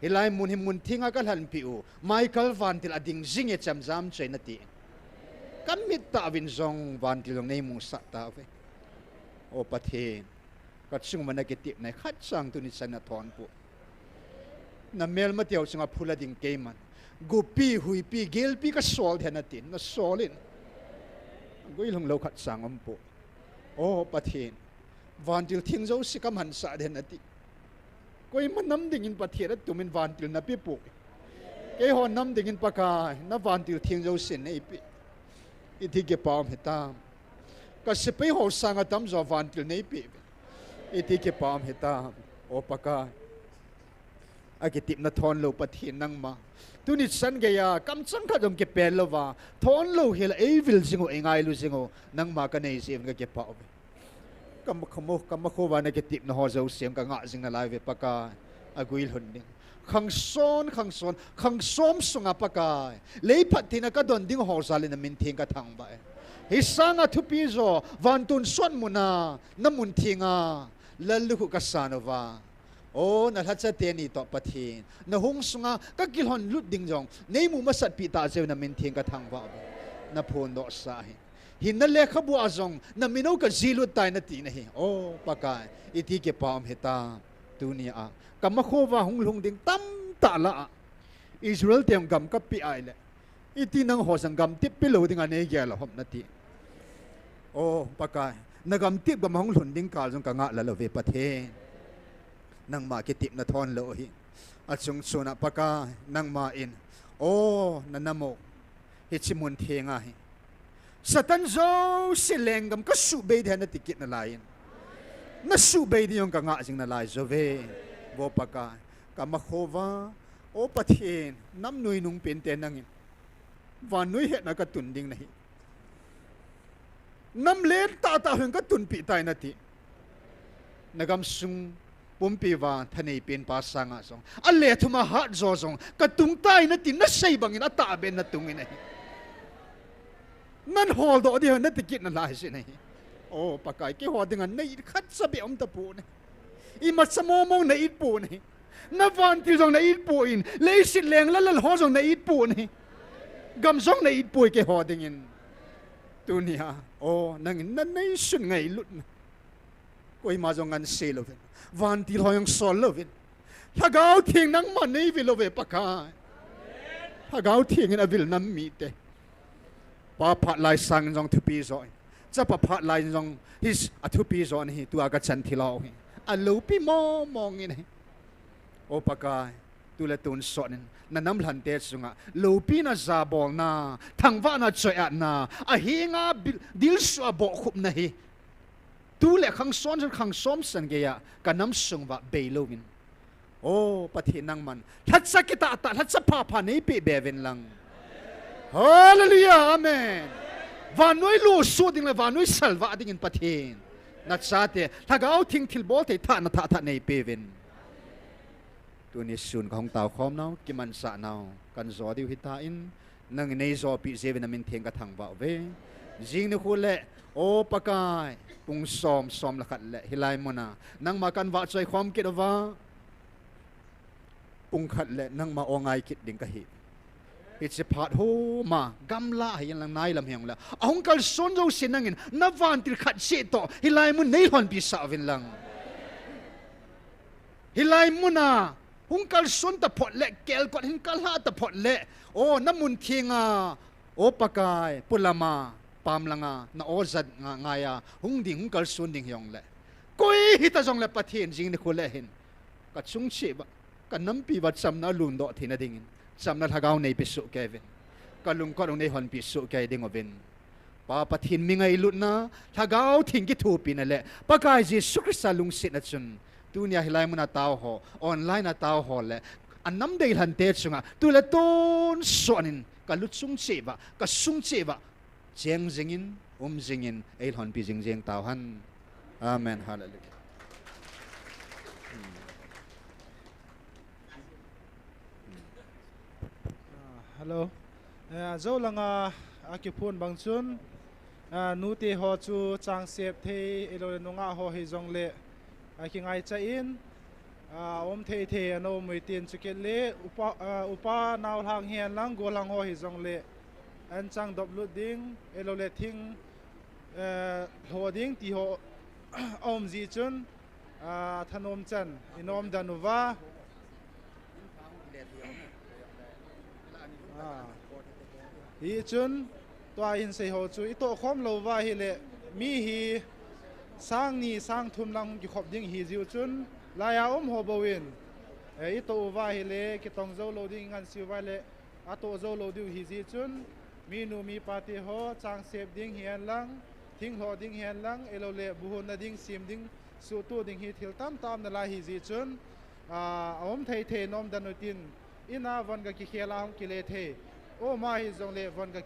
Hilai mun hi mun thenga kalhanpeh u. Michael vantil ading jing e chemjam choi natin. Kamit tah uvin jong vantil jong neimusah tauve. O Pathen. Kachung uva nakitepna hi khatcha tuni chan nathon poi. Namelmateu chunga phula ding keiman. Gopi, huipi, gelpi kasol ding ahi natin, nasolin. Guilhung lou khatcha umpoi. O Pathen, vantil theng jouse kamansah ding ahi nati. Koima nam dingin Pathen atumin vantil napeh poi. Keiho nam dingin Pakai, navantil theng jouse neipeh. Iti kipa um hitam. Kasepai ho sanga tamjo vantil neipeh. Iti kipa um hitam. O Pakai. Akitepna thon lou Pathen nangma. Tuni chan geiya, kamchang khat jong kipel louva. Thon lou hela eivil jing u, eingailu jing u. Nangma kanei jeh uvin kakipah uve. Kamakho, kamakho uva nakitepna ho jouse kangah jing nalai uve Pakai. Aguilhun ding. Khangson, khangson, khangsom sunga Pakai. Lei phattheina kadon ding ho jal in namin theng kathangvah e. Hisanga thupi jo, vantil sot muna, namun thenga, lallukhuh kasan uva. O, nalhacha teni toh Pathen. Nahung sunga kakilhon lut ding jong. Neimu masat pi tah jeh uvin namin theng kathangvah uve. Naphondoh sah ahi. Hinna lekhabu a jong. Namin u kajilut tai nati nahi. O, Pakai. Iti kipa um hitam. Tunia. Kamakho uva hung lhung ding tamtah lah a. Israel te gam kapeh ahile. Iti nangho jong gamtep pe lou dinga neigel a hom nati. O, Pakai, nagamtep gam a hung lhun ding kal jong kangah lel uve Pathen. Nangma kitepna thon lou hi. Achung chuna Pakai, nangma in. O, nanam u. Hiche mun thenga hi. Satan jouse lenggam kasuhbei ding ahi nati kit nalaiyin. Nasuhbei ding jong kangah jing nalai jouve. Vo Pakai, kamakho uva. O Pathen, nam nuinung pente nangin. Vannoi hetna katun ding nahi. Nam lentah tah hon katunpeh tai nati. Nagamsung pumpi uva thanei penpa sanga jong. Alethum a hatjo jong. Katung tai nati nasei bangin atahbeh in natungin ahi. Naholdoh ding ahi nati kit nalai jin ahi. O Pakai, keiho dinga na-it khatcha beh um tapon ahi. Imacha mong mong na-it pon ahi. Navantil jong na-it pon, leiset leng lal lal ho jong na-it pon ahi. Gam jong na-it poi keiho dingin. Tunia, o, nangin naneisun ngailutna. Koima jong ngansei louvin. Vantil ho jong sol louvin. Lhagao Theng nangman neivil uve Pakai. Lhagao Theng in avil nam mite. Pa phat lai sangin jong thupi jo, chapa phat lai jong hi athupi jo ahi, tua kachan thilou hi. Aloupi mong mong in ahi. O Pakai, tule tonsot in nanam lhante chunga loupina jabolna, thangvahna choiatna, ahinga bil, dilsuh a bohkhupna hi tule khangson, khangsom san geiya kanam sung uva beilouvin. O Pathen nangman lhacha kitah tah, lhacha pha pha neipeh beuvin lang. Hallelujah, amen. Vannoi lusuh ding le vannoi salvah dingin Pathen, nachate Lhagao Theng thilbol thei thahna thah thah neipeuvin. Tuni sun kahung taokhom nau, kimanchah nau, kanjo diu hitan, nangin neijopi jiuvin namin theng kathangvah uve. Jing nikho le, O Pakai, pung som, som le khat le hilai muna nangma kanvahchoi khom kit uva, pung khat le nangma o ngai kit ding kahi. Hiche phat homa gamla hihen lang nailam hijongle, ahung kalson jouse nangin navantil khat cheh toh hilai mun neilhonpi sah uvin lang. Hilai muna hung kalson taphot le, kelkot hin kalhah taphot le, o namun thenga, O Pakai, polama, pamlanga na o jat nga, ngaiya hung ding, hung kalson ding hijongle, koi hita jongle Pathen, jing nikho le hin kachung cheh uva, kanampi uva chamna lundoh theina dingin chamna Lhagao neipeh soh keiuvin. Kalungkot u neihonpi soh kei ding uvin. Pa Pathen mi ngailutna, Lhagao Theng kithopina le Pakai Jesu Christa lungsetna chun, tunia hilai muna taoho, online a taoho le anam deilhante chunga tule tonsot in kalu chung cheh uva, kasung cheh uva cheng jingin, um jingin, eilhonpi jing jeng tauhen. Amen. Hallelujah. Ah, hello. Eh, jou langa akiphon bang chun, ah, nute ho chu changsep thei, ahiloule nungah ho hijongle, akingaicha in, ah, um thei thei ana um uvin tin chukit le, upa, ah, upa naolhang hihen lang, golhang ho hijongle, anchang doplut ding, ahiloule thing, eh, lho ding tiho aum jeh chun, ah, thanom chan inom den uva. Ah. Hichun, tua hinsei ho chu itoh khom lou uva ahile, mi hi sang ni sang thum lang hung kikhop ding ahi jeh u chun, laiya um ho bouvin, eh, itoh uva ahile, kitong jou lou ding, ingansei uva ahile, atoh jou lou diu ahi jeh chun, minu mipa te ho, changsep ding hihen lang, thing lho ding hihen lang, ahiloule buhonna ding, sem ding, suhtuh ding hi thil tamtah um nalai ahi jeh chun, ah, aum thei thei nom den utin, in a von ga kikhel a hung kile thei, um a hijongle von ga